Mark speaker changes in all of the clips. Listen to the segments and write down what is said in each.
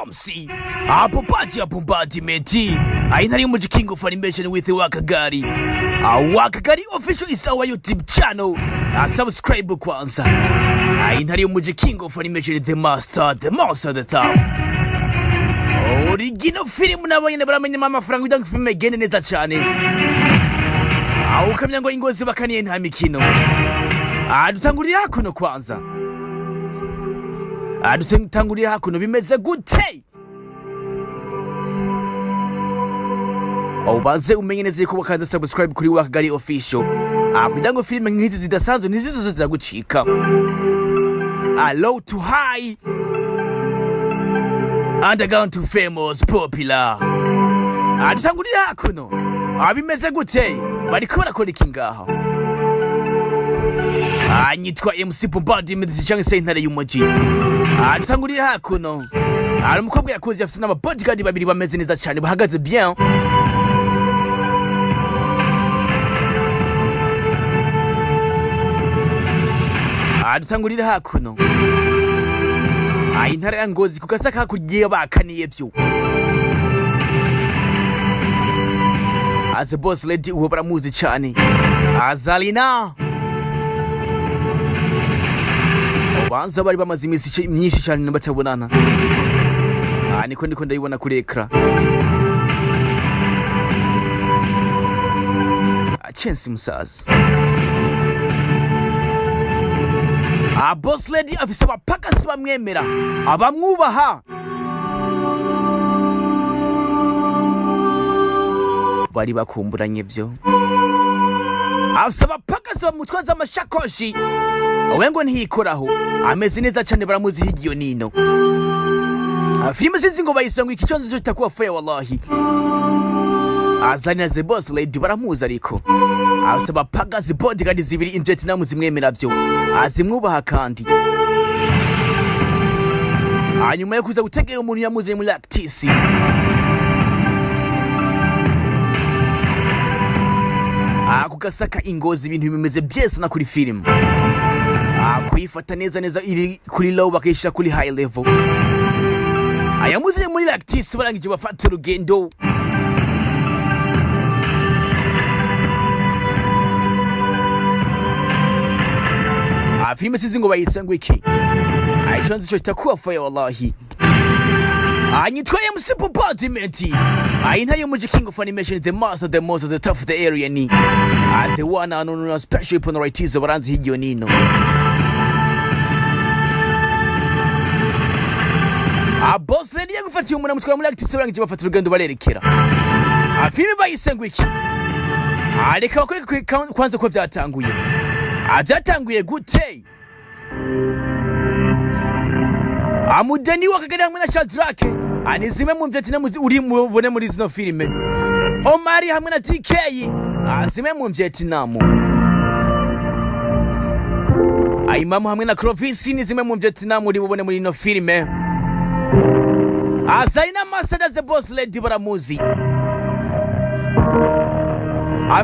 Speaker 1: MC Apopati Bombardment. Aina ni muji King of Animation with Wakagari. Wakagari official is our YouTube channel. Subscribe kwanza. Aina ni muji King of Animation, the master, the monster, the tough. Original film nabo nyene baramenya amafaranga kugira ngo filime igende neza cane. Aho ukamenya ngo ingozi bakaniye nta mikino. Dutangurira hakuno kwanza. Dutangurira hakuno, bimeze gute? Ubanze umenye neza yuko wakanze subscribe kuri Wakagari official. Kugira ngo filime nk'izi zidasanzwe ntizizoze ziragucika. Low to high, underground to famous, popular. Dutangurira hakuno. Bimeze gute? Bariko barakora iki ngaha? Nyitwa MC Bombardment cyangwa se intare y'umuji. Dutangurira hakuno. Hari umukobwa yakuze afite n'aba bodyguard babiri bameze neza cyane, bahagaze bien. Dutangurira hakuno. Intara ya Ngozi ku gasaka hakurya bakaniye vyo. As a boss lady uwo baramuzi cyane. Azalina. Ubanza bari bamaze iminsi myinshi cyane batabonana. Niko ndayibona kuri écran. Chance musaza. Boss lady afise abapagasi bamwemera, abamwubaha. Bari bakumburanye vyo. Afise abapagasi bamutwaza amashakoshi. Owe ngo ntiyikoraho. Ameze neza cyane, baramuzi higiyo nino. Filime sinzi ngo bayisanga iki conzi cyo kitakuwa fair wallahi. Azania the boss lady baramuzi, ariko afise abapagasi bodyguard zibiri in Vietnam zimwemera vyo. Azimwubaha kandi. Hanyuma yo kuza gutegera umuntu yamuzanye muri Lactis. Ku gasaka ingozi ibintu bimeze byese na kuri film. Kuyifata neza neza iri kuri low bakayishyira kuri high level. Ayamuzanye muri Lactis, barangije bafata urugendo. Filime sinzi ngo bayise ngo iki. Ico nzi co kitakuwa fire wallahi. Nyitwa MC Bombardment. Intare y'umuji, King of Animation, the master, the most, the tough, the area ni. The one and only special upon right baranzi higiyo nino. Boss lady yagufatiye umuntu amutwara muri Lactis, barangije bafata urugendo barerekera. Filime bayise ngo iki? Reka bakwereke kwanza ko vyatanguye. Vyatanguye gute? Amudeni wa Kagari hamwe na Shadrack ni zimwe mu Vietnam uri mubone muri zino filime. Omari hamwe na TK, zimwe mu Vietnam. Aimamu hamwe na Clovis ni zimwe mu Vietnam uri bubone muri ino filime. Zaina Masada the boss lady baramuzi.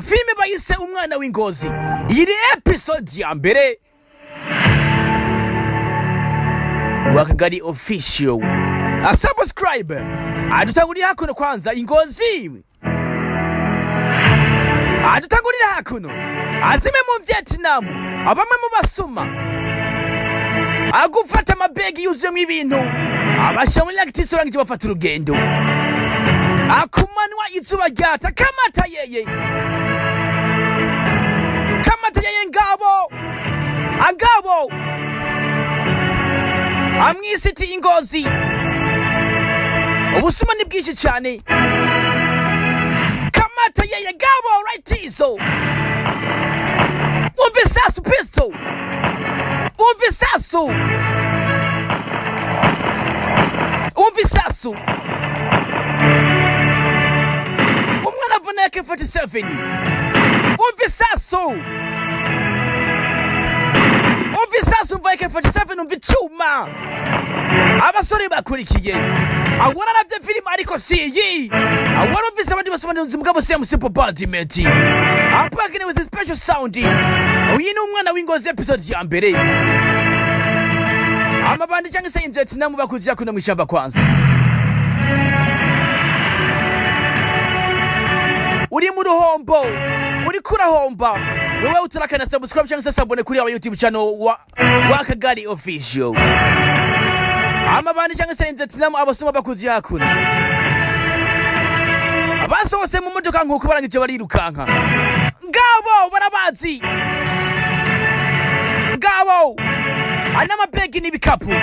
Speaker 1: Filime bayise Umwana w'Ingozi. Iyi ni episode ya mbere. Wakagari official. Subscribe. Adutangurira hakuno kwanza ingozi. Adutangurira hakuno. Azimwe mu Vietnam, abamwe mu basuma. Agufata amabegi yuzuyemo ibintu. Abasha muri Lactis, barangije bafata urugendo. Akumanwa izuba ryata kamata yeye. Kamata yeye ngabo. Angabo. Amwisiti ingozi. Ubusuma ni bwinshi cyane. Kamata yeye gabo right izo. Umva isasu pistol. Umva isasu. Umva isasu. Umwana avuna AK-47. Umva isasu. Umva isasu, umva AK-47, umva icyuma. Abasore bakurikiye. Awararavye filime ariko si iyi. Awarumvise abandi basobanuzi mugabo si MC Bombardment. I'm packing with a special sound. Uyu ni Umwana w'Ingozi episode ya mbere. Amabandi cyangwa se injetsi namwe bakuzi yakunda mw'ishamba kwanza. Uri mu ruhombo, uriko urahomba wewe utarakana subscribe cyangwa se s'abonner kuri aba YouTube channel wa Kagari Official. Amabandi cyangwa se Vietnam, abasoma bakuzi hakuno abasohotse mu modoka nk'uko barangije barirukanka. Ngabo barabazi, ngabo n'amabegi n'ibikapu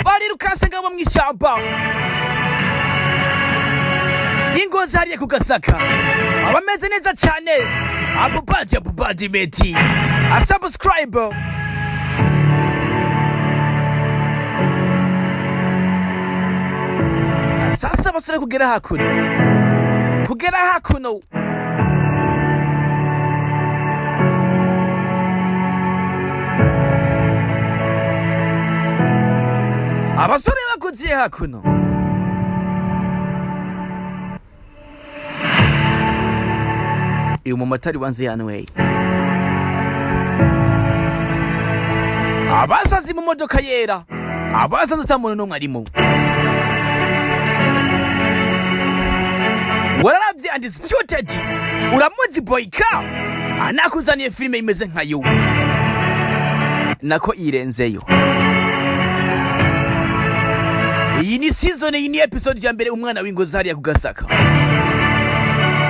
Speaker 1: barirukanse ngabo mu ishyamba ingozi hariya ku Gasaka. Abameze neza cyane, abubaji abubaji meti asubscribe. Sasa basore kugera hakuno abasore bakuziye hakuno. Uyu mumotari wanze yanyweye, abasazi mu modoka yera, abasazi ata muntu n'umwe arimo. Wararavye Undisputed, uramuzi Boyka anakuzaniye filime imeze nkayo nako irenzeyo. Iyi ni season, iyi ni episode ya mbere. Umwana w'ingozi hariya ku Gasaka,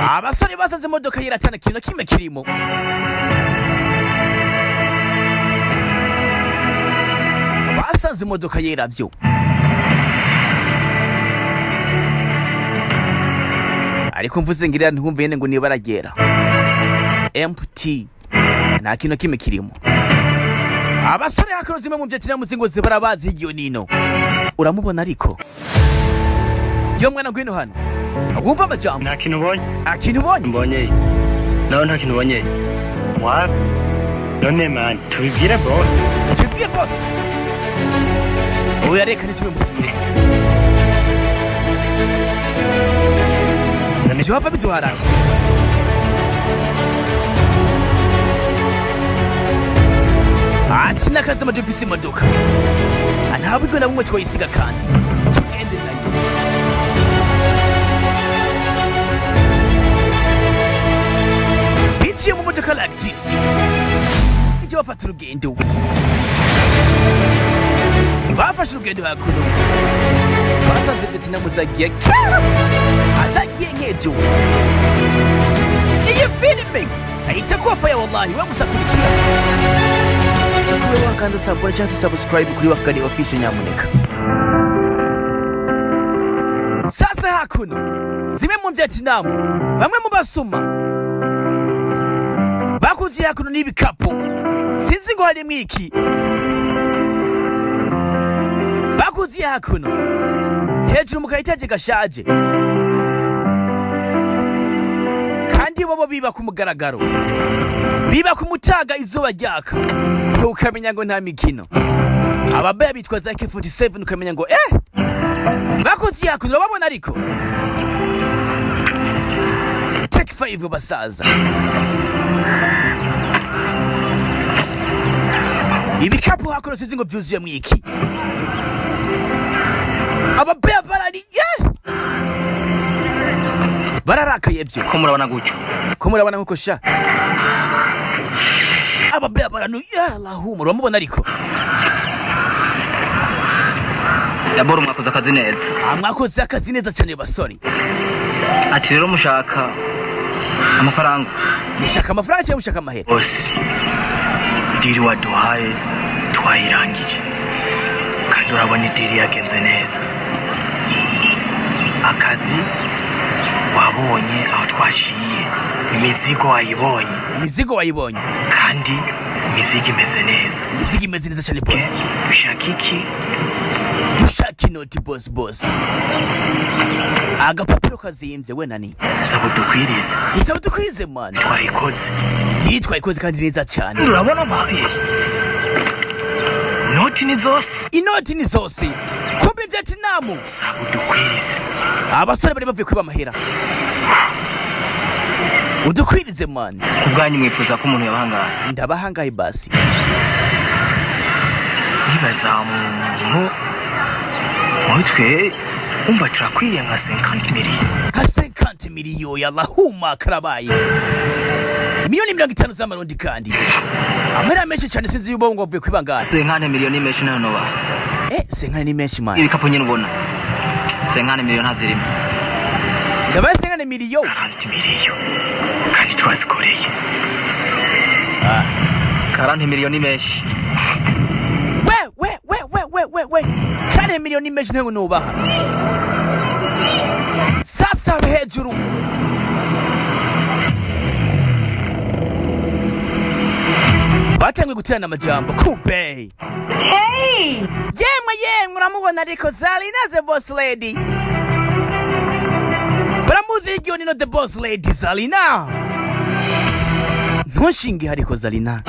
Speaker 1: abasore basaze imodoka yera atana kintu na kimwe kirimo. Basanze imodoka yera vyo, ariko mvuze ngira ntiwumve nyene ngo niba aragera empty, nta kintu na kimwe kirimo. Abasore hakuno zimwe mu vyatira muzingo barabazi higiyo nino. Uramubona ariko yo mwana, ngwino hano wumva amajambo.
Speaker 2: Nta kintu ubonye?
Speaker 1: Akintu ubonye?
Speaker 2: Mbonye nawe nta kintu ubonye wa none man, tubibwire boss.
Speaker 1: Tubibwire boss? Oya, reka ntitubimubwire.
Speaker 2: None
Speaker 1: vyohava biduharara. Ati nakazi amaje mfise imodoka, nta buryo na bumwe twoyisiga kandi tugende nayo. Binjiye mu modoka like this, ijya bafata urugendo. Bafashe urugendo hakuno, basanze Vietnam zagiye kera, azagiye nk'ejo. Iyi filime ahita kuba ya wallahi we gusa kurikira kube wakanda s'abonner cyangwa se subscribe kuri Wakari Official nyamuneka. Sasa hakuno zimwe mu Vietnam, bamwe mu basuma bakuziye hakuno n'ibikapu, sinzi ngo harimwo iki. Bakuziye hakuno hejuru mu kayitaje gashaje, kandi bobo biba ku mugaragaro, biba ku mutaga izuba ryaka, ukamenya ngo nta mikino. Ababaya bitwa za AK47, ukamenya ngo bakuziye hakuno urababona. Ariko take five basaza, ibikapu hakuno sinzi ngo vyuzuyemwo iki. Ababaya barariye, bararakaye vyo.
Speaker 3: Ko murabona gutyo?
Speaker 1: Ko murabona nkuko sha ababaya baranu yalahuma, uramubona ariko.
Speaker 3: D'abord mwakoze akazi neza.
Speaker 1: Ah, mwakoze akazi neza cyane basore.
Speaker 3: Ati rero mushaka amafaranga?
Speaker 1: Mushaka amafaranga cyangwa mushaka amahera?
Speaker 2: Boss, deal waduhaye twayirangije, kandi urabona i deal yagenze neza. Akazi wabonye aho twashiye, imizigo wayibonye.
Speaker 1: Imizigo wayibonye.
Speaker 2: Kandi imizigo imeze neza.
Speaker 1: Imizigo imeze neza cyane boss.
Speaker 2: Ushaka iki?
Speaker 1: Dushaka inoti boss. Boss, agapapuro kazimvye we nani?
Speaker 2: Saba udukwirize.
Speaker 1: Bisaba dukwize man.
Speaker 2: Twayikoze.
Speaker 1: Deal twayikoze kandi neza cyane.
Speaker 2: Urabona mabi, noti ni zose.
Speaker 1: Inoti ni zose, kumbe Vietnam.
Speaker 2: Saba udukwirize.
Speaker 1: Abasore bari bavuye kwiba amahera. Udukwirize man.
Speaker 3: Ku bwanyu mwifuza ko umuntu yabahangaye?
Speaker 1: Ndabahangaye basi.
Speaker 2: Nibaza umuntu
Speaker 3: Muri twe umva turakwiriye nka 50 miliyoni.
Speaker 1: Nka 50 miliyo yalahuma, karabaye miliyoni 50 z'amarundi, kandi amahera menshi cyane. Sinzi yubo ngo avuye kwibangana.
Speaker 3: 50 miliyoni menshi nayo noba.
Speaker 1: 50 ni menshi, man.
Speaker 3: Ibikapu nyine ubona, 50 miliyoni ntazirimo.
Speaker 1: Ndabaye 50 miliyo.
Speaker 2: 40 miliyo kandi twazikoreye.
Speaker 3: 40 miliyoni menshi.
Speaker 1: We we we we we we we, kandi miliyoni menshi ntabwo nubaha. Sasa hejuru batangiye guterana amajambo kube.
Speaker 4: Hey!
Speaker 1: Yemwe yemwe, uramubona ariko Zarina the boss lady, baramuzi hirya nino, the boss lady Zarina. Ntushinge hariko Zarina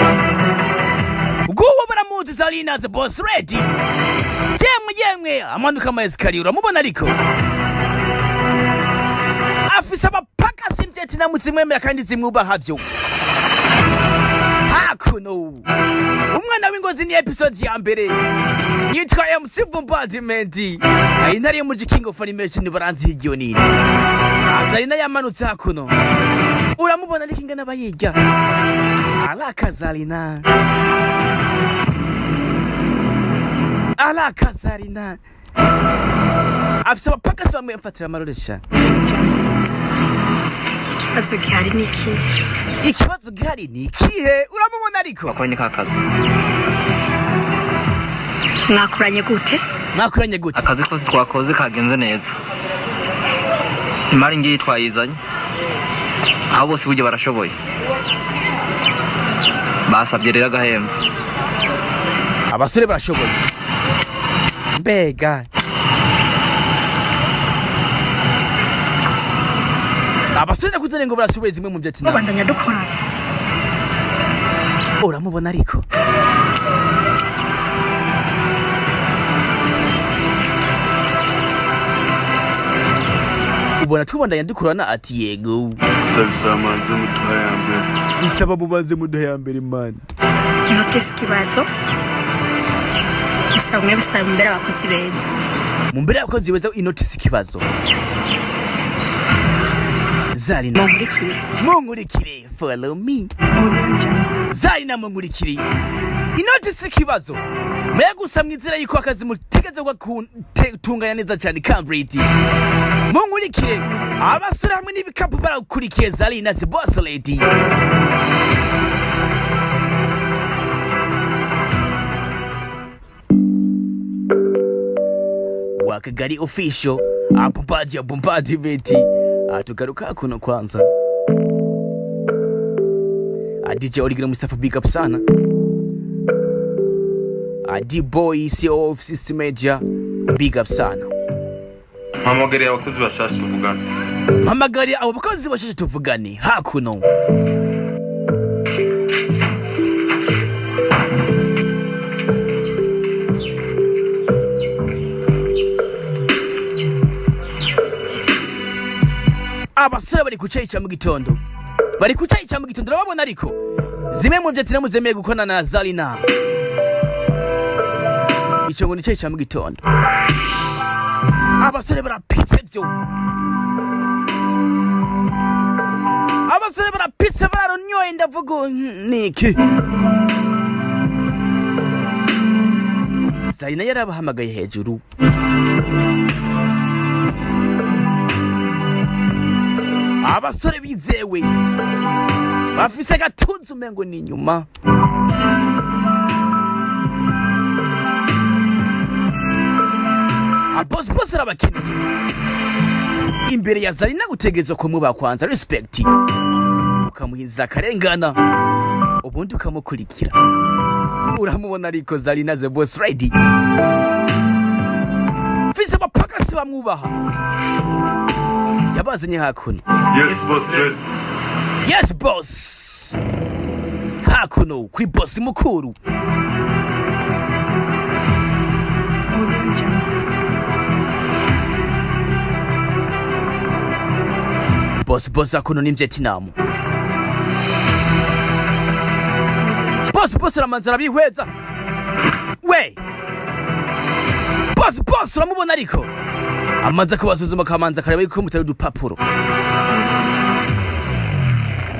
Speaker 1: ubwo baramuzi, Zarina the boss lady. Yemwe yemwe, amanuka ama escalier, uramubona ariko afise amapaka simvyetinamu zimwemera kandi zimwubaha vyo. Hakuno umwana w'ingozi ni episode ya mbere, yitwa MC Bombardment, intare y'umuji, king of animation, baranzi hirya nino. Zarina yamanutse hakuno, uramubona ariko ingana abayirya alaka Zarina, alaka Zarina afise abapakasi bamwe mfatira amaroresha.
Speaker 4: Ikibazo gihari ni iki?
Speaker 1: Ikibazo gihari ni ikihe? Uramubona ariko.
Speaker 3: Bakora ni ka kazi.
Speaker 4: Mwakoranye gute?
Speaker 1: Mwakoranye gute?
Speaker 3: Akazi kose twakoze kagenze neza, imari ngiyi twayizanye, aho bose burya barashoboye. Basabye rero agahembo.
Speaker 1: Abasore barashoboye mbega. Abasore nakuzane ngo barashoboye zimwe mu Vietnam.
Speaker 4: Mubandanya dukorana.
Speaker 1: Uramubona ariko ubona twibandanya dukorana, ati yego.
Speaker 5: Sabisaba manze muduha ya mbere.
Speaker 1: Bisaba mubanze muduha ya mbere, man.
Speaker 4: Notisi ikibazo bisaba umwe, bisaba imbere abakozi beza.
Speaker 1: Mu mbere y'abakozi beza, inotisi ikibazo Zarina.
Speaker 4: Munkurikire.
Speaker 1: Munkurikire, follow me, Zarina, munkurikire. Inoti si ikibazo mwe gusa mwizera yuko akazi mutegeze gutunganya neza cyane. Cambridge, munkurikire. Abasore hamwe n'ibikapu barakurikiye Zarina the boss lady. Wa Kigali official apumpaji apumpaji beti atugaruka kuno kwanza. DJ Oligino Mustafa, big up sana. D Boy, CEO of System Media, big up sana.
Speaker 5: Mpamagarire abakozi bashasha tuvugana.
Speaker 1: Mpamagari abo bakozi bashashe tuvugane hakuno. Abasore bari ku cayi ca mu gitondo, bari ku cayi ca mu gitondo, urababona ariko zimwe mu vyatiramu zemeye gukorana na Zarina. Ico ngo ni cayi ca mu gitondo. Abasore barapitse vyo, abasore barapitse, bararunyoye. Ndavuga niki? Zarina yarabahamagaye hejuru. Abasore bizewe bafise agatuza umengo ni inyuma. Abosi bose arabakeneye imbere ya Zarina. Gutegerezwa kumuba kwanza respect, ukamuha inzira akarengana, ubundi ukamukurikira. Uramubona ariko Zarina the boss lady mfise abapagasi bamwubaha, yabazanye hakuno.
Speaker 5: Yes boss lady.
Speaker 1: Yes boss, hakuno kuri boss mukuru. Boss boss hakuno ni Vietnam. Boss boss aramanza arabihweza we. Boss boss. Boss, uramubona, ariko amaze kubasuzuma akamanza akareba yuko mutari udupapuro.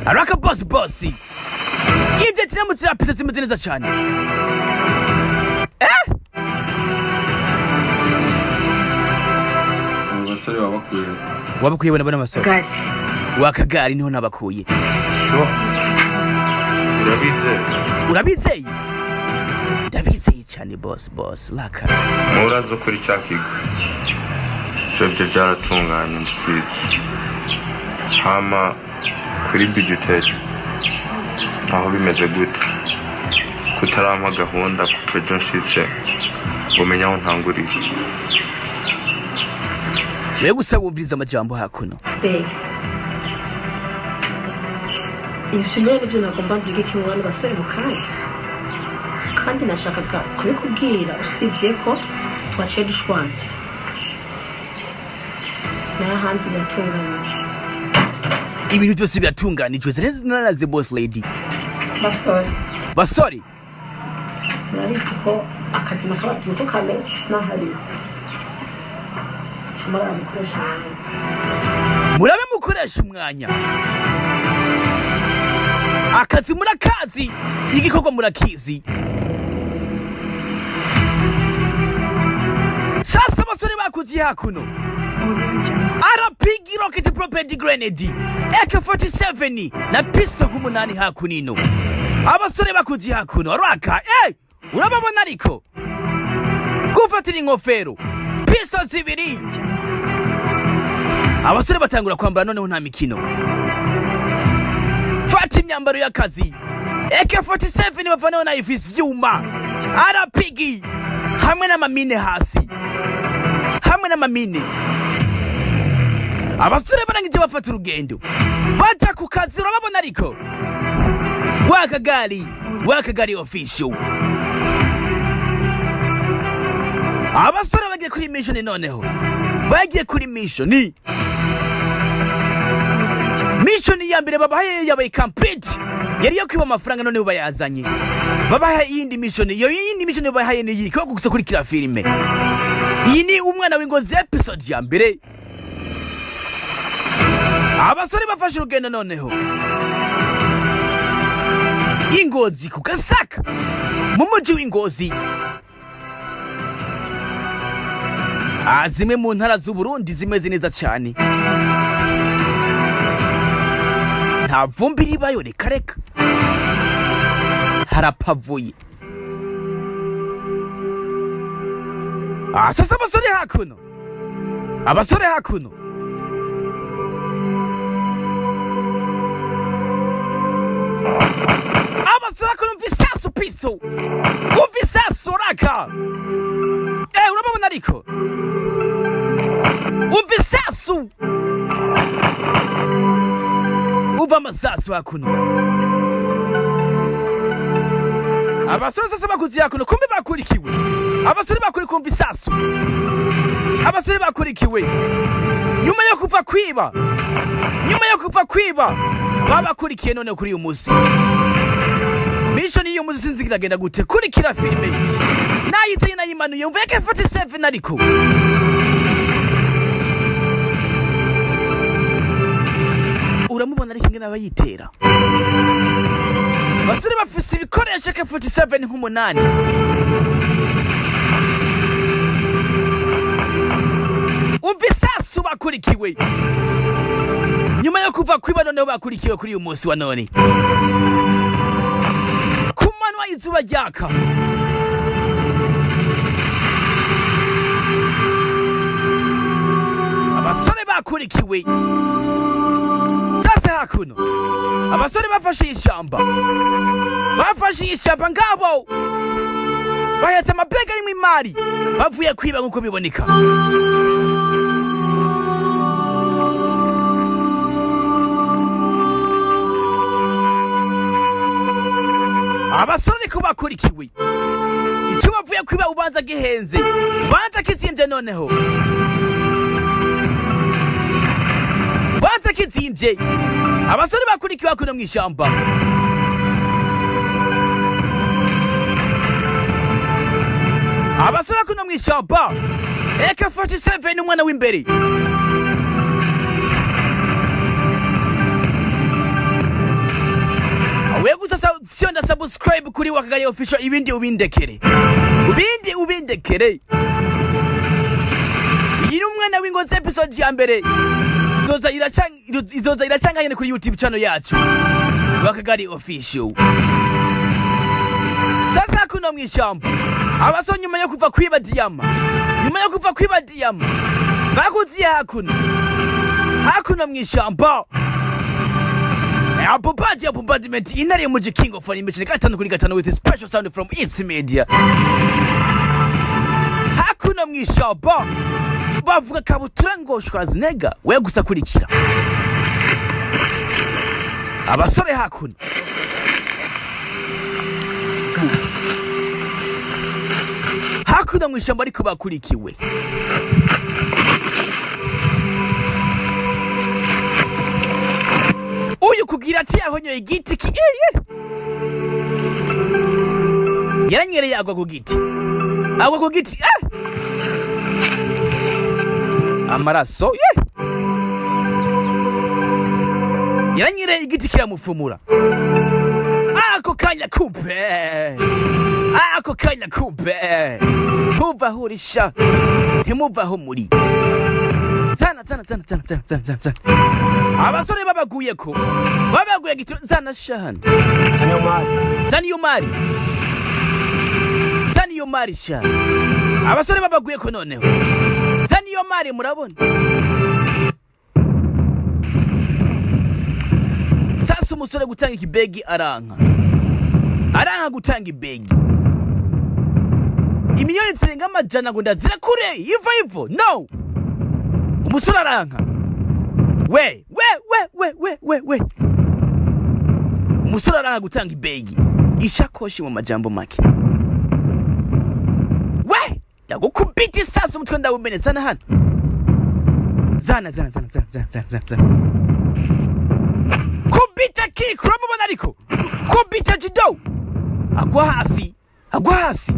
Speaker 1: Araka boss, boss, ibyo tiramutse rapida zimeze neza cyane.
Speaker 5: Abo basore baba bakwiye.
Speaker 1: Wabakuye bona basore?
Speaker 4: Gari.
Speaker 1: Wakagari niho nabakuye.
Speaker 5: Sure, urabizeye?
Speaker 1: Urabizeye? Ndabizeye cyane, boss. Boss laka.
Speaker 5: Murazo kuri cya kigo ivyo byaratunganye, ndabizi. Hama kuri bijuteri aho bimeze gute, kutarampa gahunda kuva ejo nshitse ngo menye aho ntanguriye?
Speaker 1: Rero gusa wumviriza amajambo hakuno.
Speaker 4: Be, ivyo nyene nivyo nagomba mbwire mu bantu basore mu kanya, kandi nashakaga kubikubwira, usibye ko twaciye dushwana. Nayo ahandi biratunganyije.
Speaker 1: Ibintu byose biratunganijwe naraze, boss lady.
Speaker 4: Basore.
Speaker 1: Basore.
Speaker 4: Murabizi ko akazi nakababwiye uko kameze n'ahariho kimara mukoresha umwanya.
Speaker 1: Murabe mukoresha umwanya, akazi murakazi, igikorwa murakizi. Sasa abasore bakuziye hakuno, RPG, rocket propelled grenade, AK-47 na pistol nk'umunani hakunino. Abasore bakuziye hakuno raka, urababona, ariko gufatira inkofero, pistol zibiri. Abasore batangura kwambara noneho, nta mikino. Fata imyambaro y'akazi, AK-47 bavanaho na ifise ivyuma, RPG hamwe n'amamine hasi, hamwe n'amamine. Abasore barangije bafata urugendo baja ku kazi. Urababona, ariko wakagari, wakagari official. Abasore bagiye kuri mission noneho, bagiye kuri mission. Mission ya mbere babahaye yabaye complete, yari yo kwiba amafaranga, noneho bayazanye. Babahaye iyindi mission. Iyo yindi mission babahaye ni iyi ko gusa kurikira filime iyi ni Umwana w'Ingozi episode ya mbere. Abasore bafashe urugendo noneho Ingozi ku Gasaka, mu muji w'Ingozi. Zimwe mu ntara z'Uburundi zimeze neza cyane, nta vumbi ribayo, reka reka, harapavuye. Sasa abasore hakuno, abasore hakuno, abasore hakuno, umva isasu, piso, umva isasu raka. Urababona, ariko umva isasu, umva amasasu hakuno. Abasore sasa bakuze hakuno, kumbe bakurikiwe. Abasore bakuri kumva isasu, abasore bakurikiwe nyuma yo kuva kwiba, nyuma yo kuva kwiba babakurikiye. None kuri uyu munsi, mission y'uyu munsi sinzi iragenda gute. Kurikira filime nayiteye, nayimanuye, umva AK-47, ariko uramubona, ariko ingene aba yitera. Basore bafise ibikoresho AK-47 nk'umunani. Umva isasu, bakurikiwe nyuma yo kuva kwiba, noneho bakurikiwe kuri uyu munsi wa none ku manywa, izuba ryaka. Abasore bakurikiwe. Sasa hakuno abasore bafashe ishyamba, bafashe ishyamba ngabo bahetse amabega arimo imari bavuye kwiba nk'uko biboneka. Abasore ariko bakurikiwe, icyo bavuye kwiba ubanza gihenze, ubanza kizimvye, noneho ubanza kizimvye. Abasore bakurikiwe hakuno mw'ishamba. Abasore hakuno mw'ishamba AK47, umwana w'imbere. We gusa fyonda subscribe kuri Wakagari Official, ibindi ubindekere, ibindi ubindekere. Iyi ni Umwana w'Ingozi, episode ya mbere izoza iracanganye kuri YouTube channel yacu Wakagari Official. Sasa kuno mw'ishyamba, abaso nyuma yo kuva kwiba diyama, nyuma yo kuva kwiba diyama, bakuziye hakuno, hakuno mw'ishyamba. Apopati ya bombardment, intare y'umuji, king of animation, 5 kuri 5 with special sound from East Media. Hakuno mw'ishyamba bavuga kabutura ngo Schwarzenegger. We gusa kurikira abasore hakuno. Hakuno mw'ishyamba, ariko bakurikiwe. Uyu kugira ati yahonyoye igiti ki eye, yaranyereye agwa ku giti, agwa ku giti, eh! Amaraso ye! Yaranyereye igiti kiramufumura ako kanya. Kumbe ako kanya, kumbe ntuva aho urisha, ntimuva aho muri. Zana, zana, zana, zana, zana, zana, zana, zana. Abasore babaguye ko babaguye gito. Zana shahana. Zana iyo mari, zana iyo mari sha. Abasore babaguye ko noneho, zana iyo mari. Murabona sasa umusore gutanga ikibegi aranka, aranka gutanga ibegi. Imiliyoni zirenga amajana ngo ndazira kure ivo ivo no. Umusore aranka. We we we we we we we, umusore aranka gutanga ibegi, ishakoshi mu majambo make. We, ndagukubita isasa, umutwe ndawumene. Zana hano, zana, zana, zana, zana, zana, zana, zana, zana. Kubita kick, uramubona, ariko kubita judo, agwa hasi, agwa hasi.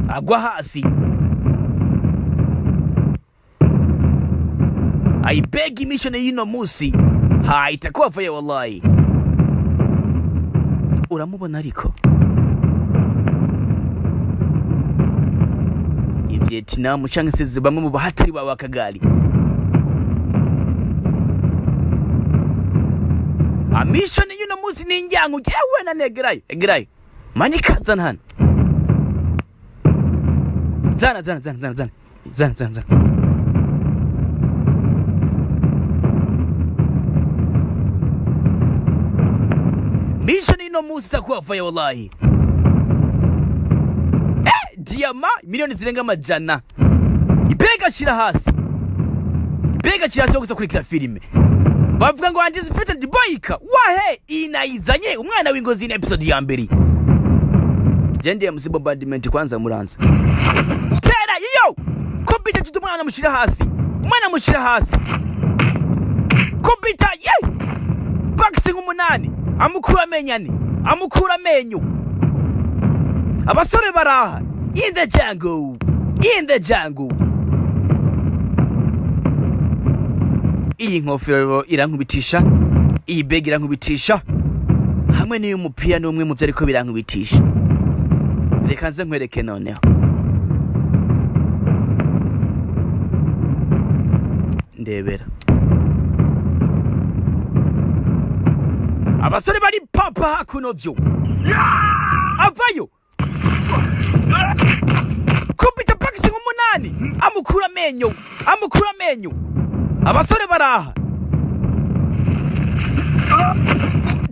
Speaker 1: Agwa hasi. Aibegi mission y'ino musi haitakuwa faya wallahi. Uramubona, ariko Vietnam canke se bamwe mu bahatari bawe akagari. Mission y'uno musi ni injyango yewe na negerayo egerayo manika. Zana hano, zana, zana, zana, zana, zana, zana, zana, zana. Mission ino musi itakuwa faya wallahi. Eh, diyama miliyoni zirenga amajana. Ibega shira hasi, ibega shira hasi. Gusa kurikira filime, bavuga ngo anticipated boyka wahe inayizanye Umwana w'Ingozi ni episode ya mbere. Jendi MC Bombardment, kwanza muranza tera iyo kubita kitu. Umwana mushira hasi, umwana mushira hasi, kubita ye boxing umunani, amukura amenyo ane, amukura amenyo. Abasore baraha in the jungle, in the jungle. Iyi nkofero irankubitisha, iyi beg irankubitisha, hamwe n'uyu mupira ni umwe mu byo ariko birankubitisha. Reka nze nkwereke noneho. Ndebera abasore bari papa hakuno vyo avayo, kubita boxing umunani, amukura amenyo, amukura amenyo. Abasore baraha,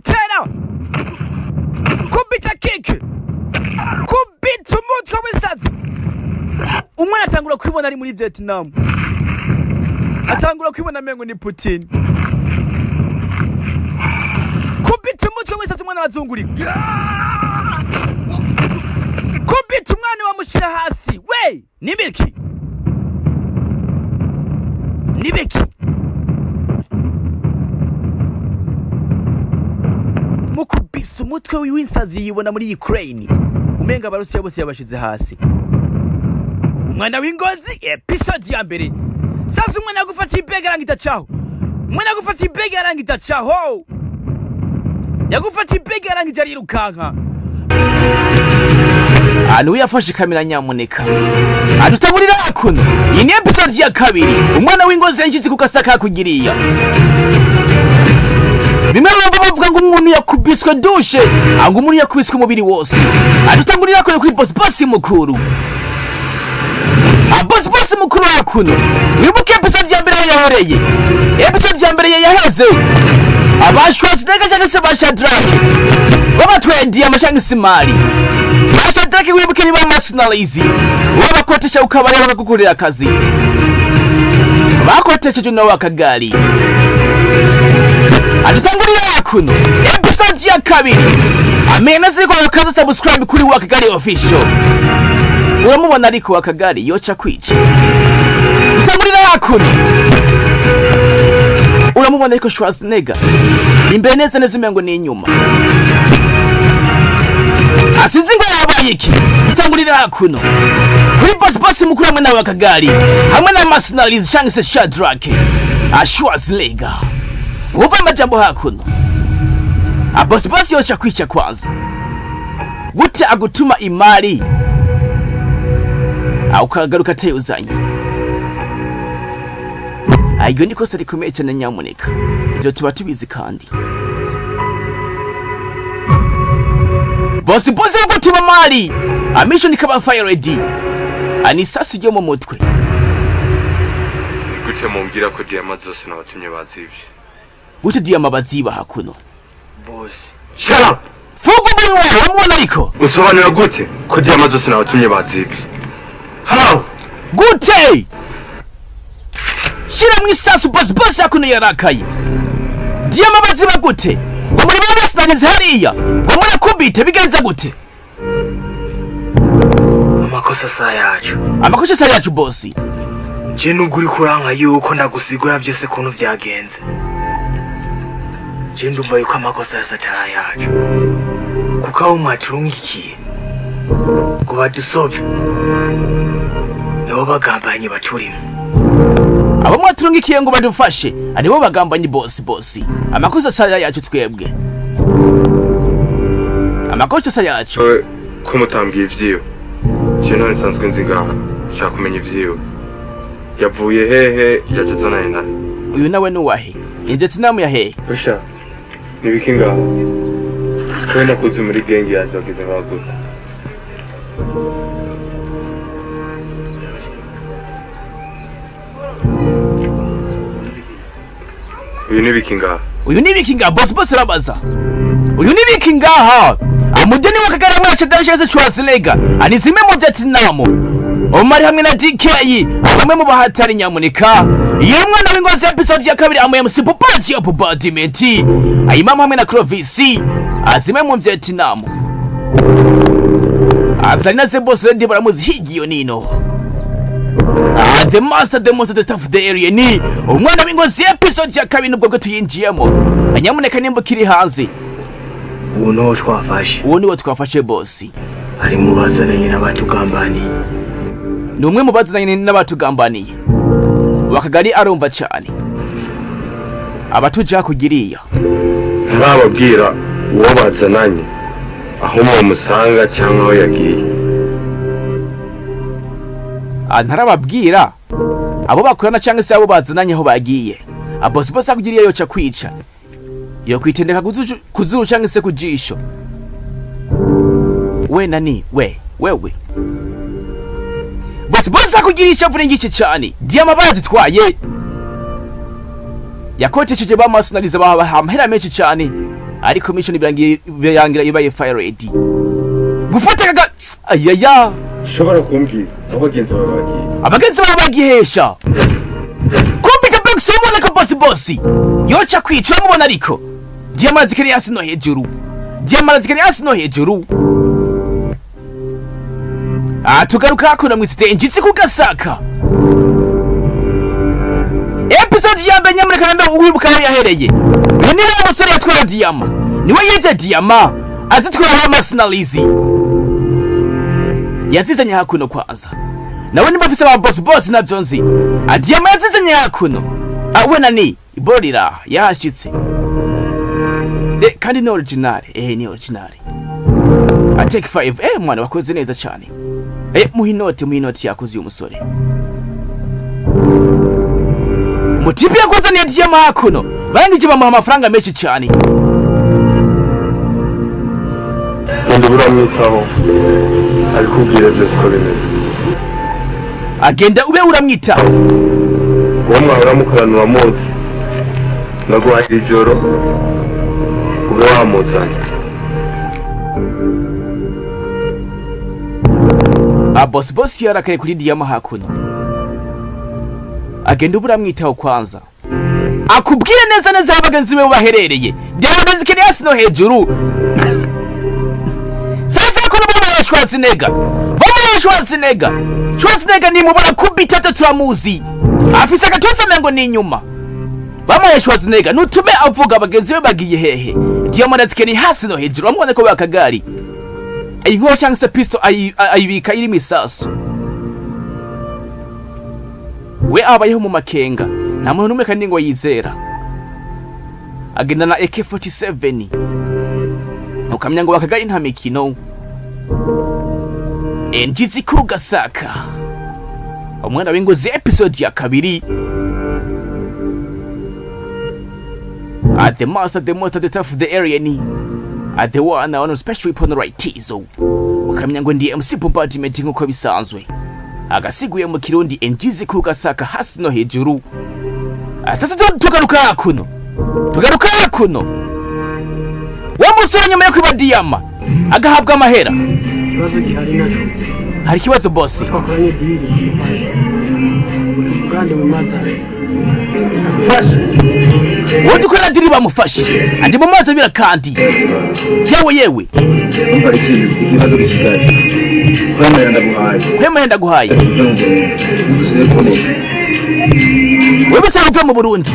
Speaker 1: tera, kubita kick, kubita umutwe w'isazi. Umwana atangura kwibona ari muri Vietnam, atangura kwibona amengo ni Putin. Kubita umutwe w'isazi, umwana arazungurika. Kubita umwana wamushyira hasi. We, nibiki, nibiki? Umutwe w'insazi yibona muri Ukraine, umenga Abarusiya bose yabashize hasi. Umwana w'Ingozi, episode ya mbere. Sasa umwana agufata ibega arangita caho, umwana agufata ibega arangita caho, yagufata ibega arangita arirukanka. Ahantu yafashe kamera, nyamuneka adutaburira kuno. Iyi ni episode ya kabiri. Umwana w'Ingozi yashize ku gasaka kugiriya bimwe bumva bavuga ngo umuntu yakubiswe douche, ngo umuntu yakubiswe umubiri wose. Adutangurira kure kuri boss, boss mukuru. Boss, boss mukuru wa kuno. Wibuke episode ya mbere aho yahereye. Episode ya mbere yaheze aba Schwarzenegger cyangwa se ba Shadrach babatwaye diyama cyangwa se imari. Ba Shadrach, wibuke, niba mercenaries babakotesha ukabari bakagukorera akazi, bakotesheje nawe akagari. Adutangurira kuno episode ya kabiri. Amena ziko wakaza subscribe kuri Wakagari Official. Uramubona ariko Wakagari yoca kwica. Dutangurira hakuno, uramubona ariko Schwarzenegger imbere neza neza, umengo ni inyuma asize ngo yabaye iki. Dutangurira hakuno kuri boss, boss mukuru hamwe nawe Wakagari hamwe na mercenaries cyangwa se Shadrach a Schwarzenegger. Wumva amajambo hakuno, a boss, boss yoca kwica kwanza. Gute agutuma imari aho ukagaruka atayuzanye? Iryo ni kosa rikomeye cyane, nyamuneka. Ibyo tuba tubizi. Kandi boss, boss yo gutuma mari a mission ikaba failed, ani sasi ryo mu mutwe.
Speaker 5: Ni gute mumbwira ko diyama zose nabatumye bazivye?
Speaker 1: Gute diyama baziba hakuno?
Speaker 2: Boss.
Speaker 5: Shut up!
Speaker 1: Funga umunwa. Uramubona ariko.
Speaker 5: Usobanura gute ko diyama zose nabatumye bazivye? How?
Speaker 1: Gute? Shira mu isasu. Boss, boss hakuno yarakaye. Diyama baziba gute? Ngo muri ba basinanize hariya, ngo murakubite, bigenze gute?
Speaker 2: Amakosa sa yacu.
Speaker 1: Amakosa sari yacu, boss.
Speaker 2: Je nubwo uri kuranka yuko ndagusigura byose kuntu vyagenze, je ndumva yuko amakosa yose atari ayacu, kuko abo mwaturungikiye ngo badusove nibo bagambanyi baturimo.
Speaker 1: Abo mwaturungikiye ngo badufashe aribo bagambanyi. Boss, boss, amakosa sari yacu twebwe, amakosa sari yacu.
Speaker 5: Wewe ko mutambwiye ivyiwe? Je none nsanzwe nzi ngaha, nshaka kumenya ivyiwe. Yavuye hehe? Yaje azananye nahe?
Speaker 1: Uyu nawe nuwahe? Ni Vietnam ya hehe?
Speaker 5: Usha nibiki ngaha? Kowe nakuzi muri gang yanje, wagize ngaho gute? Uyu nibiki ngaha?
Speaker 1: Uyu ni biki ngaha? Boss, boss arabaza uyu ni biki ngaha. Amujeni wakagara hamwe na Shadrach Schwarzenegger ani zimwe mu Vietnam. Omar hamwe na DK, bamwe mu bahatari, nyamuneka. Iyo Mwana w'Ingozi episode ya kabiri, amu MC Popati ya Popadiment Ayimama hamwe na Clovis, azimwe mu Vietnam. Azalina ze boss ready baramuzi higiyo nino. The master, the monster, the staff, the area ni Umwana w'Ingozi episode ya kabiri. Nubwo bwo tuyinjiyemo, nyamuneka nimba ukiri hanze.
Speaker 2: Uwo niwo twafashe.
Speaker 1: Uwo niwo twafashe, boss.
Speaker 2: Ari mu bazananye n'abatugambaniye.
Speaker 1: Ni umwe mu bazananye n'abatugambaniye. Wakagari arumva cyane abatuja kugiriya.
Speaker 5: Ntababwira uwo bazananye, aho mumusanga cyangwa aho yagiye.
Speaker 1: Ntarababwira abo bakorana cyangwa se abo bazananye aho bagiye. Boss, boss akugiriye yoca kwica, yo kwitendeka kuzuru cyangwa se kujisho. We nani we wewe? Boss, boss akugira ishavu n'ingice cyane. Diyama barazitwaye, yakotesheje ba mercenaries babaha amahera menshi cyane, ariko mission birangira ibaye failed. Gufata kaga ayaya.
Speaker 5: Ushobora kumbwira aho bagenzi bawe bagiye?
Speaker 1: Abagenzi babo bagihesha kumbita box. Umubona ko boss, boss yoca kwica. Uramubona ariko diyama zikiri hasi no hejuru, diyama zikiri hasi no hejuru. Tugaruka hakuno mw'isite ku gasaka. Episode ya mbere, nyamuneka nambe wibuka aho yahereye. Uyu ni wa musore yatwara diyama, niwe yivye diyama. Azitwara mercenaries, yazizanye hakuno kwanza. Nawe nimba afise aba boss boss navyo nzi. Diyama yazizanye hakuno, awe nani iborira yahashitse. Kandi ni original, ni original. I take five. Mwana wakoze neza cyane. Muha inoti, muha inoti. Yakoze uyu musore mutipe yakuzaniye diyama hakuno, barangije bamuha amafaranga menshi cyane.
Speaker 5: Genda uramwitaho, abikubwire byose uko bimeze.
Speaker 1: Agenda ube uramwitaho.
Speaker 5: Uwo mwahora mukorana uramuzi. Naguhaye ijoro ube wamuzanye.
Speaker 1: Boss boss yarakaye kuri diyama hakuno. Agenda ube uramwitaho kwanza, akubwire neza neza aho bagenzi be baherereye. Diyama bagenzi hasi no hejuru. Sasa kuno bamuhaye Schwarzenegger, bamuhaye Schwarzenegger. Schwarzenegger ni mubara kubita, turamuzi, afise agatuza mengo ni inyuma. Bamuhaye Schwarzenegger nutume avuga bagenzi be bagiye hehe. Diyama ni hasi no hejuru, bamubona ko bakagari inkoho cyangwa se pisto ayibika irimo isasu. We abayeho mu makenga, nta muntu n'umwe kandi ngo yizera. Agenda na AK47, ukamenya ngo bakagari nta mikino. Ngizi ku gasaka umwana w'ingozi, episode ya kabiri. At the master, the most, the tough, the area ni at the one on special weapon right tizo. Ukamenya ngo ndi MC Bombardment nk'uko bisanzwe, agasiguye mu Kirundi ngizi ku gasaka hasi no hejuru. Sasa tugaruka hakuno, tugaruka hakuno. Wa musore nyuma yo kwiba diyama agahabwa amahera.
Speaker 6: Ikibazo gihari naco
Speaker 1: Hari ikibazo, boss.
Speaker 6: Twakoranye deal, utuvugane mu mazi fashe.
Speaker 1: Uwo dukorera deal bamufashe andi mu mazi abira kandi yewe yewe.
Speaker 7: Umva, ikibazo gisigaye, kwemera ndaguhaye.
Speaker 1: Kwemera ndaguhaye.
Speaker 7: Uve mu Burundi, ntuzusubire kuboneka.
Speaker 1: Wewe bisaba uve mu Burundi.
Speaker 6: I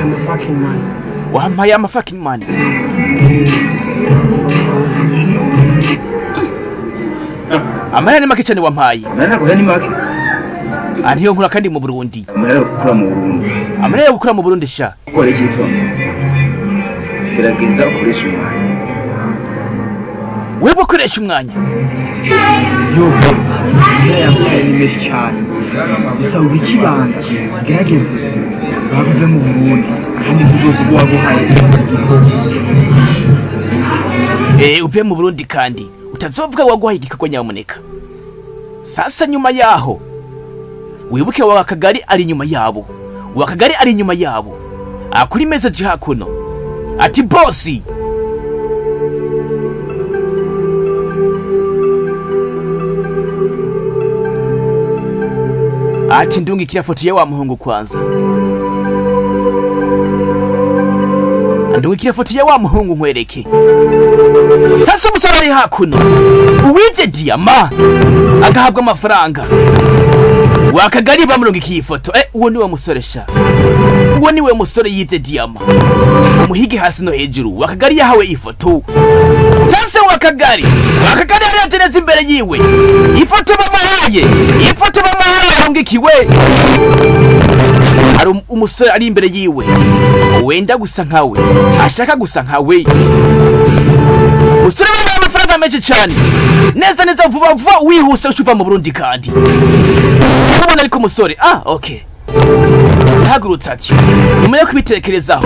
Speaker 6: am a fucking man.
Speaker 1: Wampaye ama fucking money. Amahera ni make cyane wampaye.
Speaker 7: Amahera naguhaye ni make.
Speaker 1: Ah, niyo nkura kandi mu Burundi.
Speaker 7: Amahera yo gukura mu Burundi.
Speaker 1: Amahera yo gukura mu Burundi sha.
Speaker 7: Gukora iki? Gerageza ukoreshe umwanya.
Speaker 1: Wewe ukoresha umwanya.
Speaker 6: Yo boss, amahera yaguhaye ni menshi cyane, bisaba ubikibanga. Gerageze baguve mu Burundi kandi tuzozi waguhaye igikorwa.
Speaker 1: Uve mu Burundi kandi utazovuga waguhaye igikorwa nyamuneka. Sasa nyuma yaho wibuke wa kagari ari inyuma yabo, wa kagari ari inyuma yabo. Akuri message hakuno ati: "Boss, ati ndungikira foto ya wa muhungu kwanza, ndungikira foto ya wa muhungu nkwereke." Sasa umusore ari hakuno uwivye diyama agahabwa amafaranga, wakagari bamurungikiye ifoto. Uwo niwe musore sha, uwo niwe musore yivye diyama, umuhige hasi no hejuru. Wakagari yahawe ifoto. Sasa wakagari, wakagari yaravye neza imbere yiwe ifoto bamuhaye, ifoto bamuhaye yarungikiwe, hari umusore ari imbere yiwe wenda gusa nkawe, ashaka gusa nkawe. Musore wambaye amafaranga menshi cyane, neza neza, vuba vuba, wihuse ucuva mu Burundi kandi ubona ariko umusore. Ah, okay, yahagurutse ati nyuma yo kubitekerezaho,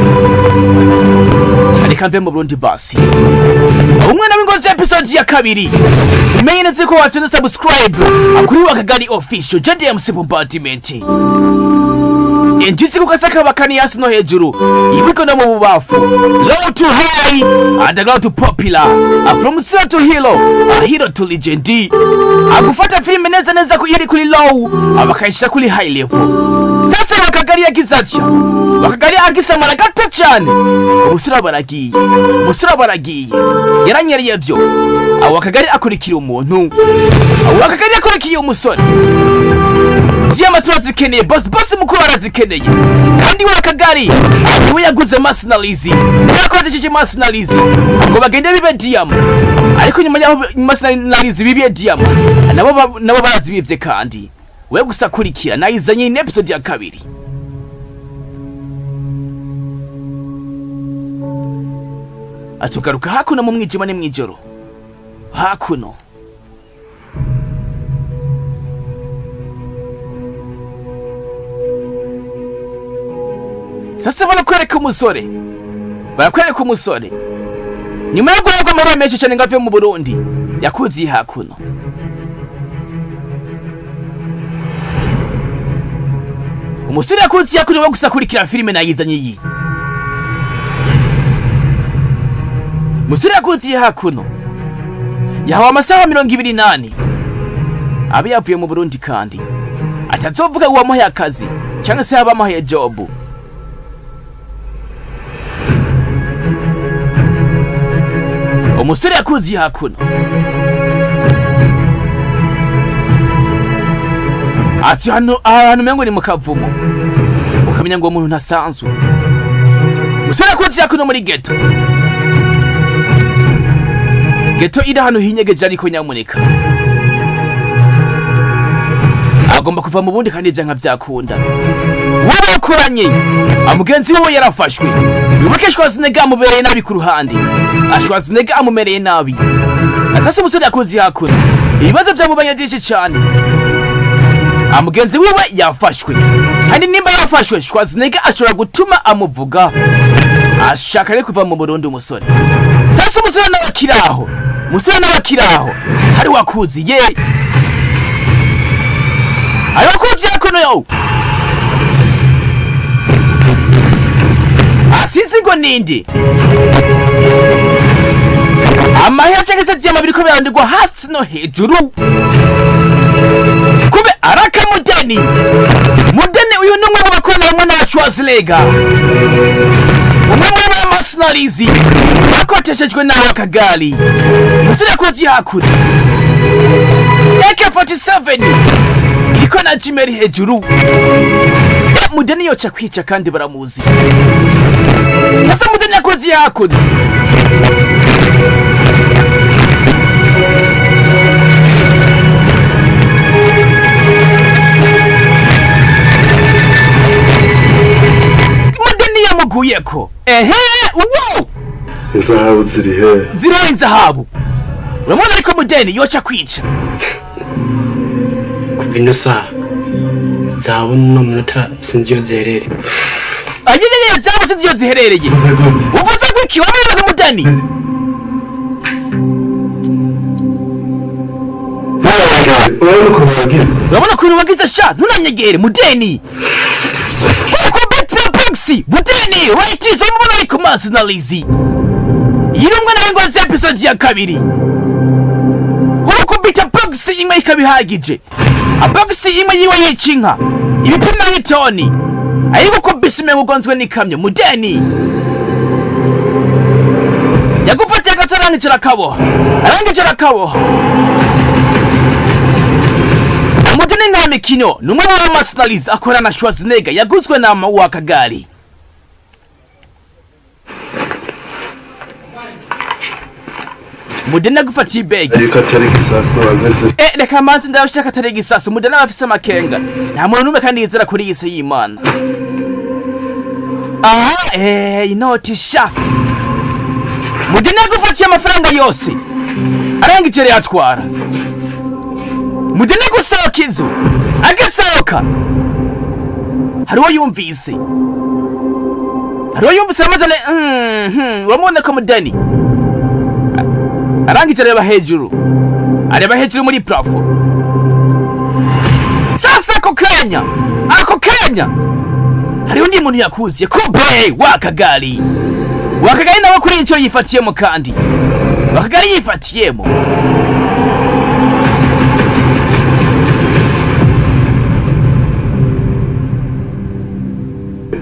Speaker 1: reka mve mu Burundi basi. Umwana w'ingozi, episode ya kabiri. Umenye neza ko wafite subscribe kuri Wakagari Official JDMC Bombardment. Injizi kugasaka bakani hasi no hejuru, ibiko no mu bubafu, low to high, underground to popular, from zero to hero, hero to legend. Agufata filime neza neza ko iri kuri low, abakayishira kuri high level. Sasa wakagari. Wakagari yagize atya, Wakagari agisamara gato cyane, umusore baragiye, umusore baragiye, yaranyereye byo. Aho Wakagari akurikira umuntu, aho Wakagari akurikiye umusore. Diyama turazikeneye, boss, boss mukuru arazikeneye. Kandi we Wakagari niwe yaguze mercenaries, niwe yakodesheje mercenaries ngo bagende bibe diyama. Ariko nyuma y'aho mercenaries bibiye diyama, nabo barazibivye. Kandi we gusa kurikira, nayizanye in episode ya kabiri. Atugaruka hakuno mu mwijima, ni mwijoro hakuno. Sasa barakwereka umusore, barakwereka umusore nyuma yo guhabwa amahoro menshi cyane ngo ave mu Burundi, yakuziye hakuno. Umusore yakuziye hakuno wo gusa kurikira filime nayizanye iyi. Umusore yakuziye hakuno yahawe amasaha 24 abe yavuye mu Burundi, kandi atazovuga uwamuhaye akazi cyangwa se abamuhaye job. Umusore yakuziye hakuno ati hano ahantu umengo ni mu kavumo, ukamenya ngo uwo muntu ntasanzwe. Umusore yakuziye hakuno muri ghetto, ghetto iri ahantu hinyegeje, ariko nyamuneka agomba kuva mu bundi kandi nka byakunda. Uwo bakoranye mugenzi we yarafashwe. Wibuke Schwarzenegger amubereye nabi ku ruhande, Schwarzenegger amumereye nabi. Atase umusore yakoze hakuno, ibibazo byamubanye byinshi cyane. Mugenzi wiwe yafashwe, kandi nimba yafashwe Schwarzenegger ashobora gutuma amuvuga. Ashaka rero kuva mu Burundi umusore. Sasa umusore nawe akiraho, umusore nawe akiraho hari wakuziye, hari wakuziye hakuno yo asinzi ngo ninde. Amahera cyangwa se diyama biriko birandikwa hasi no hejuru. Kube araka Mudeni, Mudeni uyu ni umwe mu bakorana hamwe na Schwarzenegger, umwe muri ba mercenaries bakoteshejwe n'aho Akagari. Musore yakoze hakuno AK-47 iriko na Jimeri hejuru. Mudeni yoca kwica kandi baramuzi. Sasa Mudeni yakoze hakuno. Mudeni yamuguyeko ehe uwo.
Speaker 5: Inzahabu ziri he?
Speaker 1: Ziriho inzahabu, uramubona, ariko Mudeni yoca kwica.
Speaker 8: Kuva ino saha zahabu no munota sinzi iyo ziherereye.
Speaker 1: Ayeyeye, zahabu sinzi iyo ziherereye. Uvuze gwiki wabona ko Mudeni
Speaker 5: Urabona ukuntu bagira.
Speaker 1: Urabona ukuntu wagize sha, ntunanyegere Mudeni kuko betira pexi Mudeni right izo mubona ariko mazi na lizi yirumwe nawe ngo azi episode ya kabiri ukubita box imwe ikaba ihagije. Box imwe yiwe yica inka ibipima nk'itoni, ariko kubisa umengo ugonzwe n'ikamyo. Mudeni yagufatiye agace, arangije arakaboha, arangije arakaboha. Mudeni nta mikino, ni umwe muri mercenaries akorana na Schwarzenegger, yaguzwe na wa Kagari. Mudeni agufatiye ibegi.
Speaker 5: Ariko atari gisasu wameze.
Speaker 1: Reka manzi ndabashaka atari gisasu. Mudeni aba afise amakenga, nta muntu n'umwe kandi yizera kuri iyi si y'Imana. Aha inoti sha. Mudeni agufatiye amafaranga yose, arangije yatwara. Mudeni gusohoka inzu, agasohoka hari uwo yumvise, hari uwo yumvise amaze. Uramubona ko Mudeni arangije areba hejuru, areba hejuru muri plafond. Sasa ako kanya, ako kanya hari undi muntu yakuziye kumbe Wakagari, Wakagari nawe kuri icyo yifatiyemo, kandi Wakagari yifatiyemo.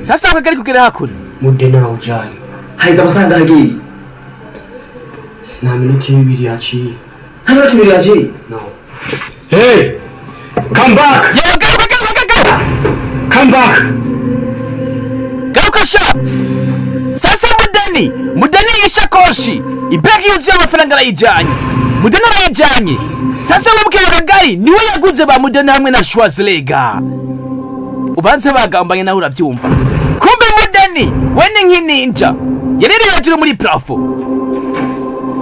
Speaker 1: Sasa akagari kugera hakuno.
Speaker 8: Mudeni arawujanye.
Speaker 7: Haheze amasaha angahe agiye?
Speaker 8: Nta minota 2 yaciye.
Speaker 7: Nta minota 2 yaciye?
Speaker 8: No.
Speaker 7: Hey! Come back!
Speaker 1: Yewe, garuka, garuka, garuka!
Speaker 7: Come back!
Speaker 1: Garuka sha! Sasa Mudeni, Mudeni ishakoshi, ibegi yuzuye amafaranga arayijanye. Mudeni arayijanye. Sasa wabwiye akagari niwe yaguze ba Mudeni hamwe na Schwarzenegger. Ubanze bagambanye nawe uravyumva. Kumbe Mudeni we ni nk'ininja, yariri hejuru muri plafond.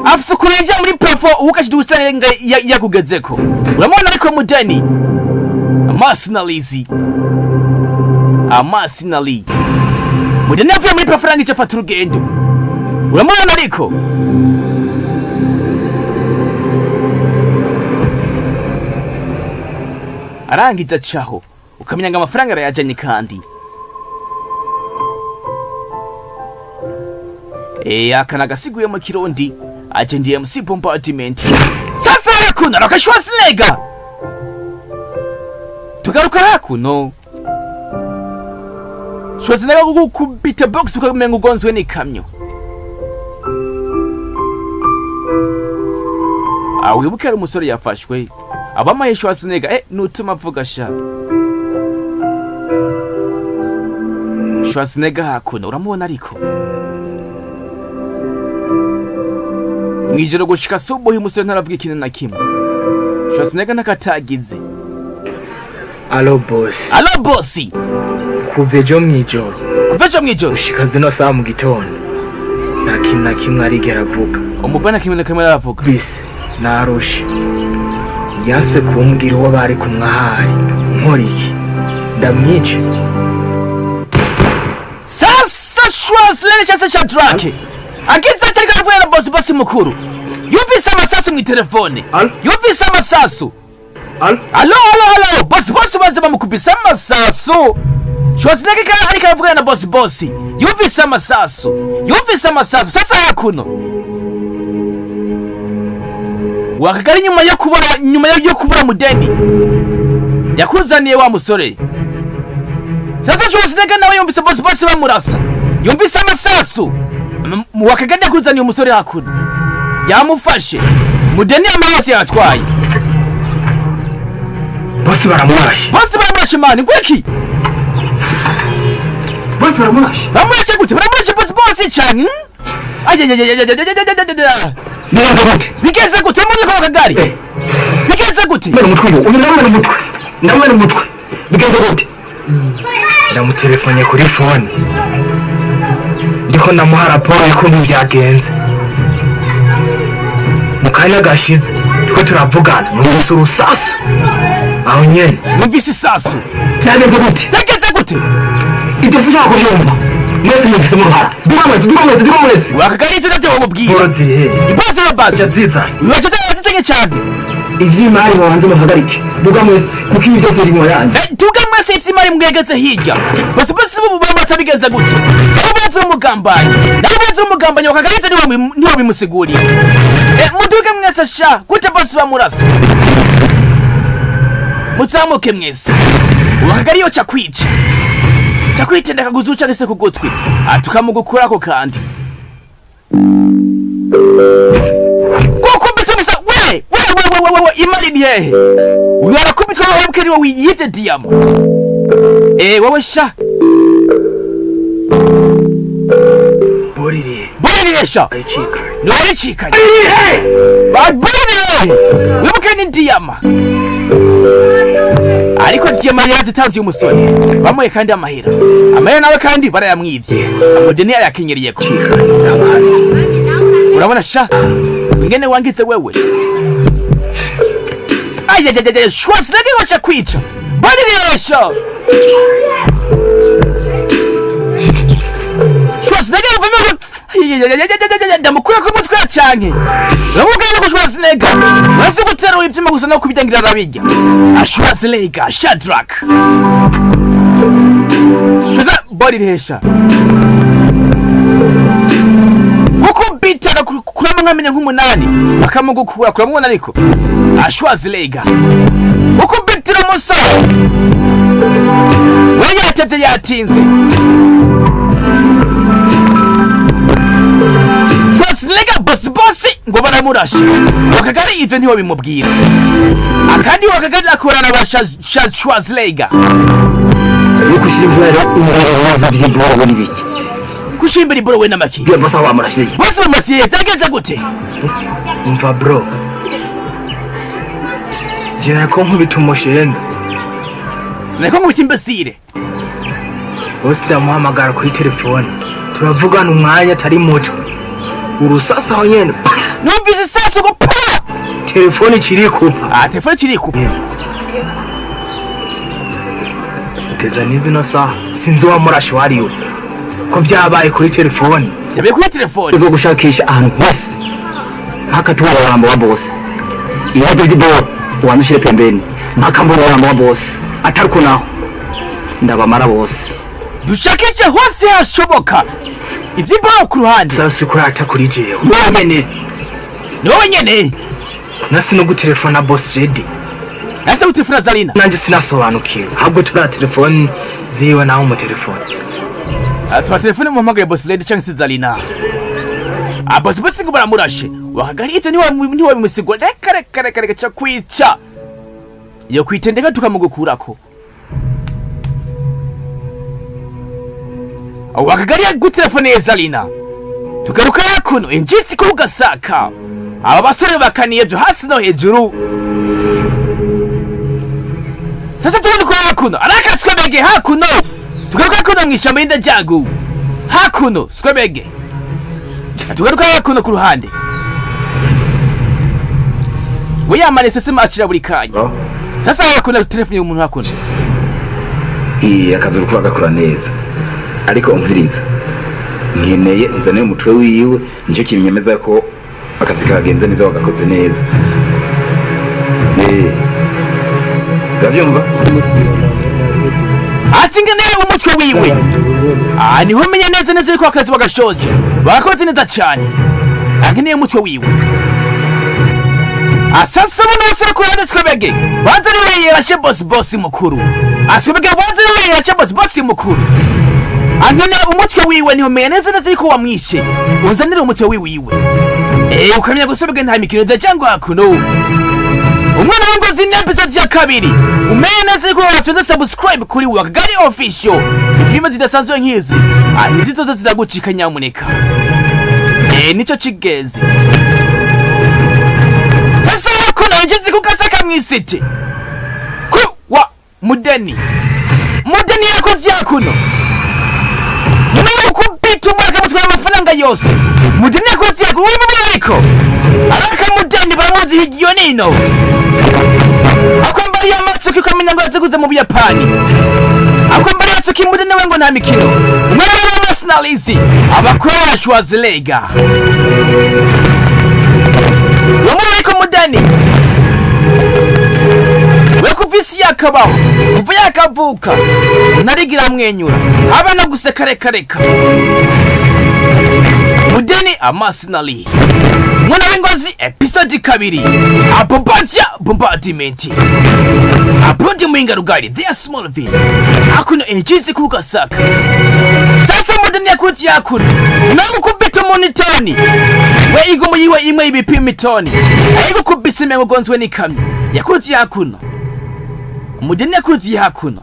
Speaker 1: Afise ukuntu yinjira muri plafond uwukashije usanga yakugezeko. Uramubona ariko Mudeni amasinalizi amasinali. Mudeni yavuye muri plafond arangije afata urugendo. Uramubona ariko arangije acaho, ukamenya ngo amafaranga arayajanye kandi. Akana gasiguye mu Kirundi aje ndiye MC Bombardment. Sasa hakuno raka Schwarzenegger. Tugaruka hakuno. Schwarzenegger gukubita box ukamenga ugonzwe n'ikamyo. Wibuke ari umusore yafashwe. Abamaye Schwarzenegger nutuma avuga sha. Schwarzenegger hakuno uramubona ariko. Mwijoro gushika subuhi umusore ntaravuga ikintu na kimwe. Schwarzenegger nakatagize.
Speaker 2: Alo boss.
Speaker 1: Alo boss.
Speaker 2: Kuva ejo mwijoro.
Speaker 1: Kuva ejo mwijoro.
Speaker 2: Gushika zino saha mu gitondo. Nta kintu na kimwe arigera avuga.
Speaker 1: Umubana kimwe na kimwe aravuga.
Speaker 2: Bise narushe. Yanse kumbwira uwo bari kumwe ahari. Nkora iki? Ndamwica.
Speaker 1: Sasa Schwarzenegger cyangwa se Shadrack agize ati ariko aravuga na boss, boss mukuru. Yumvise amasasu mu telefone. Yumvise amasasu.
Speaker 5: Alo?
Speaker 1: Alo, alo, alo. Boss, boss banze bamukubise amasasu. Schwarzenegger ariko aravuga na boss, boss. Yumvise amasasu. Yumvise amasasu. Sasa hakuno. Wakagari nyuma yo kubura Mudeni. Yakuzaniye wa musore. Sasa Schwarzenegger nawe yumvise boss, boss bamurasa. Yumvise amasasu. Wakagari yakuzaniye umusore hakuno. Yamufashe. Mudeni amaraso yatwaye.
Speaker 2: Boss baramurashe.
Speaker 1: Boss baramurashe mani ngwiki.
Speaker 7: Boss baramurashe.
Speaker 1: Baramurashe gute? Baramurashe boss, boss cyane. Ayayayayayayayayayaya.
Speaker 7: Bigenze gute?
Speaker 1: Bigenze gute muri ko kagari? Bigenze gute?
Speaker 7: Ndamena umutwe uyu, ndamena umutwe. Ndamena umutwe. Bigenze gute?
Speaker 2: Ndamutelefone kuri phone. Ndiko ndamuha raporo y'ukuntu byagenze. Mu kanya gashize ndiko turavugana numvise urusasu. Aho nyene
Speaker 1: numvise isasu.
Speaker 7: Byagenze gute?
Speaker 1: Byagenze gute?
Speaker 7: Ibyo sinshaka kubyumva. Mwese mwumvise uruhara. Duha mwese, duha mwese, duha mwese.
Speaker 1: Wakagari ibyo nabyo wamubwira.
Speaker 2: Boro ziri hehe?
Speaker 1: Iboro ziri basi.
Speaker 2: Yazizanye.
Speaker 1: Yazizanye cyane.
Speaker 7: Ivy'imari babanze muhagarike. Duga mwese kuko ibyo byose biri mu yanyu.
Speaker 1: Duga mwese ivy'imari mwegeze hirya. Bose bose bo bamasa bigenza gute? Nabo bazi umugambanyi. Nabo bazi umugambanyi wakagari ibyo niwe bimusiguriye. Muduge mwese sha, gute bose bamurasa. Muzamuke mwese. Wakagari yo ca kwica. Ca kwitendeka kuzuca ndetse ku gutwi. Atukamugukurako kandi. Gukubita bisa we we we we we we imari ni hehe? Uyu arakubitwa wowe bwe niwe wiyivye diyama. Wowe sha.
Speaker 2: Boriri.
Speaker 1: Boriri sha.
Speaker 2: Ayicika.
Speaker 1: Ni wayicikanye. Boriri. Wibuke ni diyama. Ariko diyama yarazitanze uyu musore. Bamuye kandi amahera. Amahera nawe kandi barayamwivye. Amudeni yayakenyeriyeko. Urabona sha? Ingene wangitse wewe. Ayayayaya, Schwarzenegger wacha kwica. Boriri sha. Schwarzenegger uvamo. Ayayayayayaya, ndamukura ku mutwe canke. Uravuga yuko Schwarzenegger wazi gutera ivyuma gusa no kubitangira arabirya. Schwarzenegger, Shadrack. Schwarzenegger bori hesha. Gukubita kurama nkamenya nk'umunani bakamugukura kuramubona ariko. Schwarzenegger. Gukubitira umusore. We yatevye. Ntibyatinze, Schwarzenegger boss boss ngo baramurashe. Wakagari ivyo ntiwabimubwira. Akandi Wakagari akorana ba Schwarzenegger.
Speaker 7: Yo gushyira ibibazo by'iboro n'ibiki?
Speaker 1: Kushimbira iboro we n'amaki?
Speaker 7: Bwiye boss aho bamurashe.
Speaker 1: Bose bamurasiye, byagenze gute?
Speaker 2: Umva bro, jena ko nkubita umushenzi.
Speaker 1: Niko nkubita imbesire.
Speaker 2: Bose ndamuhamagara kuri telefone, turavugana umwanya atari muto, urusasa aho nyene pa!
Speaker 1: Numvise isasu ngo pa!
Speaker 2: Telefone ikirikupa.
Speaker 1: Ah, telefone kirikupa.
Speaker 2: Kugeza n'izino saha sinzi uwamurashe uwo ariwe, ko byabaye kuri telefone.
Speaker 1: Byabaye kuri telefone.
Speaker 7: Zo gushakisha ahantu hose mpaka tubona umurambo wa boss. Ibibazo by'iboro ubanza ushyire pembeni mpaka mbona umurambo wa boss, atari uko naho ndabamara bose.
Speaker 1: Dushakishe hose hashoboka, ivy'iboro ku ruhande.
Speaker 2: Sasa kurata kuri jewe?
Speaker 7: Wowe nyene.
Speaker 1: Ni wowe nyene.
Speaker 2: Nasi no gutelefona boss ready.
Speaker 1: Nase gutelefona Zarina.
Speaker 2: Nanjye sinasobanukiwe, ahubwo turiya telefone ziwe nawe umutelefone.
Speaker 1: Tuba telefone muhamagaye boss lady cyangwa se Zarina. Ah, boss boss ngo baramurashe. Wakagari ivyo ntiwabimusigwa. Reka reka reka reka, ca kwica yo kwitendeka tukamugukurako. Wakagari gutelefone Zarina. Tugaruka hakuno injitsi ku gasaka, aba basore bakaniye byo hasi no hejuru. Sasa tubona ko hakuno araka swebege hakuno. Tugaruka hakuno mw'ishyamba y'indajyagu hakuno swebege. Tugaruka hakuno ku ruhande, we yamanitse sima acira buri kanya. Sasa hakuno telefone y'umuntu hakuno.
Speaker 9: Iya, akazi uriko uragakora neza, ariko umviriza, nkeneye unzanire umutwe wiwe, nicyo kinyemeza ko akazi kagenze neza, wagakoze neza. Eh, uravyumva?
Speaker 1: Ati ngeneye umutwe wiwe. Ah, niho menya neza neza yuko akazi bagashoje bagakoze neza cyane. Ankeneye umutwe wiwe. Asasa buno basore ku ruhande twebege banza niwe yarashe boss boss mukuru. Aswebege banza niwe yarashe boss boss mukuru. Ankeneye umutwe wiwe, niho menya neza neza yuko wamwishe. Unzanire umutwe wiwe. Eh, ukamenya gusobega nta mikino idajangwa hakuno. Umwana w'ingozi ni episode ya kabiri. Umenye neza yuko wafyonze subscribe kuri Wakagari Official. Ifilime zidasanzwe nk'izi, ah, ntizizoza ziragucika nyamuneka. Eh, nico kigezi. Sasa hakuno injizi kugasaka mw'isiti ku wa mudeni. Mudeni yakoze hakuno nyuma yo gukubita umwaka mutwara amafaranga yose. Mudeni yakoze hakuno urimo, ariko araka mudeni baramuzi higiyo nino akwambariye amatsuki, ukamenya ngo yaziguze mu Buyapani. Akwambariye atsuki mudeni we ngo nta mikino. Umwana w'amasinalizi abakora Schwarzenegger wamuriko mudeni we kuva isi yakabaho, kuva yakavuka, ntarigira amwenyura aba no guseka. Reka reka, mudeni amasinali. Mwana w'ingozi episode 2, abombatia bombardiment abundi mwinga rugari there Smallville hakuno injizi kugasaka. Sasa mudeni yakuti hakuno namukubita umuntu itoni we igumu yiwe imwe ibipima itoni ayigukubise imengo gonzwe n'ikamyo. Yakuti hakuno mudeni yakuzi hakuno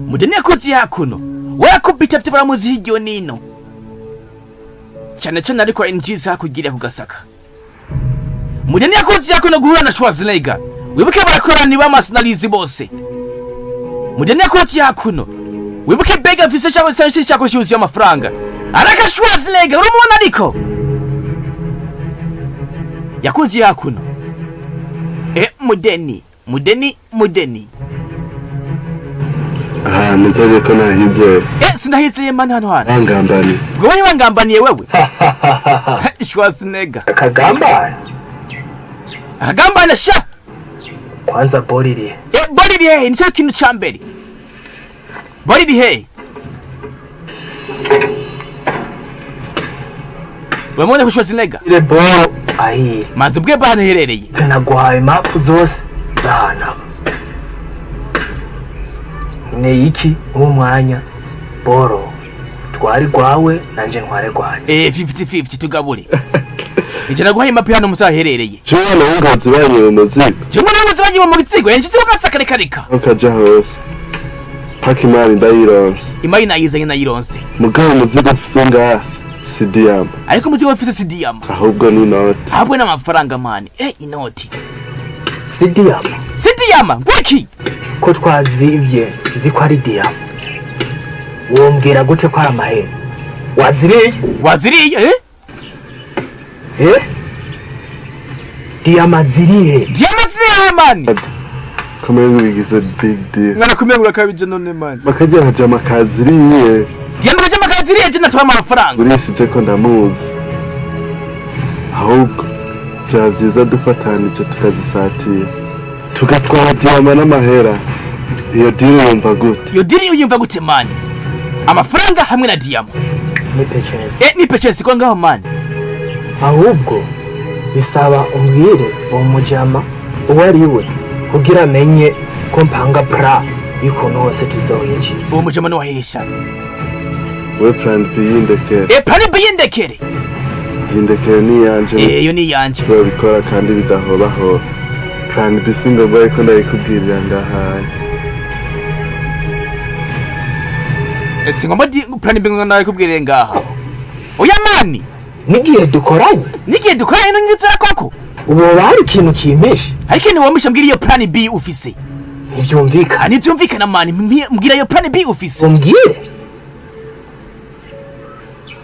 Speaker 1: mudeni yakuzi hakuno warakubita vyo baramuzi hirya nino cyane cyane, ariko injizi hakugira kugasaka. Mudeni yakuzi hakuno guhura na Schwarzenegger. Wibuke barakorana ni b'amasinalizi bose. Mudeni yakuzi hakuno, wibuke bega mfise cyangwa se cyako cyuzuye amafaranga. Araka Schwarzenegger uramubona, ariko yakuzi hakuno. Eh, mudeni mudeni mudeni.
Speaker 5: Ah, nizere ko nahizeye.
Speaker 1: Eh, sinahizeye mani hano hano.
Speaker 5: Wangambaniye.
Speaker 1: Wewe wangambaniye wewe Schwarzenegger.
Speaker 2: Akagambane.
Speaker 1: Akagambane sha.
Speaker 2: Kwanza bori iri?
Speaker 1: Eh, bori iri hehe? Nicyo kintu ca mbere. Bori iri hehe? Wamubona ko Schwarzenegger?
Speaker 2: Ile boro ahiri.
Speaker 1: Manzi ubwe ahantu iherereye.
Speaker 2: Naguhaye mapu zose z'ahantu aba. Nkeneye iki uno mwanya? Boro twari gwawe, nanje ntware gwanjye.
Speaker 1: 50-50, tugabure. Ije naguhaye imapi hano musa aherereye.
Speaker 5: Jewe w'ingozi banyiwe umuzigo.
Speaker 1: Jewe n'ingozi banyiwe mu bitsigo, yanshyizeho gasakare kareka.
Speaker 5: Ukaja hose paka imari ndayironse.
Speaker 1: Imari nayizanye, nayironse.
Speaker 5: Mugabo umuzigo mfise ngaha si diyama.
Speaker 1: Ariko umuzigo mfise si diyama.
Speaker 5: Ahubwo ni inoti.
Speaker 1: Ahubwo n'amafaranga mani, inoti.
Speaker 2: Si diyama.
Speaker 1: Si diyama ngwiki?
Speaker 2: Ko twazivye nzi ko ari diyama, wombwira gute ko ari amahera? Waziriye?
Speaker 1: Waziriye, eh?
Speaker 2: Eh, diyama zirihe?
Speaker 1: Diyama zirihe mani?
Speaker 5: Kumenya bigize big deal.
Speaker 6: Mwana, kumenya urakabije none mani.
Speaker 5: Bakajya kajama kaziriye.
Speaker 1: Diyama kajama kaziriye, je natwara amafaranga.
Speaker 5: Urishije ko ndamuzi. Ahubwo byaba byiza dufatanije tukazisatira, tugatwara diyama n'amahera. Iyo deal wumva gute?
Speaker 1: Iyo deal uyumva gute mani? Amafaranga hamwe na diyama.
Speaker 2: Ni patience.
Speaker 1: Ni patience ko ngaho mani.
Speaker 2: Ahubwo bisaba umbwire uwo mujama uwo ari we, kugira amenye ko mpanga plan y'ukuntu hose tuzohinjira.
Speaker 1: Uwo mujama ni wahesha?
Speaker 5: We plan B yindekere.
Speaker 1: Plan B yindekere.
Speaker 5: Yindekere ni iyanje.
Speaker 1: Iyo ni iyanje.
Speaker 5: Nzobikora kandi bidahobaho. Plan B si ngombwa yuko ndayikubwirira ngahaye.
Speaker 1: Si ngombwa plan B ngo ndayikubwirire ngaha. Oya mani.
Speaker 2: N'igihe dukoranye.
Speaker 1: N'igihe dukoranye n'inzira koko.
Speaker 2: Ubu hari ikintu kimishe.
Speaker 1: Ariko ni wamisha, mbwira iyo plan B ufise.
Speaker 2: Ntibyumvikana.
Speaker 1: Ntibyumvikana mani, mbwira iyo plan B ufise.
Speaker 2: Umbwire.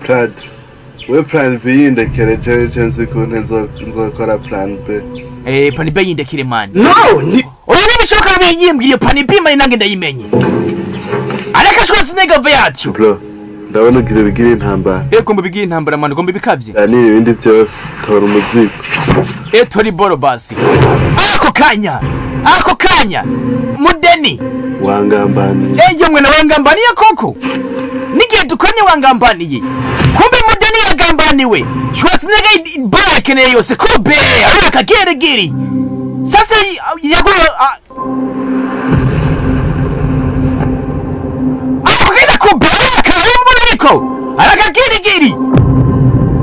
Speaker 5: Plan we plan B yindekere, jewe nzi ukuntu nzokora plan B.
Speaker 1: Plan B yindekere mani.
Speaker 2: No, ni
Speaker 1: Oya, nibishoboka yimbwira iyo plan B mani, nange ndayimenye. Areka Schwarzenegger ave yatyo.
Speaker 5: Bro, ndabona ugira ibigira intambara.
Speaker 6: Gomba bigira intambara mani, gomba bikavye.
Speaker 5: Ganira ibindi byose, tora umuzigo.
Speaker 1: Tori boro basi. Ako kanya. Ako kanya. Mudeni.
Speaker 5: Wangambaniye.
Speaker 1: Eyo mwe wangambaniye koko. Nigihe dukoranye wangambaniye. Kumbe Mudeni yagambaniwe. Schwarzenegger bora akeneye yose kube araka geregeri. Sasa yaguye ako kanya kube araka arambona ariko araka geregeri.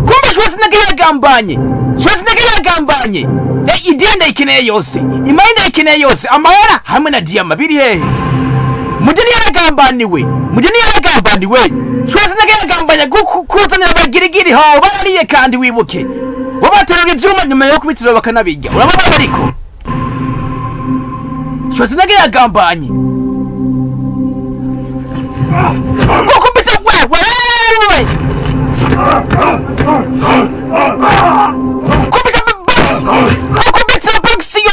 Speaker 1: Kumbe Schwarzenegger yagambanye. Schwarzenegger yagambanye. Idea ndayikeneye yose. Imari ndayikeneye yose. Amahera hamwe na diyama biri hehe? Mudeni yaragambaniwe. Mudeni yaragambaniwe. Schwarzenegger yagambanye kuzanira abagirigiri ho barariye, kandi wibuke. Babaterura ivyuma nyuma yo kubitira bakanabirya. Urabona ariko. Schwarzenegger yagambanye. Gukubita we we. Kubita box. Gukubita box yo.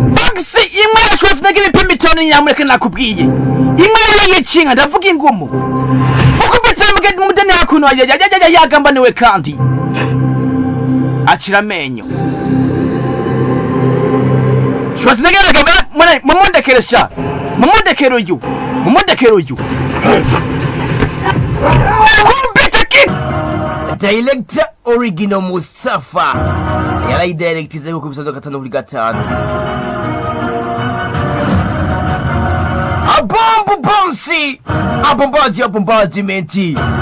Speaker 1: Box imwe ya Schwarzenegger ibipimo 5, nyamureke nakubwiye. Imwe rero yicinka, ndavuga ingumu. Gukubita Mudeni hakuno yagambaniwe kandi. Acira amenyo. Schwarzenegger yagambaniwe, mumundekere sha. Mumundekere uyu. Mumundekere uyu. Kubita ki. Director Original Mustafa yarayidirectize kuko bisoza gatanu kuri gatanu. Abombu Bonsi Abombaji Abombardiment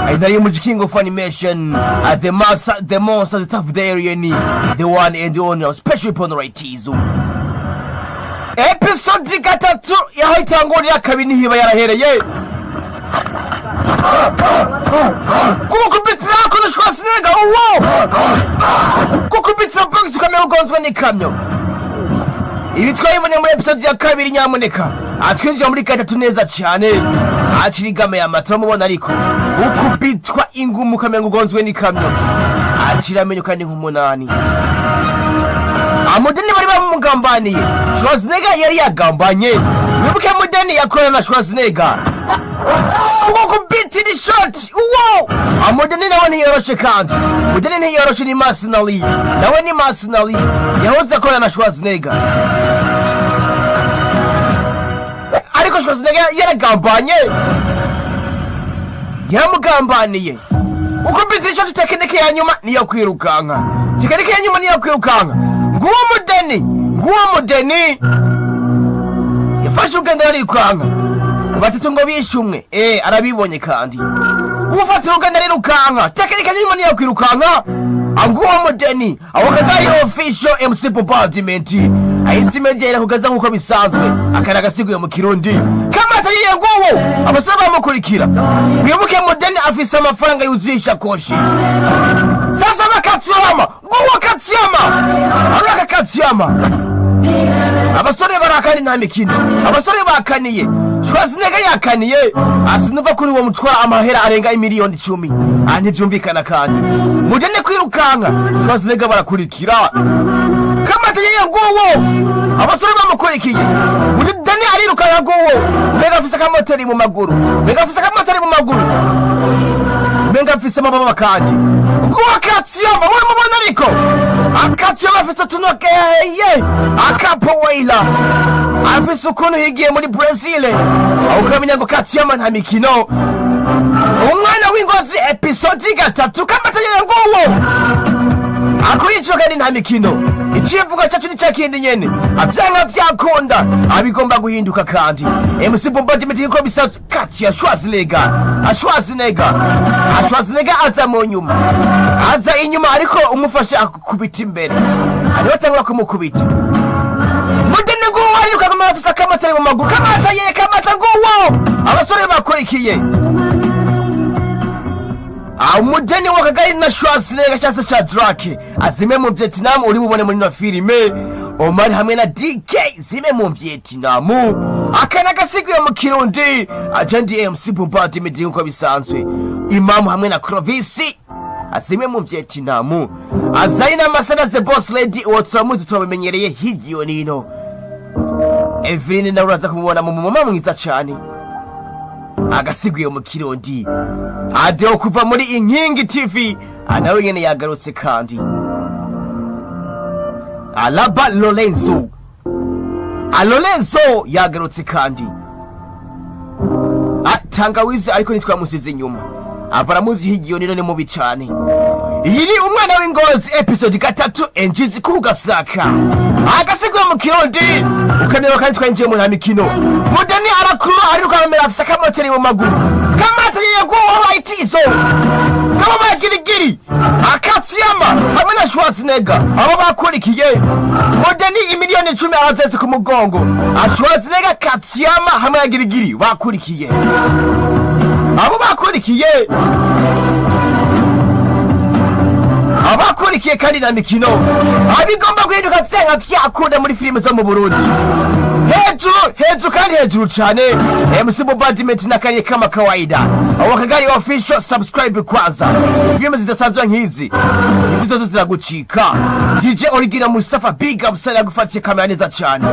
Speaker 1: Ainari mu King of Animation, the master, the monster, the tough, the alien, the one and only special ponoritism. Episode 3 yaho itangurira kabiri nihiba yarahereye. Gukubitira kuno Schwarzenegger uwo gukubitira box ukamera ugonzwe n'ikamyo. Ibi twabibonye muri episode ya 2, nyamuneka. Atwinjira muri 3 neza cyane. Acirigame amata mubona, ariko ukubitwa ingumu ukamera ugonzwe n'ikamyo. Acira amenyo kandi nk'umunani. Amudeni bari bamugambaniye. Schwarzenegger yari yagambanye. Wibuke Mudeni yakorana na Schwarzenegger. Gukubita ni shot uwo. Amudeni nawe ntiyoroshe, kandi Mudeni ntiyoroshe, ni mercenary nawe, ni mercenary yahoze akorana na Schwarzenegger, ariko Schwarzenegger yaragambanye, yaramugambaniye. Ukubita ishoti, tekinike ya nyuma niyo kwirukanka, tekinike ya nyuma niyo kwirukanka. Nguwo Mudeni, nguwo Mudeni yafashe urugendo arirukanka. Batatu ngo bishe umwe, arabibonye kandi ufata uruganda rirukanka tekinika nyirimo niyo kwirukanka anguwo Mudeni aho Kagari Official MC Bombardment ahise imegera kugaza nk'uko bisanzwe. Akana gasiguye mu Kirundi kamata yiye nguwo, abasore bamukurikira. Wibuke Mudeni afise amafaranga yuzuye ishakoshi. Sasa bakatsiyama nguwo, katsiyama araka katsiyama. Abasore barakani, nta mikino, abasore bakaniye. Schwarzenegger yakaniye asinuva kuri uwo mutwara amahera arenga imiliyoni 10. Aha ntivyumvikana kandi Mudeni kwirukanka, Schwarzenegger barakurikira. Kamata yeye nguwo, abasore bamukurikiye. Mudeni arirukanka nguwo, mbega afise akamoteri mu maguru, mbega afise akamoteri mu maguru, mbega afise amababa kandi nguwo Katsiyama uramubona, ariko Akatsiyama afise utunogeye akapoweila, afise ukuntu yigiye muri Brazil, aho ukamenya ngo Katsiyama nta mikino. Umwana w'Ingozi episode 3, kamata yeye nguwo akurikiwe kandi nta mikino. Icivugo cyacu ni cakindi nyene, avyanga vyakunda abigomba guhinduka kandi MC Bombardment niko bisanzwe. Katya Schwarzenegger, Schwarzenegger, Schwarzenegger aza mu nyuma, aza inyuma, ariko umufashe akukubita imbere, ariho atangura kumukubita. Mudeni nguwo ariruka kama afise akamatari mu maguru. Kamata ye, kamata nguwo, abasore bakurikiye Umudeni wa Kagari na Schwarzenegger cyangwa se Shadrack azime mu Vietnam. Uri bubone muri no filime Omar hamwe na DK zime mu Vietnam. Akana gasiguye mu Kirundi Agent MC Bombardment nkuko bisanzwe. Imamu hamwe na Clovis azime mu Vietnam. Azaina Masana the Boss Lady, uwo turamuzi, turabimenyereye hirya nino. Eveline nawe uraza kumubona mu mama mwiza cyane. Agasiguye mu Kirundi Adeo kuva muri Inkingi TV nawe nyene yagarutse kandi. Alaba Lorenzo, a Lorenzo yagarutse kandi. Tangawizi ariko ntitwamusize inyuma, abaramuzi higiyo nino ni mubi cane. Iyi ni Umwana w'Ingozi episode 3, enjizi ku gasaka agasigwe mu Kirundi ukanero kandi twinjiye mu nta mikino. Mudeni arakuru ariruka amera afise akamoteri mu maguru. Kamata yeguwa bayitizo kama bagirigiri Akatsiyama hamwe na Schwarzenegger abo bakurikiye Mudeni imiliyoni 10 arazese ku mugongo. Schwarzenegger, Katsiyama hamwe na Girigiri bakurikiye, abo bakurikiye, abakurikiye kandi na mikino abigomba guhinduka vyanka vyakunda muri filime zo mu Burundi. Hejuru hejuru kandi hejuru cyane, MC Bombardment na kariye kama kawaida aho Kagari Official. Subscribe kwanza, filime zidasanzwe nk'izi izi zose ziragucika. DJ Original Mustafa, big up sana, yagufatiye kamera neza cyane,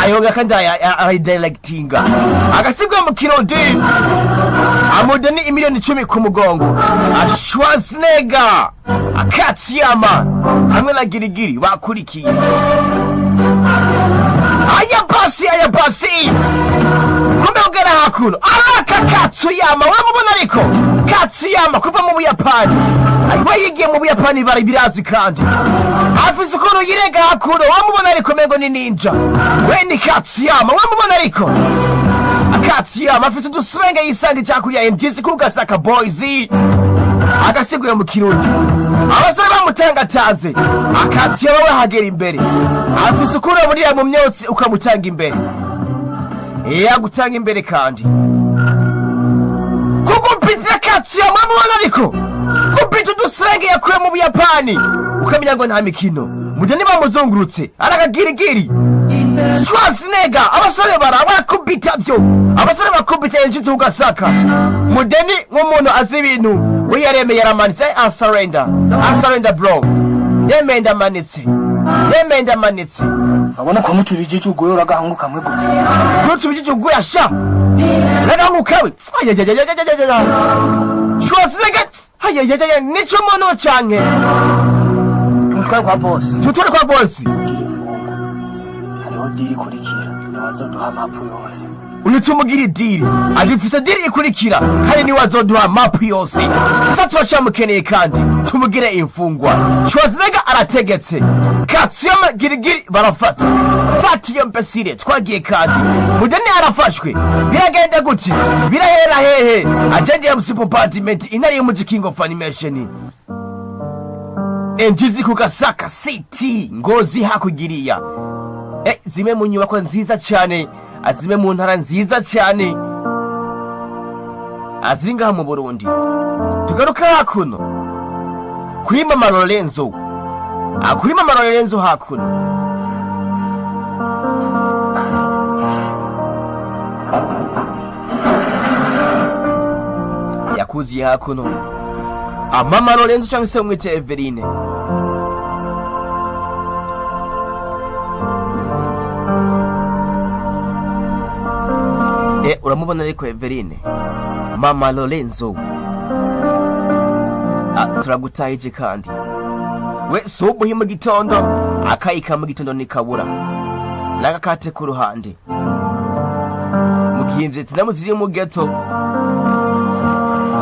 Speaker 1: ayonga kandi ayidirectinga. Agasigwa mu Kirundi Amudeni imiliyoni 10 ku mugongo. Schwarzenegger, Akatsiyama hamwe na Girigiri bakurikiye. Aya basi, aya basi, kumbe ugera hakuno araka Katsuyama uramubona, ariko Katsuyama kuva mu Buyapani, we yigiye mu Buyapani bari birazwi kandi afise ukuntu yirega hakuno uramubona, ariko mengo ni ninja we ni Katsuyama uramubona, ariko Katsuyama afise udusenge yisanga icyakuriya MGC ku Gasaka Boys. Agasiguye mu Kirundi abasore bamutangatanze. Akatsuyama we hagera imbere afise ukuntu buriya mu myotsi ukamutanga imbere, yagutanga imbere kandi kugupitira. Katsuyama mubona, ariko kupita udusenge yakuye mu Buyapani ukamenya ngo nta mikino. Mujya niba muzungurutse arakagirigiri Schwarzenegger, abasore barakubita byo, abasore bakubita yinjiza ugasaka. Mudeni nk'umuntu azi ibintu we yaremeye yaramanitse. I surrender, I surrender bro, ndemeye ndamanitse, ndemeye ndamanitse.
Speaker 2: Urabona ko mutubijije ugoye uragahungu kamwe gusa.
Speaker 1: Ntutubijije uguya sha ragamukawe ayayayayayayaya Schwarzenegger ayayayaya nico muntu canke
Speaker 2: Tumutware kwa boss.
Speaker 1: Tutore kwa boss.
Speaker 2: Hariho deal ikurikira, niwazoduha mapu yose.
Speaker 1: Uyu tumugira i deal, agifise deal ikurikira kandi niwe azoduha mapu yose. Sasa turacamukeneye kandi tumugire imfungwa. Schwarzenegger arategetse. Katsuyama girigiri barafata. Fata iyo mbesire twagiye kandi Mudeni arafashwe. Biragenda gute? Birahera hehe? Agenda ya Bombardment, intare y'umuji, King of Animation, Enjizi ku Gasaka City, Ngozi hakugiriya. Zimwe mu nyubako nziza cyane, zimwe mu ntara nziza cyane aziri ngaha mu Burundi. Tugaruka hakuno kuri Mama Lorenzo. Kuri Mama Lorenzo hakuno yakuziye hakuno. Mama Lorenzo cyangwa se umwite Everine. Uramubona ariko Everine, Mama Lorenzo. Turagutahije kandi we subuhi mu gitondo, akayika mu gitondo nikabura n'agakate ku ruhande mu gihe Vietnam ziri mu ghetto,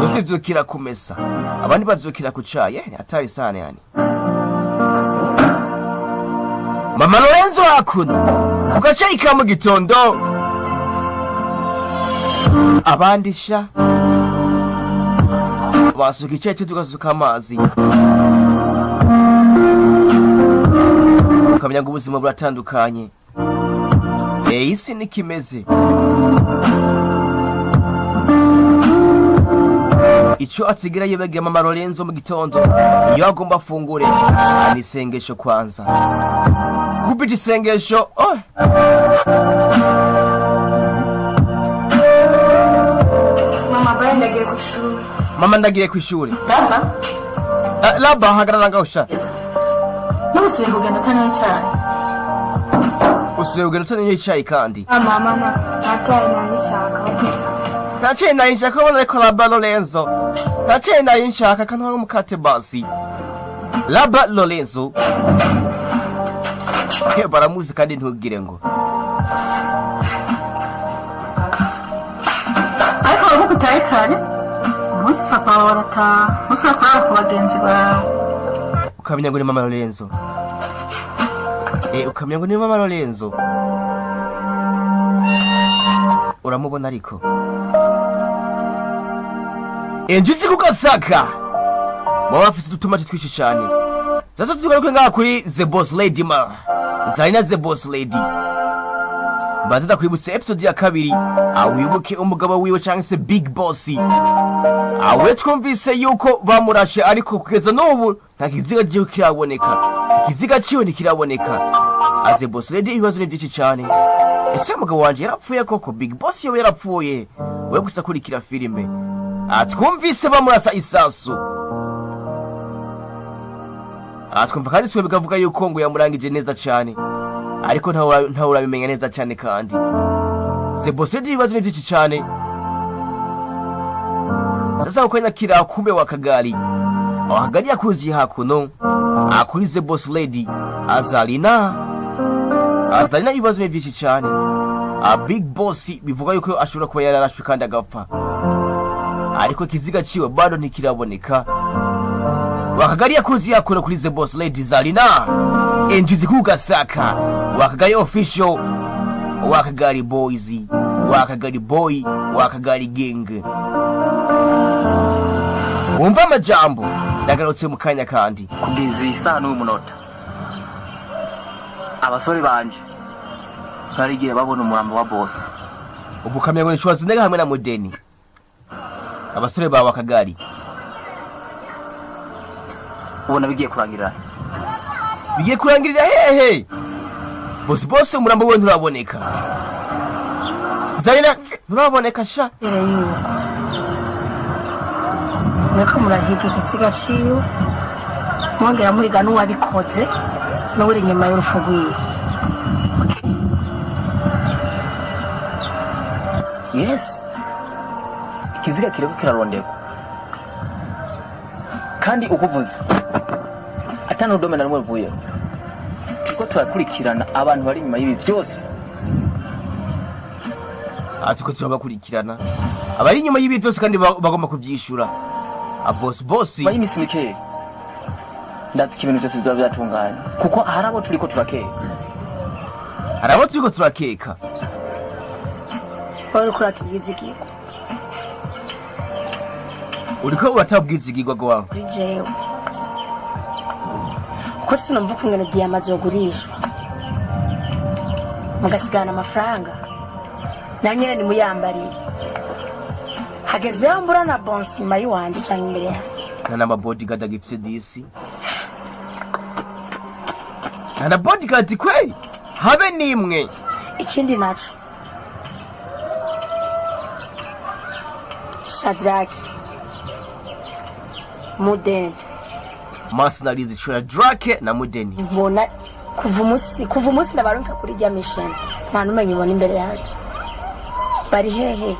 Speaker 1: zose vyukira kumesa, abandi bavyukira ku cayi. Ni hatari sana yani. Mama Lorenzo hakuno ku gacayi ka mu gitondo, abandi sha basuka icayi, tugasuka amazi, ukamenya ngo ubuzima buratandukanye. Isi nikimeze icyo atsigira yibagira Mama Lorenzo mu gitondo iyo agomba afungure ni isengesho kwanza, kubita isengesho, oh.
Speaker 10: Mama, baye, ndagiye ku ishuri.
Speaker 1: Mama, ndagiye ku ishuri.
Speaker 10: Laba.
Speaker 1: Laba, hagarara ngaho sha.
Speaker 10: N'ubusubiye kugenda utanywa icyayi?
Speaker 1: Usubiye kugenda utanywa icyayi kandi?
Speaker 10: Mama, mama, nta cyayi nabishaka.
Speaker 1: Nta cyayi nari nshaka ubona, ariko Laba Lorenzo, nta cyayi nari nshaka kandi hari umukate basi. Laba Lorenzo baramuzi kandi ntugire ngo
Speaker 10: Ariko waba utaye kare umunsi papa wawe arataha, umunsi wo kurara ku bagenzi bawe.
Speaker 1: Ukamenya ngo ni Mama Lorenzo. Ukamenya ngo ni Mama Lorenzo. Uramubona ariko Enjizi ku Gasaka baba bafise udutumati twinshi cyane. Sasa tugaruke ngaha kuri The Boss Lady, ma Zarina The Boss Lady. Mbanza ndakwibutse episode ya kabiri, awibuke umugabo wiwe cyangwa se Big Boss, awe twumvise yuko bamurashe, ariko kugeza n'ubu nta kiziga ciwe kiraboneka, ikiziga ciwe ntikiraboneka. Aze Boss Lady ibibazo ni byinshi cyane. Ese umugabo wanje yarapfuye koko? Big Boss yowe yarapfuye? We gusa kurikira filime. Twumvise bamurasa isasu. Twumva kandi siwe bikavuga yuko ngo yamurangije neza cyane, ariko ntawe urabimenya neza cyane. Kandi The Boss Lady ibibazo ni byinshi cyane. Sasa uko kira kumbe wa Kagari, Wakagari yakuzi hakuno akuri The Boss Lady Azalina. Azalina ibibazo ni byinshi cyane. A Big Boss bivuga yuko ashobora kuba yararashwe kandi agapfa, ariko ikiziga ciwe bado ntikiraboneka. Wakagari yakuzi yakora kuri The Boss Lady Zalina, Enjizi Kugasaka, Wakagari Official, Wakagari Boys, Wakagari Boy, Wakagari Gang. Wumva amajambo, ndagarutse mu kanya kandi.
Speaker 3: Kugeza iyi saha n'uyu munota, abasore banje barigiye babona umurambo wa boss.
Speaker 1: Ubu kamya ngo ni hamwe na Mudeni, abasore bawe Akagari.
Speaker 3: Ubona bigiye kurangirira?
Speaker 1: Bigiye kurangirira hehe? Boss, boss, umurambo we nturaboneka. Zaina, nturaboneka sha.
Speaker 4: Mbere yuko muriko murahiga ikiziga ciwe, mwongera muhiga n'uwabikoze n'uri inyuma y'urupfu rwiwe.
Speaker 3: Yes, ikiziga kiriko kirarondekwa, kandi ukuvuze ata n'urudome na rumwe ruvuyeho, turiko turakurikirana abantu bari inyuma y'ibi byose.
Speaker 1: Ati ko turabakurikirana abari inyuma y'ibi byose kandi bagomba kuvyishura. A Boss, boss.
Speaker 3: Nyuma y'iminsi mikeya Ndazi ko ibintu byose bizoba byatunganye, kuko hari abo turiko turakeka.
Speaker 1: Hari abo turiko turakeka.
Speaker 4: Wowe uriko uratubwiza igiko.
Speaker 1: Uriko uratabwiza igigwa gwawe.
Speaker 4: Kuri jewe, kuko sinumva ukungene diyama zogurishwa mugasigana amafaranga, nayo nyene nimuyambarire. Hagezeho mbura na bonsi inyuma y'iwanje canke imbere yanje.
Speaker 1: Nta n'ama bodyguard agifise disi, nta na bodyguard kweli, habe nimwe.
Speaker 4: Ikindi naco, Shadraki, Mudeni.
Speaker 1: Mercenaries Shadrake na Mudeni.
Speaker 4: Mbona kuva umunsi ndabarunka kuri rya mission, nta n'umenya ubona imbere yanje. Bari hehe?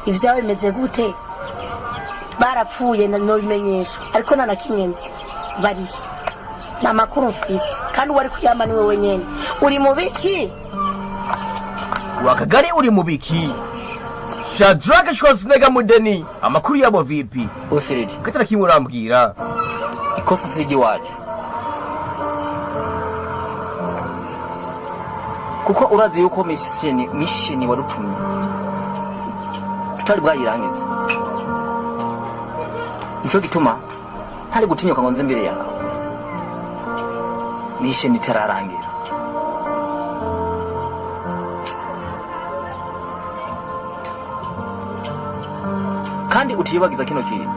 Speaker 4: Ivyabo bimeze gute? Barapfuye nobimenyeshwa, ariko nta na kimwe nzi. Barihe? Nta makuru mfise, kandi uwari kuyama ni wewe nyene. Uri mu biki?
Speaker 1: Wakagari, uri mu biki? Shadrake, Schwarzenegger, Mudeni, amakuru yabo vipi?
Speaker 3: Usiridi.
Speaker 1: Katara kimwe urambwira.
Speaker 3: Ikosa si iry'iwacu, kuko urazi yuko mission wadutumye tutari bwayirangize. Nico gituma ntari gutinyuka ngo nze imbere yawe mission itararangira. Kandi utiyibagiza kino kintu,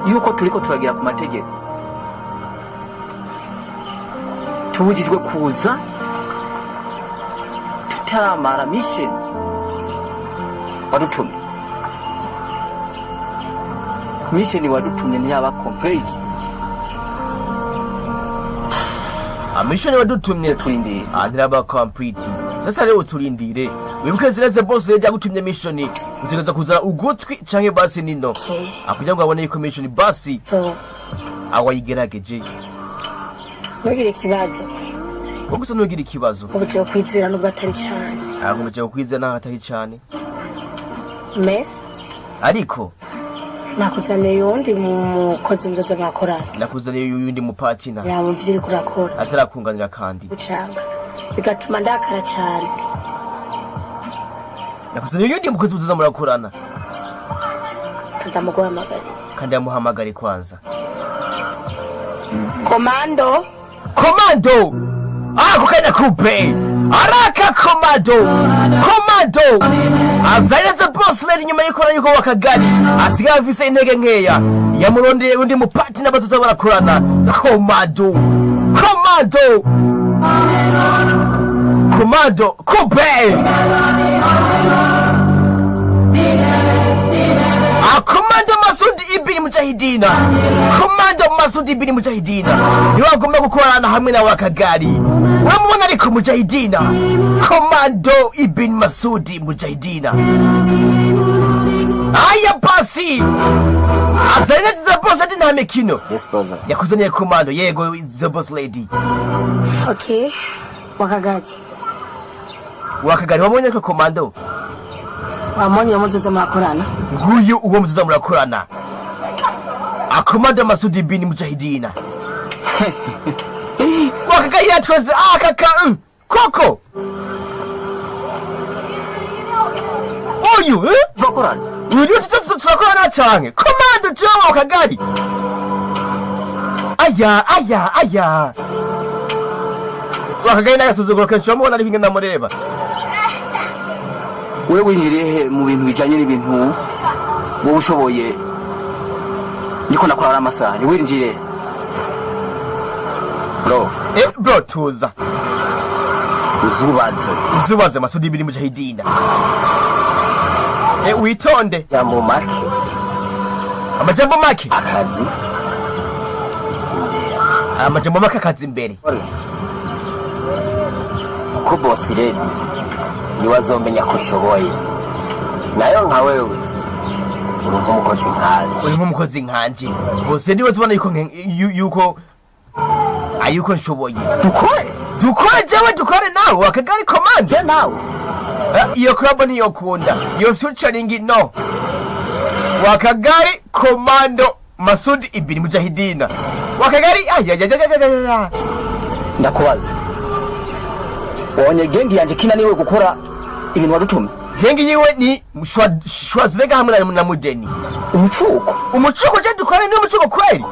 Speaker 3: yuko turiko turagira ku mategeko, tubujijwe kuza tutaramara mission wadutumye. Mission wadutumye ntiyaba complete.
Speaker 1: Mission wadutumye
Speaker 3: turindire.
Speaker 1: Ntiraba complete. Sasa rero turindire. Wibuke zireze, boss rero yagutumye mission, utegereza kuzana ugutwi canke basi nino akugira ngo abone yuko mission basi
Speaker 4: So
Speaker 1: awayigerageje.
Speaker 4: Ntugire ikibazo.
Speaker 1: Wowe gusa ntugire ikibazo.
Speaker 4: Ubu tugiye kwizera nubwo atari cyane.
Speaker 1: Ntabwo mugiye kukwizera naho atari cane.
Speaker 4: Me
Speaker 1: Ariko
Speaker 4: nakuzaniye uwundi mukozi muzoza mwakorana.
Speaker 1: Nakuzaniye uyundi mupatina.
Speaker 4: Yamva ivyo uriko urakora.
Speaker 1: Atarakunganira kandi.
Speaker 4: Gucanga bigatuma ndakara cane.
Speaker 1: Nakuzaniye uyundi mukozi muzoza murakorana.
Speaker 4: Ndamuguhamagarira.
Speaker 1: Kandi amuhamagare kwanza.
Speaker 4: Komando.
Speaker 1: Komando ako kanya kupe araka komando, komando azaretse boss lady nyuma y'ikora yuko wakagari asigaye afise intege nkeya, yamurondeye undi mupatina bazoza barakorana. Komando, komando, komando kupe. Komando Masudi ibini Mujahidina, Komando Masudi ibini Mujahidina niwe agomba gukorana hamwe na wakagari. Uramubona ariko Mujahidina, Komando ibini Masudi Mujahidina. Aya basi azanye the boss ati nta mikino.
Speaker 3: Yes, brother.
Speaker 1: Yakuzaniye komando. Yego, the boss lady.
Speaker 4: Okay, wakagaji.
Speaker 1: Wakagari, wabonye ko komando
Speaker 4: Wamonye uwo muzoza murakorana.
Speaker 1: Nguyu uwo muzoza murakorana, akomando Masudi ibini Mujahidina. Wakagari yatweze akaka koko uyu, eh?
Speaker 3: Tuzakorana.
Speaker 1: Uyu turakorana canke komando jewe wakagari? Aya aya aya, wakagari n'agasuzuguro kenshi wamubona, ariko ingene ndamureba.
Speaker 7: Wewe winjiriye he mu bintu bijanye n'ibintu wowe ushoboye? Niko nakora amasaha, winjiriye, bro?
Speaker 1: Eh bro, tuza.
Speaker 7: Uzubaze.
Speaker 1: Uzubaze Masudi ibini Mujahidina. Eh, witonde.
Speaker 7: Jambo make.
Speaker 1: Amajambo make.
Speaker 7: Akazi.
Speaker 1: Amajambo make, akazi imbere.
Speaker 7: Ko boss lady niwe azomenya ko ushoboye, nayo nka wewe uri nk'umukozi nkanje.
Speaker 1: Uri nk'umukozi nkanje, bose niwe tubona yuko yuko ayuko nshoboye.
Speaker 7: Dukore.
Speaker 1: Dukore jewe, dukore nawe akagari komande.
Speaker 7: Nawe.
Speaker 1: Iyo club niyo kunda iyo featuring no wakagari komando. Masudi Ibini Mujahidina Wakagari. Ayayayayayaya.
Speaker 7: Ndakubaza, wabonye gang yanje kina niwe gukora ibintu wadutumye?
Speaker 1: Gang yiwe ni Schwarzenegger hamwe na Mudeni.
Speaker 7: Umucuko.
Speaker 1: Umucuko je dukora ni umucuko kweli.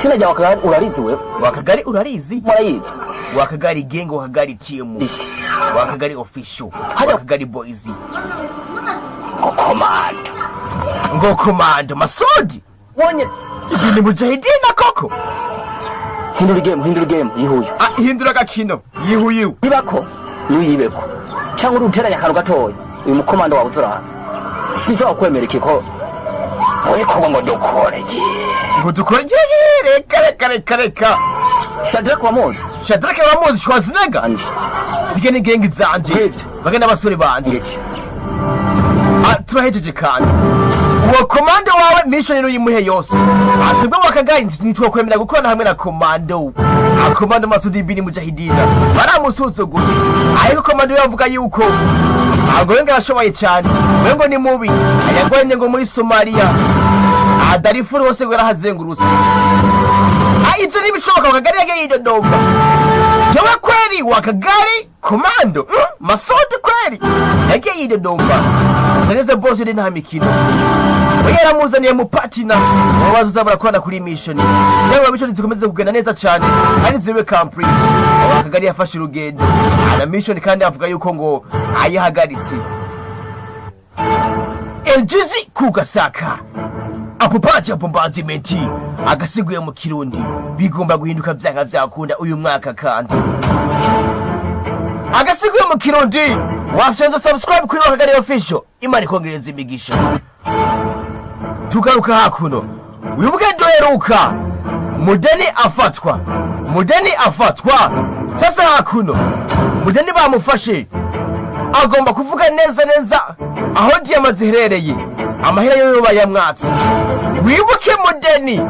Speaker 7: Kina rya Wakagari urarizi wewe?
Speaker 1: Wakagari urarizi?
Speaker 7: Murayizi.
Speaker 1: Wakagari gang, Wakagari team, Wakagari official, Wakagari boys.
Speaker 7: Ngo komando.
Speaker 1: Ngo komando Masudi
Speaker 7: wonye
Speaker 1: Ibini Mujahidina koko.
Speaker 7: Hindura game, hindura game yihuye.
Speaker 1: Ah, hindura gakino yihuye.
Speaker 7: Ibako nuyibeko cyangwa uruteranya akantu gatoya, uyu mukomando wawe turahana, sinshobora kwemera iki ko we koko ngo dukore.
Speaker 1: Ngo dukore ye, reka reka reka reka.
Speaker 7: Shadrack wamuzi?
Speaker 1: Shadrack wamuzi Schwarzenegger zige ni gang zanje bagenda abasore banje. Ah, turahejeje kandi uwo komando wawe mission rero yimuhe yose. Twebwe Wakagari ntitwokwemera gukorana hamwe na komando. Komando Masudi Ibini Mujahidina baramusuzuguye, ariko komando yavuga yuko ntabwo we ngo arashoboye cyane, we ngo ni mubi, yagwanye ngo muri Somalia, Darifuru hose ngo yarahazengurutse. Ivyo ntibishoboka. Wakagari yagiye yidodomba, jewe kweli Wakagari komando Masudi kweli yagiye yidodomba saneze boss ndi nta mikino, we yaramuzaniye mu partner ngo bazoza barakorana kuri mission, yewe mission zikomeze kugenda neza cyane kandi zibe complete. Wakagari yafashe urugendo na mission kandi avuga yuko ngo ayihagaritse. LGZ kugasaka apopaji bombardiment agasiguye mu Kirundi bigomba guhinduka vyanga vyakunda uyu mwaka, kandi agasiguye mu Kirundi. Wafyanze subscribe kuri Wakagari official, Imana ikongereza imigisha. Tugaruka hakuno, wibuke duheruka Mudeni afatwa, Mudeni afatwa. Sasa hakuno Mudeni bamufashe, agomba kuvuga neza neza aho diyama ziherereye, amahera yo bayamwatse. Wibuke Mudeni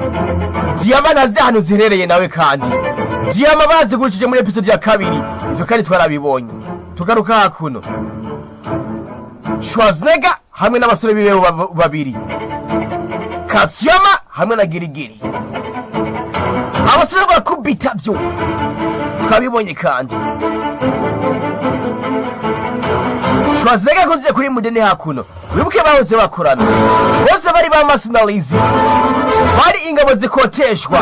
Speaker 1: diyama ntazi ahantu ziherereye nawe, kandi diyama bazigurishije muri episode ya kabiri, ivyo kandi twarabibonye. Tugaruka hakuno, Schwarzenegger hamwe n'abasore biwe babiri, Katsuyama hamwe na Girigiri, abasore barakubita vyo twabibonye. Kandi Schwarzenegger yakoze kuri Mudeni hakuno, wibuke bahoze bakorana bose, bari ba mercenaries, bari ingabo zikoteshwa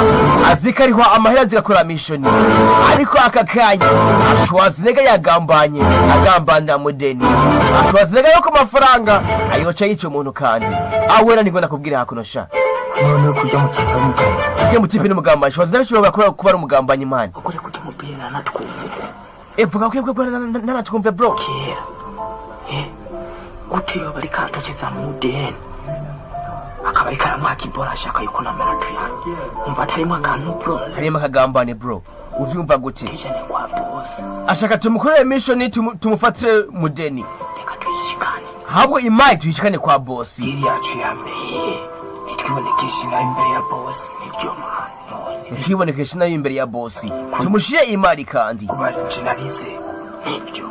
Speaker 1: zikarihwa amahera zigakora mission, ariko aka kanya Schwarzenegger yagambanye, agambanira Mudeni. Schwarzenegger yo ku mafaranga ayoca yica umuntu, kandi awera niko nakubwira hakuno sha.
Speaker 2: None kujya mu kipe mugabo.
Speaker 1: Ujya mu kipe n'umugambanyi Schwarzenegger ashobora kuba ari umugambanyi man.
Speaker 2: Ukuri kujya mupira natwumva.
Speaker 1: Vuga ko nanatwumve bro.
Speaker 2: Kera gute yoba ariko aratoceza Mudeni, akaba ariko aramwaka ibora, ashaka yuko namera tuyana, umva atarimo akantu bro?
Speaker 1: Harimo akagambane bro, uvyumva gute?
Speaker 2: Tijane kwa boss.
Speaker 1: Ashaka tumukorere mission, tumufatire Mudeni.
Speaker 2: Reka tuyishikane.
Speaker 1: Habwo imari tuyishikane kwa boss.
Speaker 2: Deal yacu ya mbere nitwibonekeshe nayo imbere ya boss, nibyo man.
Speaker 1: Ntitwibonekeshe nayo imbere ya boss, tumushire imari kandi.
Speaker 2: Kuba nje nabizeye, nibyo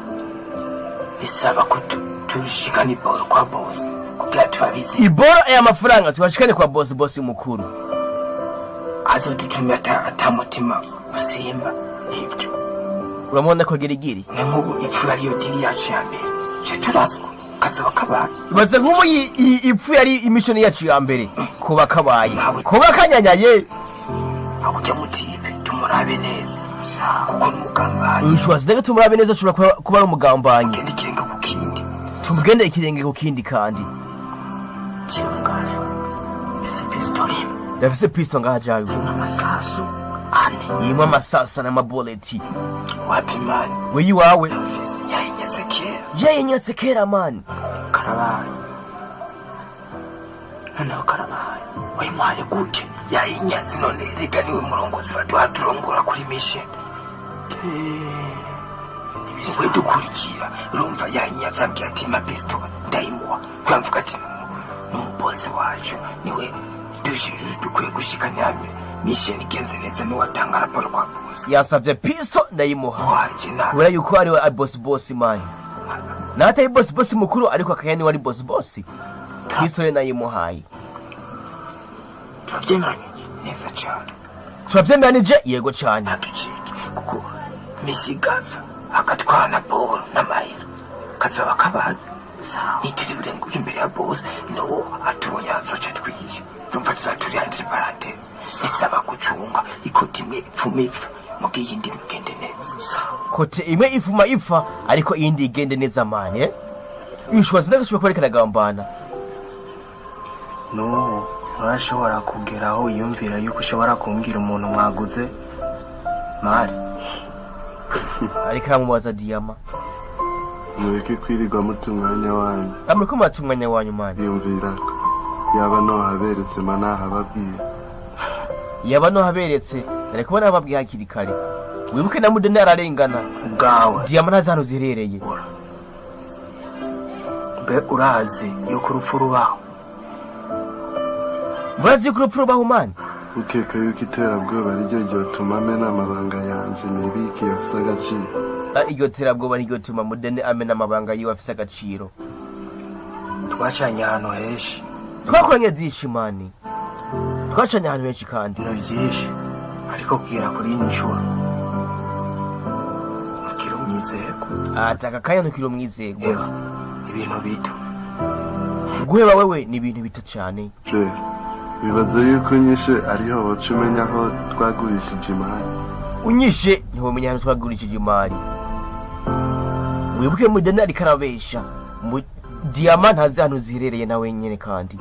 Speaker 2: bisaba ko tushikane iboro kwa boss kugira tubabize.
Speaker 1: Iboro aya mafaranga tuyashikane kwa boss, boss mukuru.
Speaker 2: Azodutumye ata mutima usimba, nibyo.
Speaker 1: Uramubona ko Girigiri
Speaker 2: ni nk'ubu ipfu ariyo deal yacu ya mbere, ce turaswa kazoba kabaye.
Speaker 1: Ibaze nk'ubu ipfu yari imission yacu ya mbere, kuba kabaye, kuba kanyanyaye.
Speaker 2: Akujya mutipe tumurabe neza kuko n'umugambanyi.
Speaker 1: Uyu Schwarzenegger tumurabe neza, ashobora kuba ari umugambanyi.
Speaker 2: Genda ikirenge ku kindi.
Speaker 1: Tumugende ikirenge ku kindi kandi.
Speaker 2: Jewe ngaho mfise pistori imwe.
Speaker 1: Yafise pisto ngaha jayo.
Speaker 2: Irimo amasasu ane.
Speaker 1: Irimo amasasu n'amaboleti.
Speaker 2: Wapi man.
Speaker 1: We iwawe.
Speaker 2: Yayinyatse kera.
Speaker 1: Yayinyatse kera man.
Speaker 2: Karabaye. Noneho karabaye. Wayimuhaye gute? Yayinyatse none rega niwe murongozi baduha turongora kuri mission. We dukurikira, urumva yayinyatse ambwira ati ma pisto ndayimuha. Kwamvuga ati n'umubosi wacu niwe dukwiye gushikanira mission igenze neza, niwe atanga raporo kwa boss.
Speaker 1: Yasavye pisto ndayimuha.
Speaker 2: Waje na.
Speaker 1: Kubera yuko ariwe ari boss boss man. Nawe atari boss boss mukuru, ariko akanya niwe ari boss boss. Pisto ye nayimuhaye.
Speaker 2: Turabyemeranyije neza cyane.
Speaker 1: Turabyemeranije yego cyane.
Speaker 2: Ntaducike kuko misigapfa agatwana boro n'amahera kazoba kabaye. Nituri burenguke imbere ya bose n'uwo atubonye azoca twiye. Numva tuzaturi entre parenthèses. Bisaba gucunga ikoti imwe ipfuma ipfa muga iyindi mugende neza.
Speaker 1: Kote imwe ifuma ipfa ariko iyindi igende neza mane. Ishwa zinagashobora kwerekana gambana.
Speaker 11: N'ubu nturashobora kugera aho wiyumvira yuko ushobora kumbwira umuntu mwaguze mari.
Speaker 1: Ariko aramubaza Diyama.
Speaker 12: Mureke kwirirwa muta umwanya wanyu.
Speaker 1: Amuriko murata umwanya wanyu mani.
Speaker 12: Yumvira ko yaba nohaberetse mba nahababwiye.
Speaker 1: Yaba nohaberetse nari kubona ababwiye hakiri kare. Wibuke na Mudeni ararengana.
Speaker 11: Ubwawe.
Speaker 1: Diyama ntazi ahantu ziherereye.
Speaker 11: Mbe urazi yuko urupfu rubaho?
Speaker 1: Urazi yuko urupfu rubaho mani?
Speaker 12: Ukeka yuko iterabwoba ariryo ryotuma amena amabanga yanje nibikiye afise agaciro.
Speaker 1: Iryo terabwoba niryo ryotuma Mudeni amena amabanga yiwe afise agaciro.
Speaker 11: Twacanye ahantu henshi.
Speaker 1: Twakoranye vyinshi mani. Twacanye ahantu henshi kandi.
Speaker 11: Ibintu vyinshi ariko kugera kuri iyi ncuro ntukiri umwizerwa.
Speaker 1: Ati aka kanya ntukiri umwizerwa.
Speaker 11: Eba ibintu bito.
Speaker 1: Guheba wewe ni ibintu bito cane.
Speaker 12: Bibaza yuko unyishe ariho woca umenya aho twagurishije imari.
Speaker 1: Unyishe ntiwomenya aho twagurishije imari. Wibuke Mudeni ariko arabesha. Diyama ntazi ahantu ziherereye nawe nyene kandi.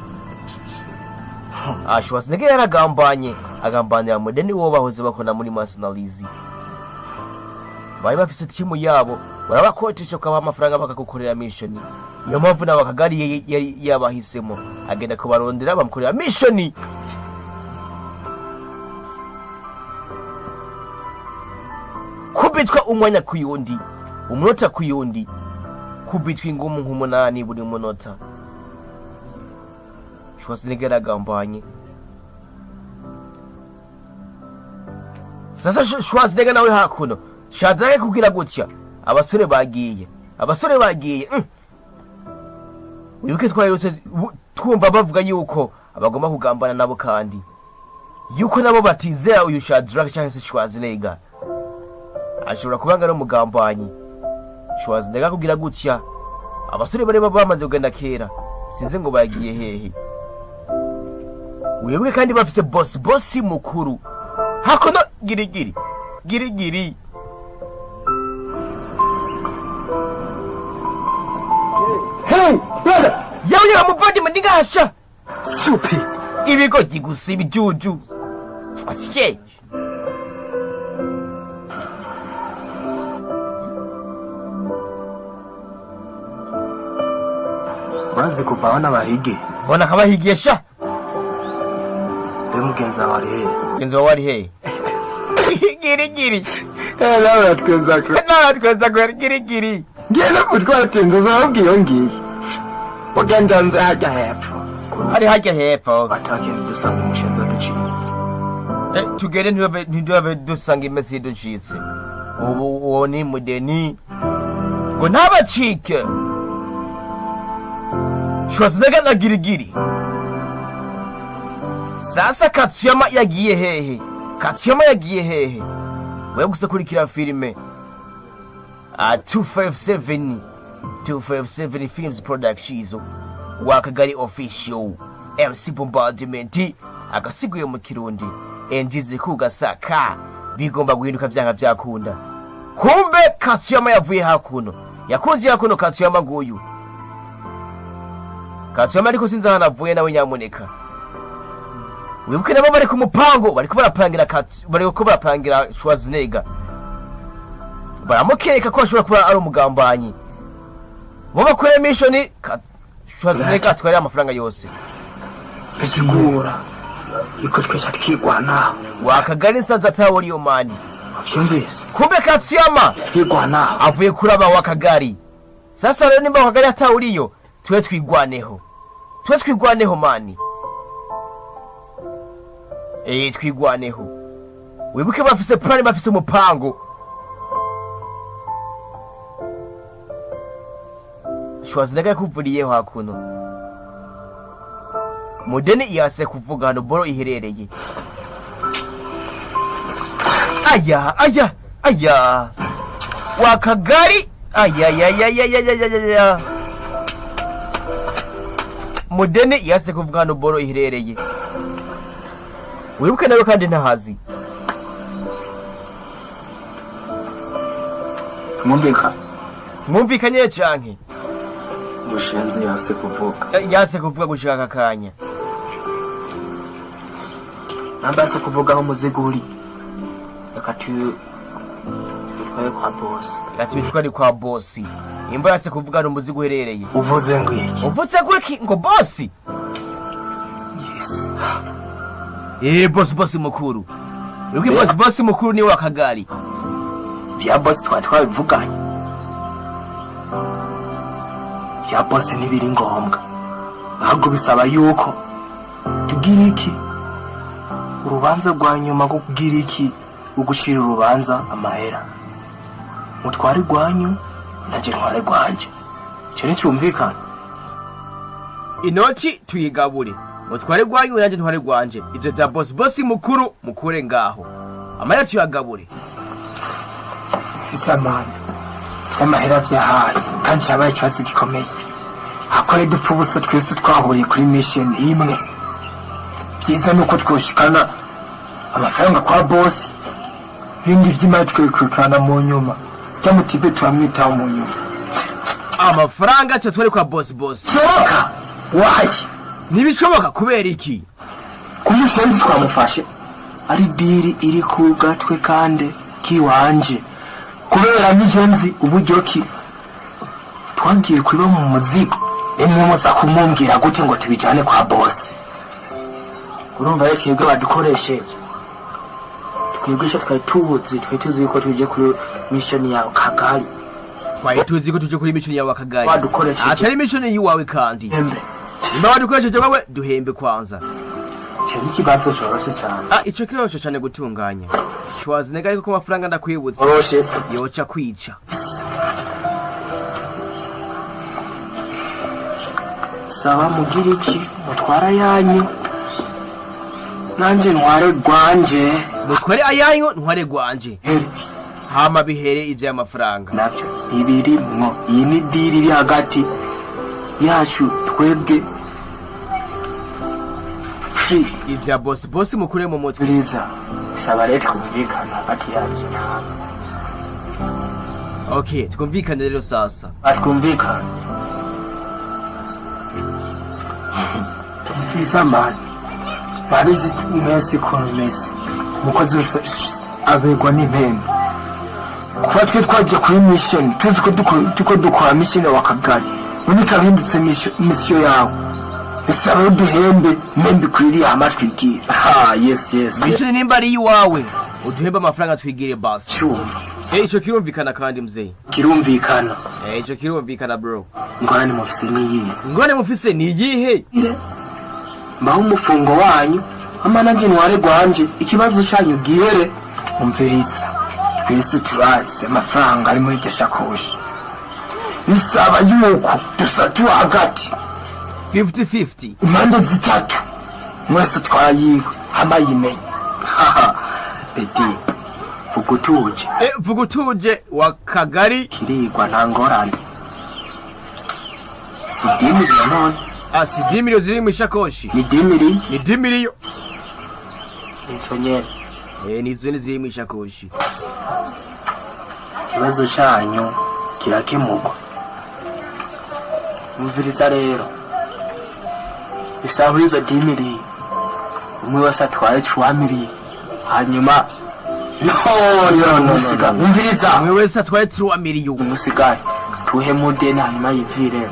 Speaker 1: Schwarzenegger yaragambanye, agambanira Mudeni uwo bahoze bakora muri Mercenaries. Bari bafise timu yabo, barabakotesha ukabaha amafaranga bakagukorera mission. Niyo mpamvu nawe Akagari yari yabahisemo, agenda kubarondera bamukorera mission. Kubitwa umwanya kuyundi, umunota kuyundi, kubitwa ingumu nk'umunani buri munota. Schwarzenegger aragambanye. Sasa Schwarzenegger nawe hakuno Shadrack kugira gutya abasore bagiye, abasore bagiye. Wibuke twayirutse twumva bavuga yuko abagomba kugambana nabo kandi yuko nabo batizera uyu Shadrack cyangwa se Schwarzenegger ashobora kubanga ari umugambanyi. Schwarzenegger kugira gutya abasore bari bamaze kugenda kera, sinzi ngo bagiye hehe. Wibuke kandi bafise boss mukuru hakuno girigiri girigiri.
Speaker 2: Hey brother,
Speaker 1: yawe yaramuvandimwe ndingasha.
Speaker 2: Stupid.
Speaker 1: Ibigogi gusa ibijuju. Asye.
Speaker 11: Urazi kuva aho n'abahige?
Speaker 1: Bona kabahigesha.
Speaker 11: Mbe mugenzi wawe ari hehe?
Speaker 1: Mugenzi wawe ari hehe? Girigiri.
Speaker 2: Nawe atwenza kure.
Speaker 1: Nawe atwenza kure girigiri.
Speaker 2: Ngiye no kutwatinza uzababwiye iyo ngiyo. Mugenzi nze hajya hepfo.
Speaker 1: Ari hajya hepfo.
Speaker 11: Batakenda dusanga umushinga ducitse.
Speaker 1: Tugere ntiduhabe dusanga imesi ducitse. Ubu uwo ni Mudeni. Ngo ntabacike. Schwarzenegger na girigiri. Sasa Katsuyama yagiye hehe? Katsuyama yagiye hehe? Wewe gusa kurikira filime. 257 257 Films Productions Wakagari Official MC Bombardment agasiguye mu Kirundi enjize kugasaka bigomba guhinduka vyanga vyakunda. Kumbe Katsuyama yavuye hakuno, yakoze hakuno. Katsuyama nguyu Katsuyama ariko sinzi ahantu avuye nawe nyamuneka. Wibuke nabo bari ku mupango, bariko barapangira bariko barapangira Schwarzenegger. Baramukeka ko ashobora kuba ari umugambanyi. Bo bakora mission Schwarzenegger atwara amafaranga yose.
Speaker 2: Bisigura yuko twese twigwanaho.
Speaker 1: Wakagari nsanze atawuri iyo mani.
Speaker 2: Wavyumvise?
Speaker 1: Kumbe Katsuyama
Speaker 2: twigwanaho
Speaker 1: avuye kuraba Wakagari. Sasa rero nimba Wakagari atawuriyo twe twigwaneho. Twe twigwaneho mani. Twigwaneho. Wibuke bafise plan, bafise umupango. Schwarzenegger yakuvuriyeho hakuno. Mudeni yase kuvuga hano boro iherereye. Aya aya aya, wakagari, aya aya aya aya aya aya. Mudeni yase kuvuga hano boro iherereye. Wibuke nawe kandi ntahazi.
Speaker 11: Mwumvika.
Speaker 1: Mwumvikanye canke?
Speaker 11: Bushenzi yase kuvuga.
Speaker 1: Yase kuvuga gushaka akanya.
Speaker 11: Namba yase kuvuga aho umuzigo uri. Reka tubitware kwa bosi.
Speaker 1: Reka tubitware kwa bosi. Imba yase kuvuga aho umuzigo uherereye.
Speaker 11: Uvuze ngo iki?
Speaker 1: Uvuze ngo iki? Ngo bosi?
Speaker 11: Yes.
Speaker 1: Bosi bosi mukuru. Wibuke bosi bosi mukuru ni wa Kagari.
Speaker 11: Vya bosi twari twabivuganye. Vya bosi ntibiri ngombwa. Ahubwo bisaba yuko tugira iki? Urubanza rwa nyuma rwo kugira iki? Ugucira urubanza amahera. Mutware rwanyu nanje ntware rwanje. Ico nticumvikana.
Speaker 1: Inoti tuyigabure. Mutware rwanyu nanje ntware rwanje. Ivyo vya bosi bosi mukuru mukure ngaho. Amahera tuyagabure.
Speaker 11: Mfise amana. Mfise amahera vyahaye kandi cabaye ikibazo gikomeye. Hakore dupfa ubusa twese twahuriye kuri mission imwe. Vyiza nuko twoshikana amafaranga kwa bosi. Ibindi vy'imari twikurikirana mu nyuma. Cyamutipe turamwitaho mu nyuma.
Speaker 1: Amafaranga cyo twari kwa bosi bosi.
Speaker 11: Shoboka. Wayi.
Speaker 1: Ntibishoboka kubera iki?
Speaker 11: Kumushenzi twamufashe. Ari diri iri ku gatwe kande kiwanje. Kubera nijenzi uburyo ki twagiye kuba mu muzigo. Emwe muza kumumbwira gute ngo tubijane kwa bosi. Urumva rero twebwe badukoresheje. Twebwe icyo twari tubuzi, twari tuzi yuko tuje kuri mission ya Kagari.
Speaker 1: Twari tuzi ko tuje kuri mission ya Kagari.
Speaker 11: Badukoresheje.
Speaker 1: Atari mission yiwawe kandi.
Speaker 11: Hembe.
Speaker 1: Nimba badukoresheje wewe duhembe kwanza.
Speaker 11: Ico ni ikibazo coroshe cane.
Speaker 1: Ico kiroroshe cane gutunganya. Schwarzenegger ariko ko amafaranga ndakwibutsa.
Speaker 11: Oroshe.
Speaker 1: Yoca kwica.
Speaker 11: Saba mugira iki? Mutwara yanyu. Nanje ntware rwanje.
Speaker 1: Mutware ayanyu ntware rwanje. Hama bihere ivyo amafaranga.
Speaker 11: Navyo ibirimwo. Iyi ni diri iri hagati yacu twebwe.
Speaker 1: Ivya bosi bosi mukure mu mutwe.
Speaker 11: Biriza. Saba rero twumvikana hagati yacu.
Speaker 1: Okay, twumvikane rero sasa.
Speaker 11: Twumvikane. Tumvise amani. Babizi mwese ukuntu bimeze. Umukozi wese abegwa n'impembe. Kuba twe twagiye kuri mission, tuzi ko turiko dukora mission wa Kagari. None ikaba ihindutse mission yawe. Bisaba uduhembe mpembe ikwiriye hama twigire. Ha, yes, yes.
Speaker 1: Mission nimba ari iwawe, uduhembe amafaranga twigire basi.
Speaker 11: Cyumva.
Speaker 1: Ico kirumvikana kandi mzee.
Speaker 11: Kirumvikana.
Speaker 1: Ico kirumvikana bro.
Speaker 11: Ingorane mufise ni iyihe?
Speaker 1: Ingorane mufise ni iyihe?
Speaker 11: Mbaho umufungo wanyu, ama nanje ntware rwanje, ikibazo canyu gihere. Umviriza. Twese turazi amafaranga ari muri iryo shakoshi. Bisaba yuko dusatura hagati.
Speaker 1: 50-50.
Speaker 11: Impande zitatu. Mwese twarayiwe, hama yimenye. Haha. Beti, vuga utuje.
Speaker 1: Vuga utuje wa Kagari.
Speaker 11: Kirigwa nta ngorane. Si dimiriyo none.
Speaker 1: Si dimiriyo ziri mu ishakoshi.
Speaker 11: Ni dimiriyo.
Speaker 1: Ni dimiriyo.
Speaker 11: Nizo nyene.
Speaker 1: Nizo nyene ziri mu ishakoshi.
Speaker 11: Ikibazo canyu kirakemurwa. Umviriza rero. Bisaba izo dimiriyo. Umwe wese atware 3 hanyuma no no no no. Umviriza.
Speaker 1: Umwe wese atware 3 miliyo.
Speaker 11: Umusigare. Tuhe mudeni hanyuma yivire.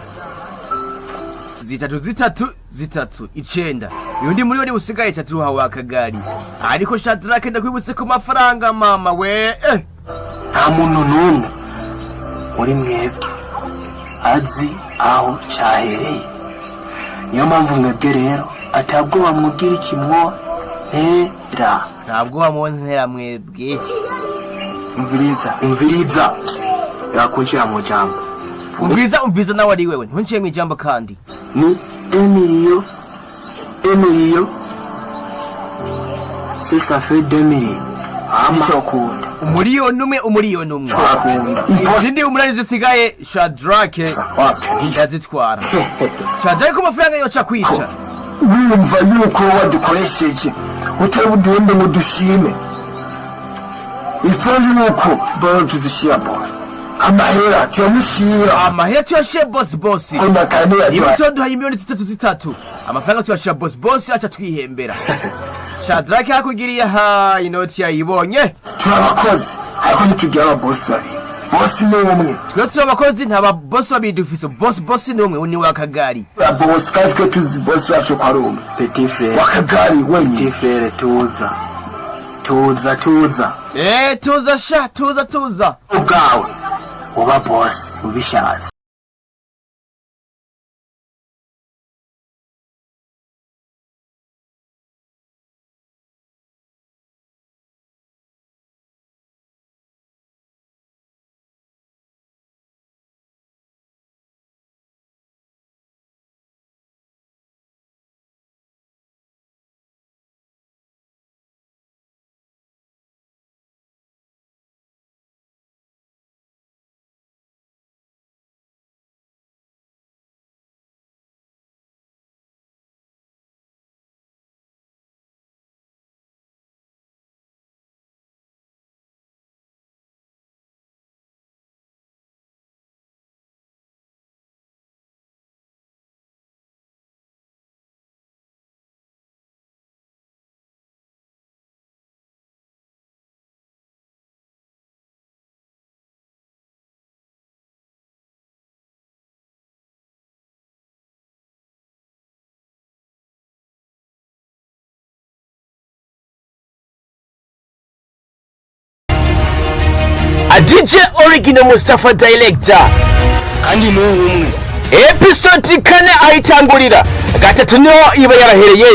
Speaker 1: Zitatu zitatu zitatu 9. Yundi miliyoni usigaye 3 hawa Kagari. Ariko Shadrack ndakwibutse ku mafaranga mama we.
Speaker 11: Nta muntu n'umwe muri mwebwe azi aho cyahereye. Niyo mpamvu mwebwe rero atabwoba mubwira ikimwo ntera.
Speaker 1: Ntabwo wamuntera mwebwe.
Speaker 11: Umviriza, umviriza. Yakunjira mu jambo.
Speaker 1: Umviriza, umviriza nawe ari wewe. Ntunciye mu ijambo kandi.
Speaker 11: Ni emiliyo Emiliyo si ça fait 2 millions. Nicokunda.
Speaker 13: 1 miliyoni, 1 miliyoni.
Speaker 11: Twakunda.
Speaker 13: Izindi 8 zisigaye Shadrake yazitwara. Shadrake ku mafaranga yoca kwica.
Speaker 2: Wumva yuko wadukoresheje utari buduhembe ngo dushime ifu yuko boro tuzishira bosi amahera tuyamushira.
Speaker 13: Amahera tuyashire bosi, bosi.
Speaker 2: Amakane.
Speaker 13: Ibi tuduhaye miliyoni 3 3, amafaranga tuyashira bosi, bosi aca twihembera. Shadrake hakugiriye ha inoti yayibonye.
Speaker 2: Turi abakozi ariko ntitugira ababosi babiri, bosi ni umwe.
Speaker 13: Twe turi abakozi, nta babosi babiri dufise, bosi, bosi ni umwe, ni wakagari.
Speaker 2: Bosi kandi twe tuzi bosi wacu ko ari umwe.
Speaker 11: Petit frère.
Speaker 2: Wakagari wenyine.
Speaker 11: Petit frère, tuza, tuza, tuza.
Speaker 13: Eh, tuza sha, tuza, tuza.
Speaker 11: Ubwawe uba bosi ubishatse.
Speaker 1: A DJ Original Mustafa Director.
Speaker 11: Kandi n'ubu umwe.
Speaker 1: Episode 4 ayitangurira, 3 niho iba yarahereye.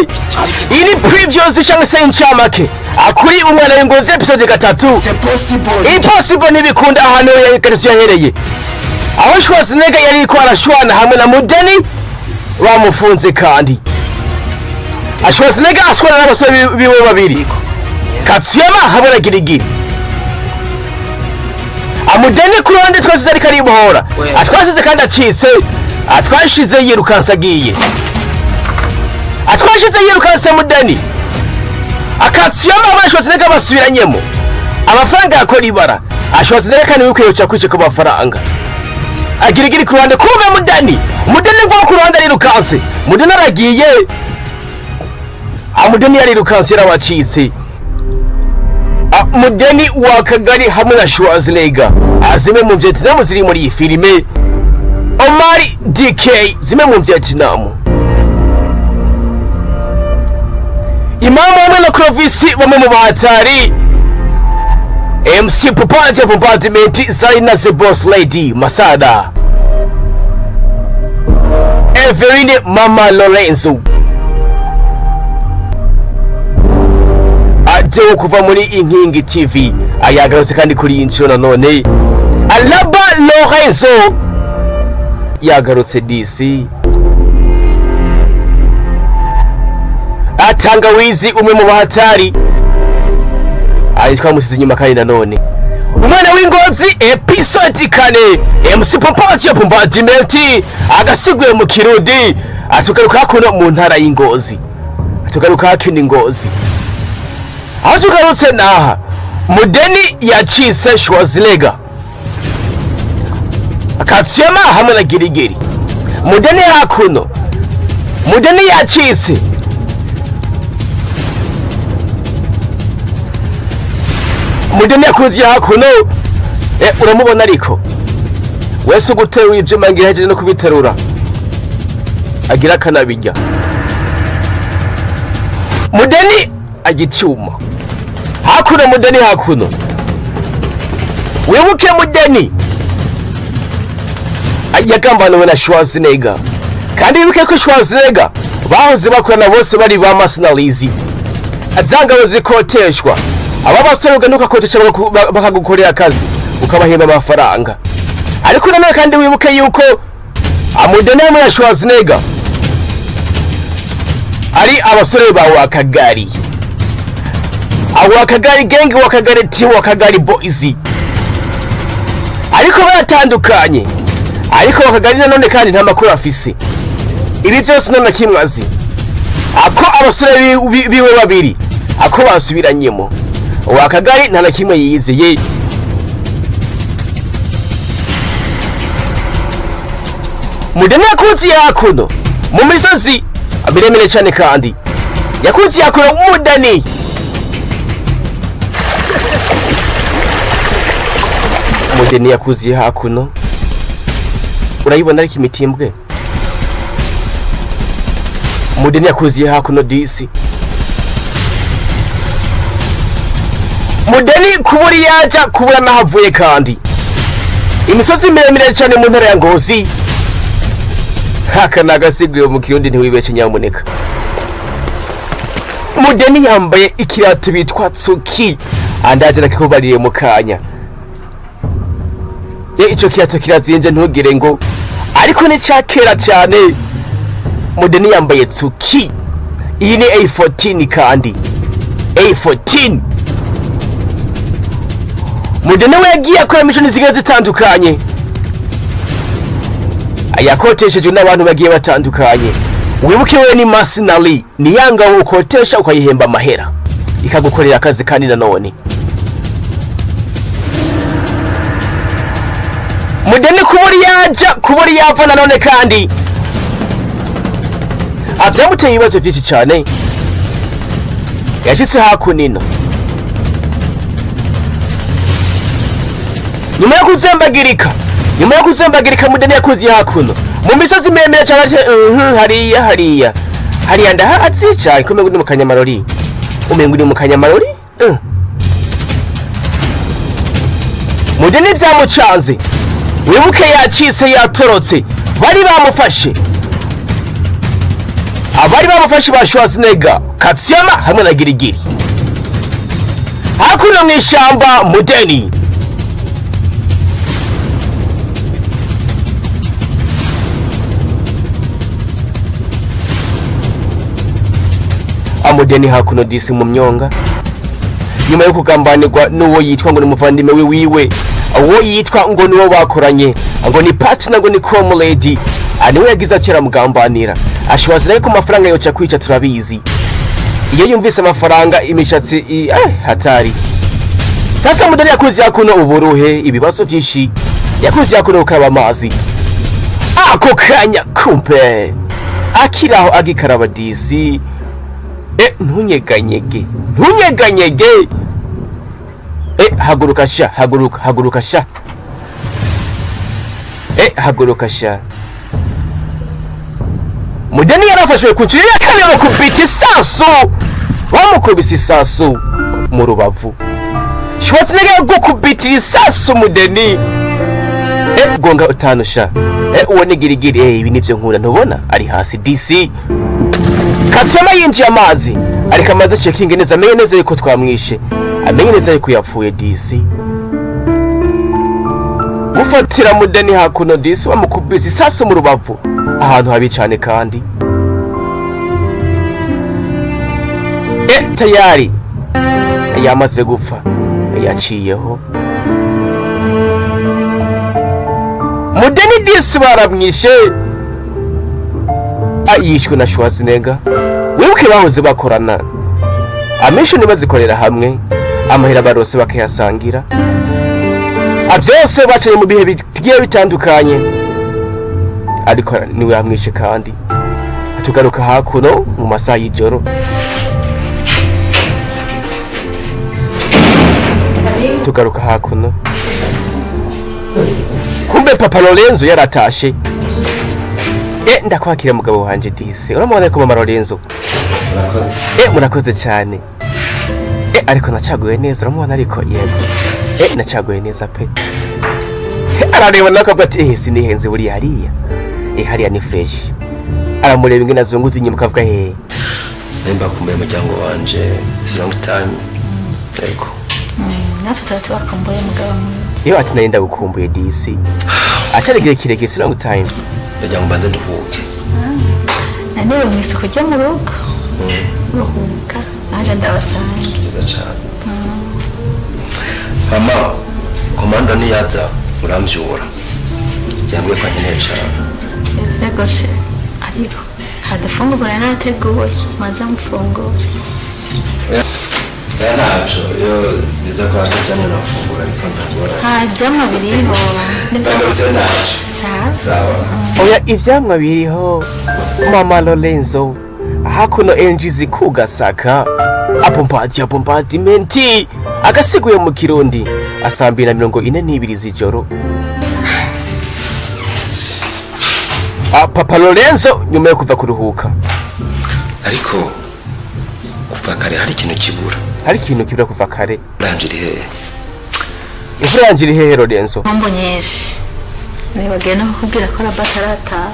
Speaker 1: Iyi ni previews cyangwa se incamake akuri umwana w'ingozi episode 3. Impossible, ntibikunda. Ahantu gatatu yahereye, aho Schwarzenegger yari ko arashwana hamwe na Mudeni bamufunze, kandi Schwarzenegger ashwana n'abasore biwe babiri, Katsuyama hamwe na Girigiri. Amudeni ku ruhande twasize ariko aribohora, atwasize kandi acitse, atwashize yirukansa agiye, atwashize yirukanse Mudeni akatsuyama hamwe na Schwarzenegger basubiranyemo. Amafaranga yakora ibara, Schwarzenegger kandi wikwiye uca kwice ku mafaranga. Agirigiri ku ruhande kumbe Mudeni, Mudeni ngo ku ruhande arirukanse, Mudeni aragiye, Amudeni yarirukanse yarabacitse. Mudeni wa Kagari hamwe na Schwarzenegger, zimwe mu Vietnam ziri muri iyi filime, Omar DK, zimwe mu Vietnam, Imamu hamwe na Clovis, bamwe mu bahatari, MC Popante Bombardment, Zarina the Boss Lady Masada, Everine Mama Lorenzo Adewo kuva muri Inkingi TV ayagarutse kandi kuri iyi nshuro nanone Alaba Lorenzo yagarutse DC Atangawizi, umwe mu bahatari ari twamusize inyuma. Kandi nanone umwana w'ingozi episode 4, MC Popoti ya Bombardiment agasiguye mu Kirundi. Atugaruka hakuno mu ntara y'Ingozi, atugaruka hakino Ingozi. Aho tugarutse naha Mudeni yacitse Schwarzenegger, Akatsuyama hamwe na Girigiri. Mudeni hakuno, Mudeni yacitse. Mudeni yakuziye hakuno, uramubona ariko wese uguterura ivyuma ngira hejeje no kubiterura agira akanabirya. Mudeni agicuma hakuno, Mudeni hakuno. Wibuke Mudeni yagambaniwe na Schwarzenegger, kandi wibuke ko Schwarzenegger bahoze bakorana bose bari ba mercenaries, za ngabo zikoteshwa. Aba basore ugenda ukakotesha bakagukorera akazi ukabahemba amafaranga. Ariko nanone kandi wibuke yuko Amudeni hamwe na Schwarzenegger
Speaker 13: Ari abasore ba Wakagari, Wakagari gang, Wakagari team, Wakagari boys, ariko baratandukanye. Ariko Wakagari nanone kandi nta makuru afise, ibi byose nta na kimwe azi. Ako abasore biwe babiri ako basubiranyemo, Wakagari nta na kimwe yizeye. Mudeni yakunze yakuno mu misozi miremire cyane, kandi yakunze yakuno Mudeni. Mudeni yakuziye hakuno, urayibona ariko imitimbwe. Mudeni yakuziye hakuno disi. Mudeni kubura yaja, kubura nahavuye, kandi imisozi miremire cyane mu ntara ya Ngozi. Aka ni agasiguye mu Kirundi, ntiwibeshe nyamuneka. Mudeni yambaye ikirato bitwa Tsuki, andaje nakikubariye mu kanya. Ico kirato kirazinje, ntugire ngo ariko ni ca kera cyane. Mudeni yambaye Tsuki, iyi ni A14, kandi A14. Mudeni we yagiye akora mission zigiye zitandukanye, yakoteshejwe n'abantu bagiye batandukanye. Wibuke we ni mercenary, ni yanga ukotesha ukayihemba amahera ikagukorera akazi. Kandi nanone Mudeni kubura yaja, kubura yava, nanone kandi abyamuteye ibibazo byinshi cyane. Yashyize hakunino nyuma yo kuzembagirika. Mudeni yakuziye hakuno mu misozi miremire cyane. Hariya hariya hariya ndahazi cyane, ko umengo uri mu Kanyamarori, umengo uri mu Kanyamarori. Mudeni byamucanze. Wibuke yacitse, yatorotse, bari bamufashe. Abari bamufashe ba Schwarzenegger, Katsiyama hamwe na Girigiri hakuno mu ishyamba. Mudeni amudeni hakuno disi mu myonga, nyuma yo kugambanirwa n'uwo yitwa ngo ni umuvandimwe we wiwe, uwo yitwa ngo niwo bakoranye, ngo ni partner, ngo ni comrade, niwe yagize ati aramugambanira. Ashobora ko amafaranga yoca kwica, turabizi. Iyo yumvise amafaranga imishatsi hatari. Sasa Mudeni yakuze hakuno uburuhe, ibibazo byinshi, yakuze hakuno gukaraba amazi. Ako kanya kumpe akiraho agikaraba disi, ntunyeganyege, ntunyeganyege, haguruka sha, haguruka, haguruka sha, haguruka sha. Mudeni yarafashwe ku nshuro ya kabiri, bamukubita isasu, bamukubise isasu mu rubavu. Schwarzenegger gukubitira isasu Mudeni. Gonga utanu sha. Uwo ni Girigiri. Ibi nivyo nkunda, ntubona ari hasi DC. Katsoma yinjiye amazi, ariko amaze checking neza, amenye neza yuko twamwishe, amenye neza yuko yapfuye DC. Gufatira Mudeni hakuno DC, bamukubise isasu mu rubavu ahantu habi cyane, kandi tayari yamaze gupfa, yaciyeho. Mudeni disi baramwishe, yishwe na Schwarzenegger. Wibuke bahoze bakorana amishoni, bazikorera hamwe, amahera barose bakayasangira, byose baciye mu bihe bigiye bitandukanye, ariko niwe yamwishe. Kandi tugaruka hakuno mu masaha y'ijoro. Tugaruka hakuno, kumbe Papa Lorenzo yaratashe. Ndakwakira mugabo wanje disi, uramubona ko mama Lorenzo. Murakoze cyane. Ariko nacaguye neza, uramubona ariko yego. Nacaguye neza pe. Arareba nawe akavuga ati sinihenze buriya hariya. Hariya ni fresh. Aramureba ingene azunguza inyuma akavuga.
Speaker 11: Nimba kumbuye umuryango wanje, it's long time, ariko
Speaker 10: Natwe tuba tubakumbuye, mugabo mwiza.
Speaker 13: Iyo ati nari ndagukumbuye disi. Atari igihe kirekire, it's long time.
Speaker 11: Ndagira ngo mbanze nduhuke.
Speaker 10: Naniwe mu isuku ryo mu rugo. Ruhuka naje ndabasanga.
Speaker 14: Byiza cyane. Mama, komanda niyaza urambyura, yambwiye ko ankeneye cyane.
Speaker 10: Yego chéri, ariko hadafungura nateguye, maze mufungure.
Speaker 14: Oya, ntaco, iyo biza kwa bijyanye nafungura, ariko ntagorane.
Speaker 10: Nta ivyamwa biriho.
Speaker 14: Ntabwo bisa ntaco.
Speaker 10: Sawa.
Speaker 14: Sawa.
Speaker 13: Oya, ivyamwa biriho. Mama Lorenzo hakuno enjizi kugasaka apompati apompatimenti agasiguye mu Kirundi asambira 42 z'ijoro. Ah, Papa Lorenzo nyuma yo kuva kuruhuka.
Speaker 14: Ariko kuva kare hari ikintu kibura.
Speaker 13: Hari ikintu kibura kuva kare.
Speaker 14: Uranje iri hehe?
Speaker 13: Imfura yanje iri hehe, Lorenzo?
Speaker 10: Nkombo nyinshi, nibagiwe no kukubwira ko Raba atarataha.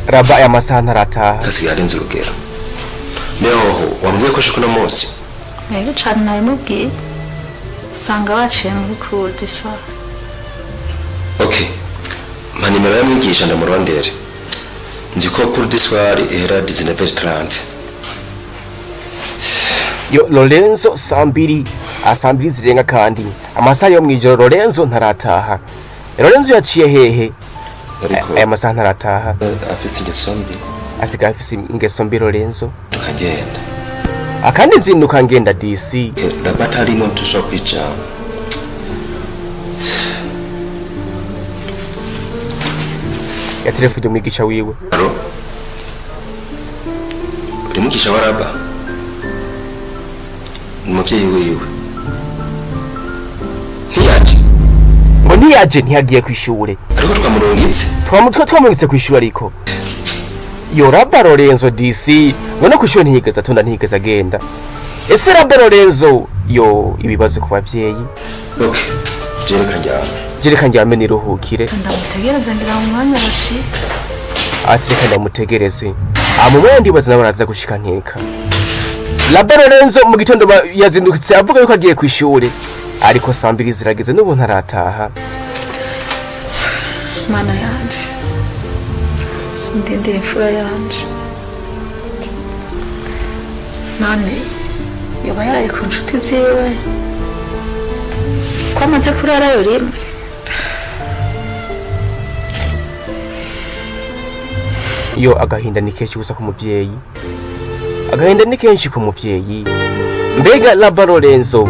Speaker 13: Raba aya masaha ntarataha.
Speaker 14: Hasigaye arenze urugero. Nehoho wambwiye ko ashika uno munsi.
Speaker 10: Yego cane, nabimubwiye, usanga baciye muri cour du soir.
Speaker 14: Okay, mpa nimero ya mwigisha ndamurondere. Nzi ko cours du soir ihera 19h30.
Speaker 13: Yo, Lorenzo 2:00, 2:00 zirenga kandi amasaha yo mwijoro, Lorenzo ntarataha. Lorenzo yaciye hehe?
Speaker 14: Ariko
Speaker 13: aya masaha ntarataha.
Speaker 14: Afise ingeso mbi.
Speaker 13: Asigaye afise ingeso mbi Lorenzo.
Speaker 14: Tukagenda.
Speaker 13: Akandi nzinduka ngenda disi.
Speaker 14: Raba atarimo tushobora kwijana.
Speaker 13: Yaterefuje umwigisha wiwe.
Speaker 14: Allô, uri mwigisha wa Raba? Ni umubyeyi wiwe, ntiyaje.
Speaker 13: Ngo ntiyaje, ntiyagiye kw'ishure.
Speaker 14: Ariko twamurungitse.
Speaker 13: Twamutwe twamurungitse kw'ishure, ariko yo Raba Lorenzo disi ngo no kw'ishure ntiyigeze atonda, ntiyigeze agenda. Ese Raba Lorenzo, yo, ibibazo ku bavyeyi.
Speaker 14: Okay, jereka njyana.
Speaker 13: Jereka njyame niruhukire.
Speaker 10: Ndamutegereza, ngira mu mwanya arashika.
Speaker 13: Ati reka ndamutegereze amumwe, ndibaza nawe araza gushika nkeka. Raba Lorenzo mu gitondo yazindutse avuga yuko agiye kw'ishure, ariko 2:00 zirageze n'ubu ntarataha.
Speaker 10: Mana yanje, ndindira imfura yanje. None yoba yaraye ku nshuti ziwe, ko amaze kurarayo rimwe?
Speaker 13: Iyo agahinda ni kenshi gusa ku muvyeyi, agahinda ni kenshi ku muvyeyi. Mbega Raba Lorenzo,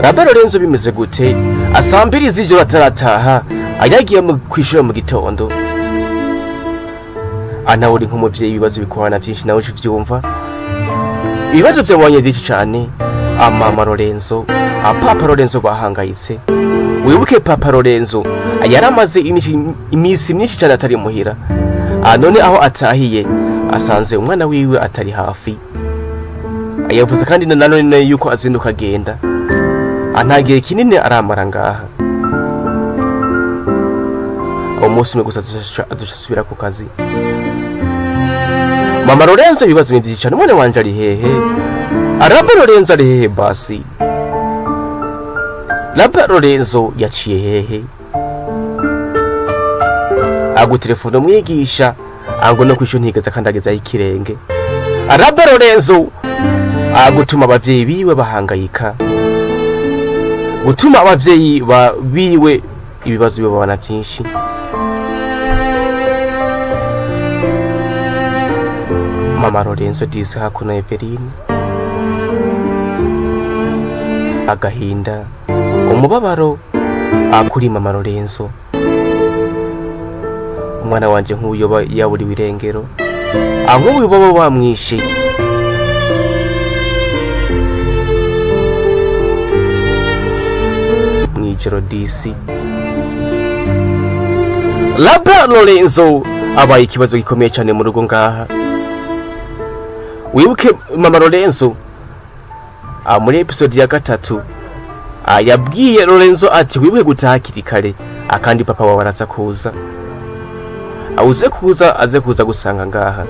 Speaker 13: Raba Lorenzo bimeze gute 2:00 z'ijoro atarataha, ayagiye mu kw'ishure mu gitondo? Anawe uri nk'umuvyeyi, ibibazo bikorana vyinshi, nawe uca uvyumva, ibibazo vyabonye vyinshi cane. Amama Lorenzo, apapa Lorenzo bahangayitse. Wibuke Papa Lorenzo yaramaze imisi myinshi cane atari muhira. None aho atahiye asanze umwana wiwe atari hafi. Yavuze kandi nanone yuko azinduka agenda, nta gihe kinini aramara ngaha, umunsi umwe gusa azoca asubira ku kazi. Mama Lorenzo ibibazo ni vyinshi cane. Umwana wanje ari hehe? Araba Lorenzo ari hehe? Basi Raba Lorenzo yaciye hehe? Agutelefona umwigisha ango no kw'ishure ntigeze akandagizayo ikirenge. Araba Lorenzo agutuma abavyeyi biwe bahangayika, gutuma abavyeyi biwe ibibazo bibabana vyinshi. Mama Lorenzo disi hakuno Eveline agahinda, umubabaro akuri Mama Lorenzo. Umwana wanje nk'uyo yaburiwe irengero, ahubwo baba bamwishe. Mwijoro disi Raba Lorenzo abaye ikibazo gikomeye cyane mu rugo ngaha. Wibuke Mama Lorenzo muri episode ya 3 yabwiye Lorenzo ati wibuke gutaha hakiri kare, akandi papa wawe araza kuza, awuze kuza, aze kuza gusanga ngaha.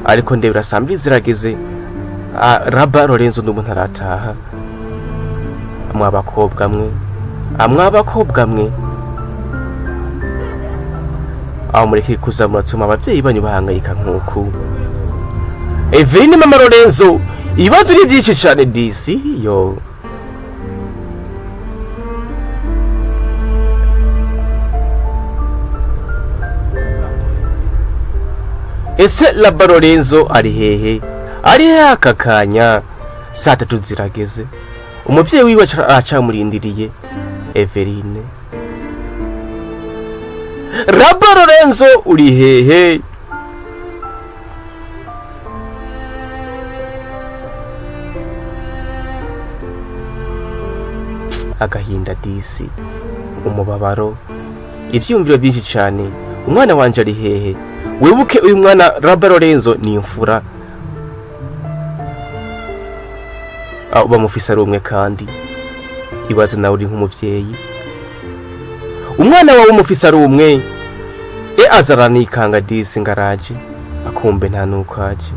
Speaker 13: Ariko ndebera 2:00 zirageze, Raba Lorenzo n'ubu ntarataha. Mwa bakobwa mwe, mwa bakobwa mwe, aho mureke kuza muratuma abavyeyi banyu bahangayika nk'uku. Eveline, mama Lorenzo, ibibazo ni byinshi cyane disi yo. Ese Laba Lorenzo ari hehe? Ari hehe aka kanya? Saa 3 zirageze, umubyeyi wiwe aracamurindiriye. Eveline, Raba Lorenzo uri hehe? Agahinda disi, umubabaro, ivyiyumviro byinshi cyane. Umwana wanje ari hehe? Wibuke uyu mwana Raba Lorenzo ni imfura. Ah, bamufise ari umwe kandi. Ibaze nawe uri nk'umuvyeyi, umwana wawe umufise ari umwe. E azaranikanga disi ngaraje, akumbe nta nuko aje.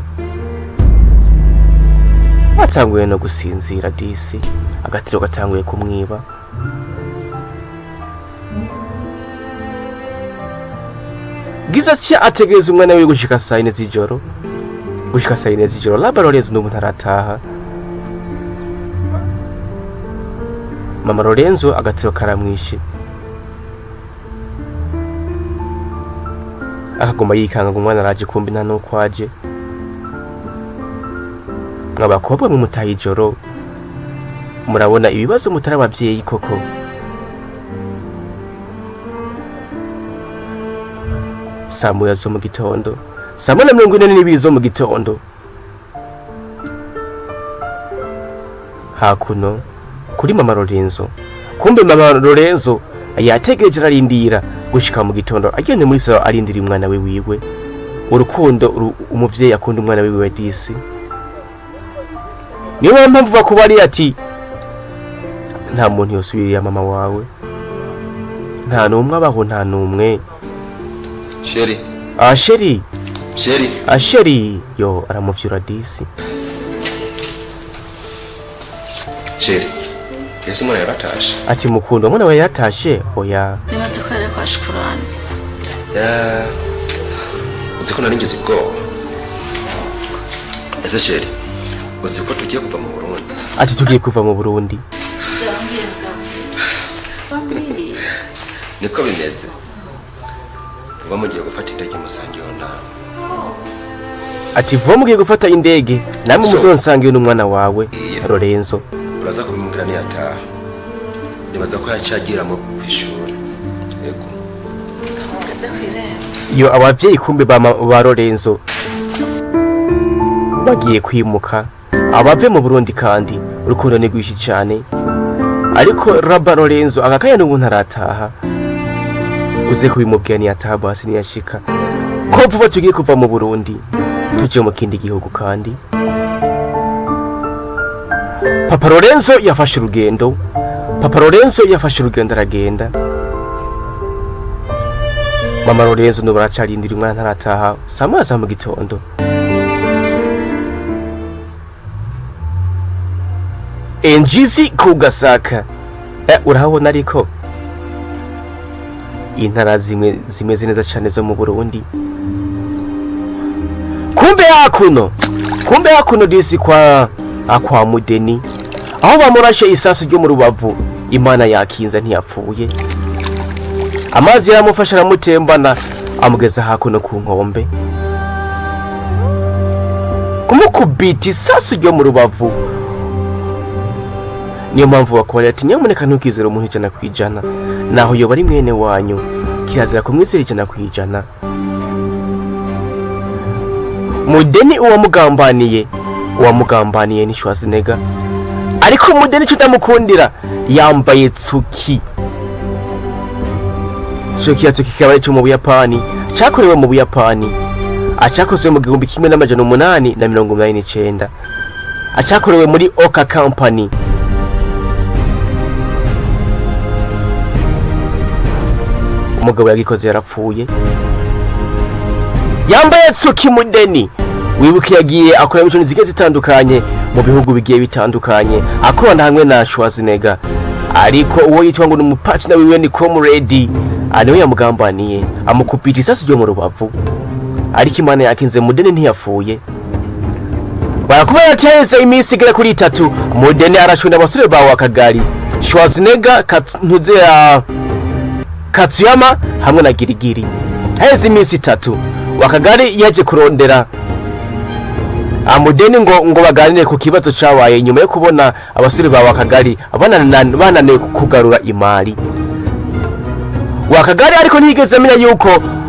Speaker 13: Atanguye no gusinzira disi, agatiro gatanguye kumwiba. Bwiza atya ategereza umwana wiwe gushika saa 4 z'ijoro. Gushika saa 4 z'ijoro, Laba Lorenzo n'ubu ntarataha. Mama Lorenzo agatiro karamwishe, akaguma yikanga ngo umwana araje, kumbi nta nuko aje. Mwa bakobwa mwe mutaye ijoro, murabona ibibazo mutari abavyeyi koko. Saa 1 zo mu gitondo, saa 1:42 zo mu gitondo, hakuno kuri mama Lorenzo. Kumbe mama Lorenzo yategereje, ararindira gushika mu gitondo, agende muri salo arindira umwana we wiwe. Urukundo umuvyeyi akunda umwana wiwe disi, niyo mpamvu bakubari ati nta muntu yosubirira mama wawe, nta n'umwe abaho, nta n'umwe.
Speaker 14: Chéri.
Speaker 13: Ah, chéri.
Speaker 14: Chéri.
Speaker 13: Ah, chéri. Yo, aramuvyura disi.
Speaker 14: Chéri, ese umwana yaratashe?
Speaker 13: Ati mukundwa, umwana wawe yatashe? Oya.
Speaker 10: Nibaza ko yari kwa Shukurani.
Speaker 14: Ya, uzi ko nari ngize ubwoba. Ese chéri, uzi ko tugiye kuva mu Burundi?
Speaker 13: Ati tugiye kuva mu Burundi.
Speaker 10: Byambwiye bwa bambwiye.
Speaker 14: Niko bimeze, vuba mugiye gufata indege musangiye nawe.
Speaker 13: Ati vuba mugiye gufata indege namwe, muzonsangiye n'umwana wawe Lorenzo.
Speaker 14: Uraza kubimubwira niyataha. Nibaza ko yacagira mu kw'ishuri, yego.
Speaker 10: Kamugeze kw'irembo.
Speaker 13: Iyo abavyeyi kumbe ba Lorenzo bagiye kwimuka abave mu Burundi, kandi urukundo ni rwinshi cyane. Ariko Raba Lorenzo agakanya n'ubu ntarataha. Uze kubimubwira niyataha basi, niyashika, ko vuba tugiye kuva mu Burundi tuje mu kindi gihugu. Kandi Papa Lorenzo yafashe urugendo, Papa Lorenzo yafashe urugendo aragenda. Mama Lorenzo n'ubu aracarindira umwana ntarataha, saa 1 za mu gitondo. Enjizi ku Gasaka, urahabona ariko intara zimwe zimeze neza cyane zo mu Burundi. Kumbe hakuno disi kwa Mudeni, aho bamurashe isasu ryo mu rubavu, Imana yakinze ntiyapfuye. Amazi yaramufasha aramutembana, amugeza hakuno ku nkombe. Kumukubita isasu ryo mu rubavu, niyo mpamvu bakubwira ati nyamuneka ntukizere umuntu 100%, naho yoba ari mwene wanyu, kirazira kumwizera 100%. Mudeni uwamugambaniye ni Schwarzenegger. Ariko Mudeni icyo ndamukundira, yambaye tsuki. Ico kiratso kikaba ari ico mu Buyapani, cakorewe mu Buyapani, acakozwe mu 1889, acakorewe muri Oka Company. Umugabo yagikoze yarapfuye. Yambaye tsuki Mudeni. Wibuke yagiye akora imikino zigiye zitandukanye mu bihugu bigiye bitandukanye, akorana hamwe na Schwarzenegger. Ariko uwo yitwa ngo ni umupartner wiwe ni Comrade, niwe yamugambaniye, amukubita isasu ryo mu rubavu. Ariko Imana yakinze, Mudeni ntiyapfuye. Barakubwira ati haheze iminsi igera kuri 3, Mudeni arashwe n'abasore bawe akagari Schwarzenegger, Ntuze ya Katsuyama hamwe na Girigiri. Haheze iminsi 3, Wakagari yaje kurondera Amudeni ngo baganire ku kibazo cabaye nyuma yo kubona abasore bawe akagari bananiwe kugarura imari Wakagari. Ariko ntiyigeze amenya yuko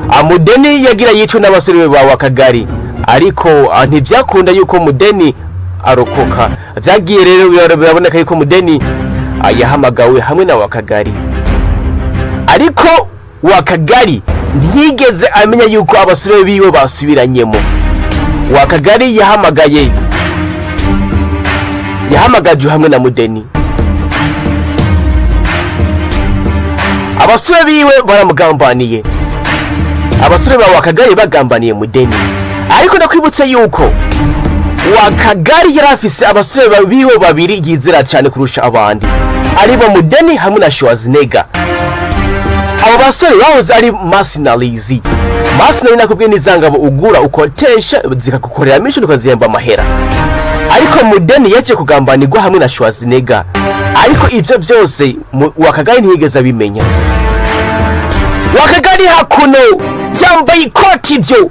Speaker 13: Amudeni yagira yicwe n'abasore bawe akagari, ariko ntivyakunda yuko Mudeni arokoka. Vyagiye rero biraboneka yuko Mudeni yahamagawe hamwe na Wakagari, ariko Wakagari ntiyigeze amenya yuko abasore biwe basubiranyemo. Wakagari yahamagaye, yahamagajwe hamwe na Mudeni. Abasore biwe baramugambaniye, abasore ba Wakagari bagambaniye Mudeni. Ariko ndakwibutse yuko Wakagari yari afise abasore biwe babiri yizera cyane kurusha abandi, aribo Mudeni hamwe na Schwarzenegger. Abo basore bahoze ari mercenaries. Mercenary nakubwiye ni zangabo ugura, ukotesha, zikagukorera mission, ukazihemba amahera. Ariko Mudeni yaje kugambanirwa hamwe na Schwarzenegger, ariko ivyo vyose Wakagari ntiyigeze abimenya. Wakagari hakuno yambaye ikoti, ivyo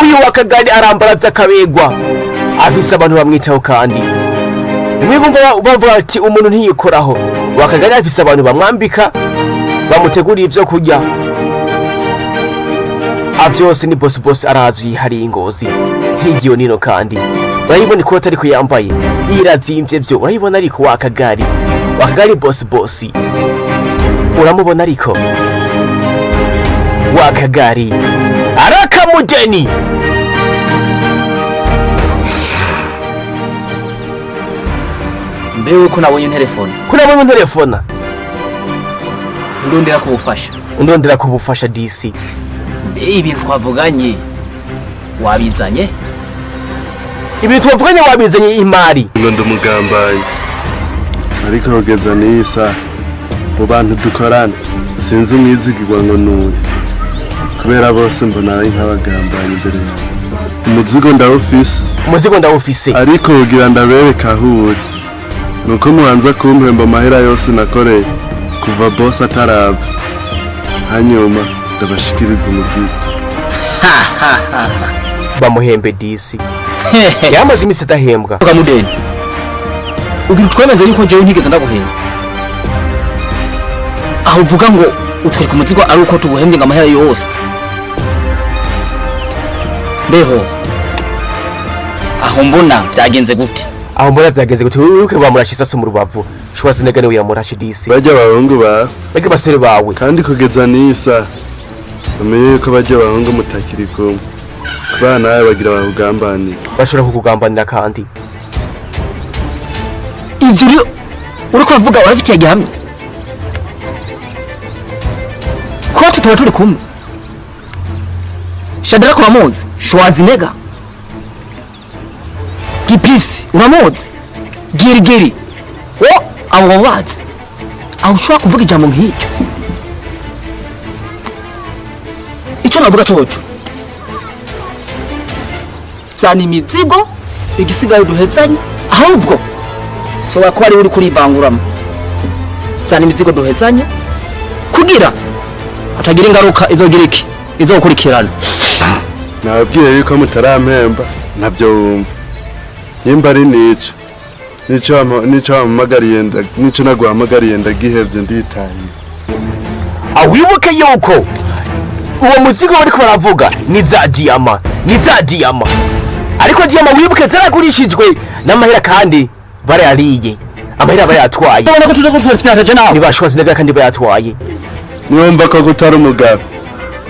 Speaker 13: uyu Wakagari arambara vy'akabegwa, afise abantu bamwitaho. Kandi mwibumva bavuga ati umuntu ntiyikoraho. Wakagari afise abantu bamwambika, bamuteguriye ivyo kurya, vyose ni boss. Boss arazwi hari ingozi higiyo nino, kandi urayibona ikoti ariko yambaye irazimvye vyo urayibona. Ariko Wakagari, Wakagari boss, boss uramubona, ariko Wakagari arakamudeni.
Speaker 7: Mbewe ko nabonye telefone?
Speaker 13: Ko nabonye telefone?
Speaker 7: Ndondera kubufasha.
Speaker 13: Ndondera kubufasha DC.
Speaker 7: Mbe ibintu twavuganye wabizanye?
Speaker 13: Ibintu twavuganye wabizanye, imari?
Speaker 12: Ngo ndi umugambanyi, ariko kugeza n'iyi saha mu bantu dukorana sinzi umwizigirwa ngo nuye, kubera bose mbona ari nk'abagambanyi imbere yawe. Umuzigo ndawufise.
Speaker 13: Umuzigo ndawufise.
Speaker 12: Ariko kugira ndabereka aho uri nuko mubanza kumpemba amahera yose nakoreye kuva boss atarava, hanyuma ndabashikiriza umuzigo.
Speaker 13: Bamuhembe DC, yamaze iminsi adahembwa.
Speaker 7: Vuga Mudeni, ugira utwemeze yuko jewe ntigeze ndaguhemba, aho uvuga ngo utwereka umuzigo ari uko tuguhembye ngo amahera yose. Mbeho aho mbona byagenze gute?
Speaker 13: Aho mbona vyagenze gute? Wibuke bamurashe isasu mu rubavu. Schwarzenegger niwe yamurashe DC.
Speaker 12: Bajya abahungu bawe.
Speaker 13: Bajya basore bawe.
Speaker 12: Kandi kugeza n'iyi saha bamenye yuko bajya abahungu mutakiri kumwe, kubana nawe bagira bakugambanire.
Speaker 13: Bashobora kukugambanira kandi.
Speaker 7: Ivyo uriko uravuga urafitiye gihamya kuba tutaba turi kumwe? Shadrack uramuzi, Schwarzenegger, Gipisi uramuzi, Girigiri wo abo babazi, aho ushobora kuvuga ijambo nk'iryo? Icyo navuga coco, zana imizigo, igisigaye duhezanye. Ahubwo ushobora kuba ari uri kurivanguramo. Zana imizigo duhezanye, kugira hatagira ingaruka izogira iki izokurikirana.
Speaker 12: Nababwiye yuko mutarampemba ntabyo wumva. Nimba ari nico wampamagariye, nico naguhamagariye ndagihevye, nditahiye.
Speaker 13: Awibuke yuko uwo muzigo bariko baravuga ni za diyama, ni za diyama. Ariko diyama wibuke zaragurishijwe n'amahera, kandi barayariye amahera, bayatwaye.
Speaker 7: Ubona ko turiko turafyataje nawe.
Speaker 13: Ni ba Schwarzenegger kandi bayatwaye.
Speaker 12: Niwumva ko utari umugabo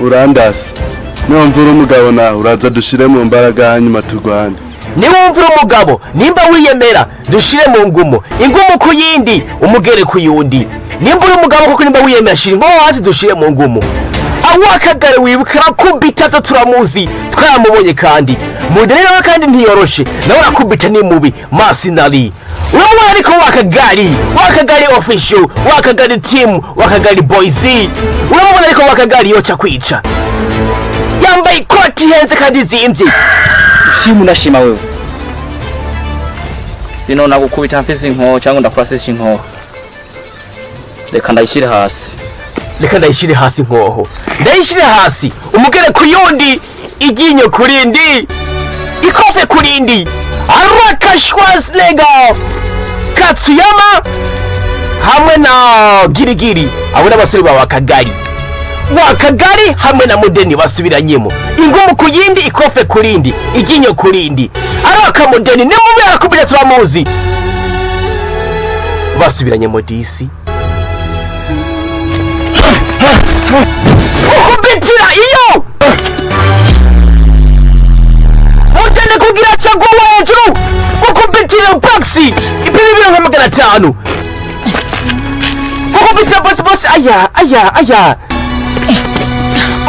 Speaker 12: urandase, niwumva uri umugabo nawe uraza dushire mu mbaraga, hanyuma turwane.
Speaker 13: Niwumva uri umugabo, nimba wiyemera, dushire mu ngumu, ingumu ku yindi, umugere ku yundi. Nimba uri umugabo koko, nimba wiyemera, shira inkoho hasi dushire mu ngumu. Awakagare wibuka arakubita zo, turamuzi, twaramubonye. Kandi Mudeni nawe kandi ntiyoroshe, nawe arakubita, ni mubi mercenary uramubona. Ariko Wakagari, Wakagari official, Wakagari team, Wakagari boys, uramubona. Ariko Wakagari yoca kwica, yambaye ikoti ihenze kandi izimvye.
Speaker 7: Shimu unashima wewe.
Speaker 3: Sinona gukubita mfise inkoho cyangwa ndakurasisha inkoho. Reka ndayishyire hasi.
Speaker 13: Reka ndayishyire hasi inkoho, ndayishyire hasi. Umugere ku yundi, iryinyo ku rindi, ikofe ku rindi. Araka Schwarzenegger, Katsuyama hamwe na Girigiri, abo n'abasore ba Wakagari. Wakagari hamwe na Mudeni basubiranyemo, ingumu ku yindi, ikofe ku rindi, iryinyo ku rindi. Araka Mudeni ni mubi, arakubita, turamuzi. Basubiranyemo disi, ukubitira iyo Mudeni kugira cagwa hejuru, gukubitira boxi ipima ibiro nka 500, gukubitira bosi bosi. Aya aya aya,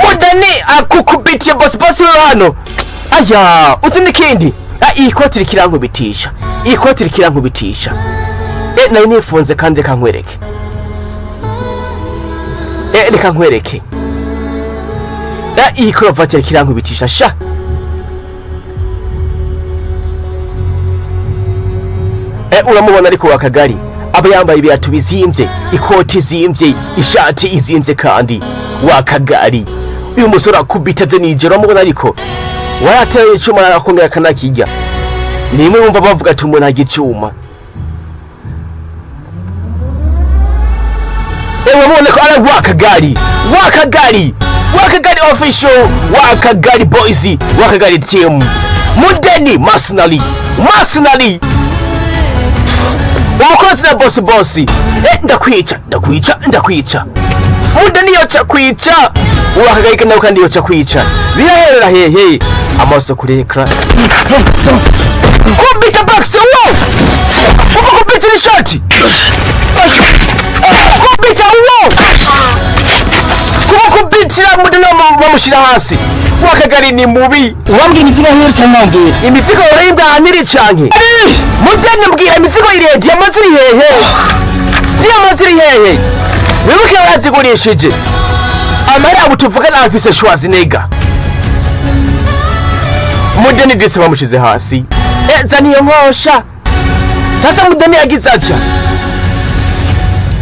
Speaker 13: Mudeni akukubitiye bosi bosi hano. Aya, uzi n'ikindi? Ah, iyi koti rikirankubitisha, iyi koti rikirankubitisha. Nari nifunze kandi. Reka nkwereke, reka nkwereke. Iyi korovati rikirankubitisha sha. Uramubona ariko Wakagari aba yambaye ibirato bizimvye, ikoti izimvye, ishati izimvye. Kandi Wakagari uyu musore akubita vyo nijoro. Uramubona ariko warateye icuma, arakongera akanakirya. Nimwe wumva bavuga ati umuntu arya icuma. Uramubona ko ari Wakagari, Wakagari, Wakagari official, Wakagari boys, Wakagari team. Mudeni mercenary, mercenary, umukozi na bosi bosi. Ndakwica, ndakwica, ndakwica. Mudeni yoca kwica Wakagari nawe, kandi yoca kwica. Biraherera hehe? Amaso kuri écran. Kubita box wo, ukubita ishati, kubita wo, kumukubitira Mudeni bamushyira hasi. Wakagari ni mubi.
Speaker 7: Wambwira imizigo nk'iri cyangwa wambwira
Speaker 13: imizigo yoribwa ahaniri canke? Mudeni, mbwira imizigo irebye amazi iri hehe? Ziriya mazi iri hehe? Wibuke bazigurishije amahera abo tuvugana afise Schwarzenegger. Mudeni disi bamushize hasi. Zana iyo nkosha sasa. Mudeni yagize atya,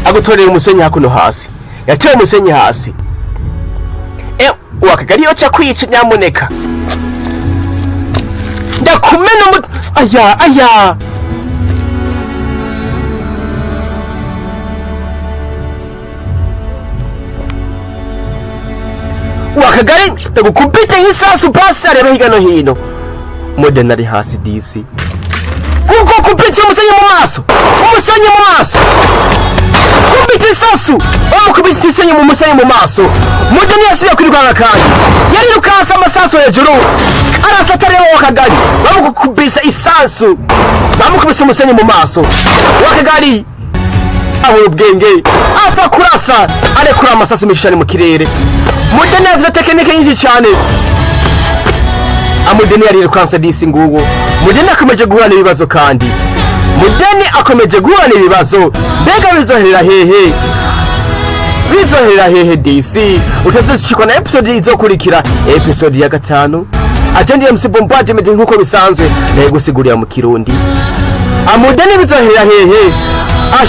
Speaker 13: agutorera umusenyi hakuno hasi, yateye umusenyi hasi. Wakagari yoca kwica, nyamuneka ndakumena umu. Aya aya, Wakagari ndagukubite nk'isasu pasi. Areba hirya no hino, Mudeni ari hasi disi, kuko kubita umusenyi mu maso, umusenyi mu maso, kubita isasu, bamukubita isenyi mu musenyi mu maso. Mudeni yasubiye kwirukanka kandi yarirukansa amasasu hejuru, arasa atareba Wakagari. Bamukubisa isasu, bamukubise umusenyi mu maso. Wakagari abura ubwenge, apfa kurasa, arekura amasasu menshi cyane mu kirere. Mudeni yavuze technique nyinshi cyane. Amudeni yarirukansa disi nguwo. Mudeni akomeje guhura n'ibibazo, kandi Mudeni akomeje guhura n'ibibazo. Mbega bizoherera hehe? Bizoherera hehe disi? Utazishikwa na episode izokurikira, episode ya 5. Ajendi MC Bombardment, nk'uko bisanzwe naye gusigurira mu Kirundi. Amudeni bizoherera hehe?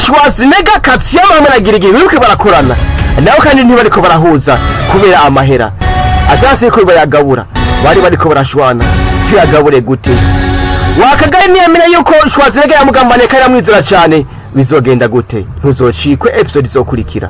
Speaker 13: Schwarzenegger, Katsiyama hamwe na Girigiri, wibuke barakorana nawe, kandi ntibariko barahuza kubera amahera azasi ko bayagabura. Bari bariko barashwana, tuyagabure gute? Wakagari ntiyamenya yuko Schwarzenegger yamugambaniye kandi amwizera cyane. Bizogenda gute? Ntuzocikwe episode izokurikira.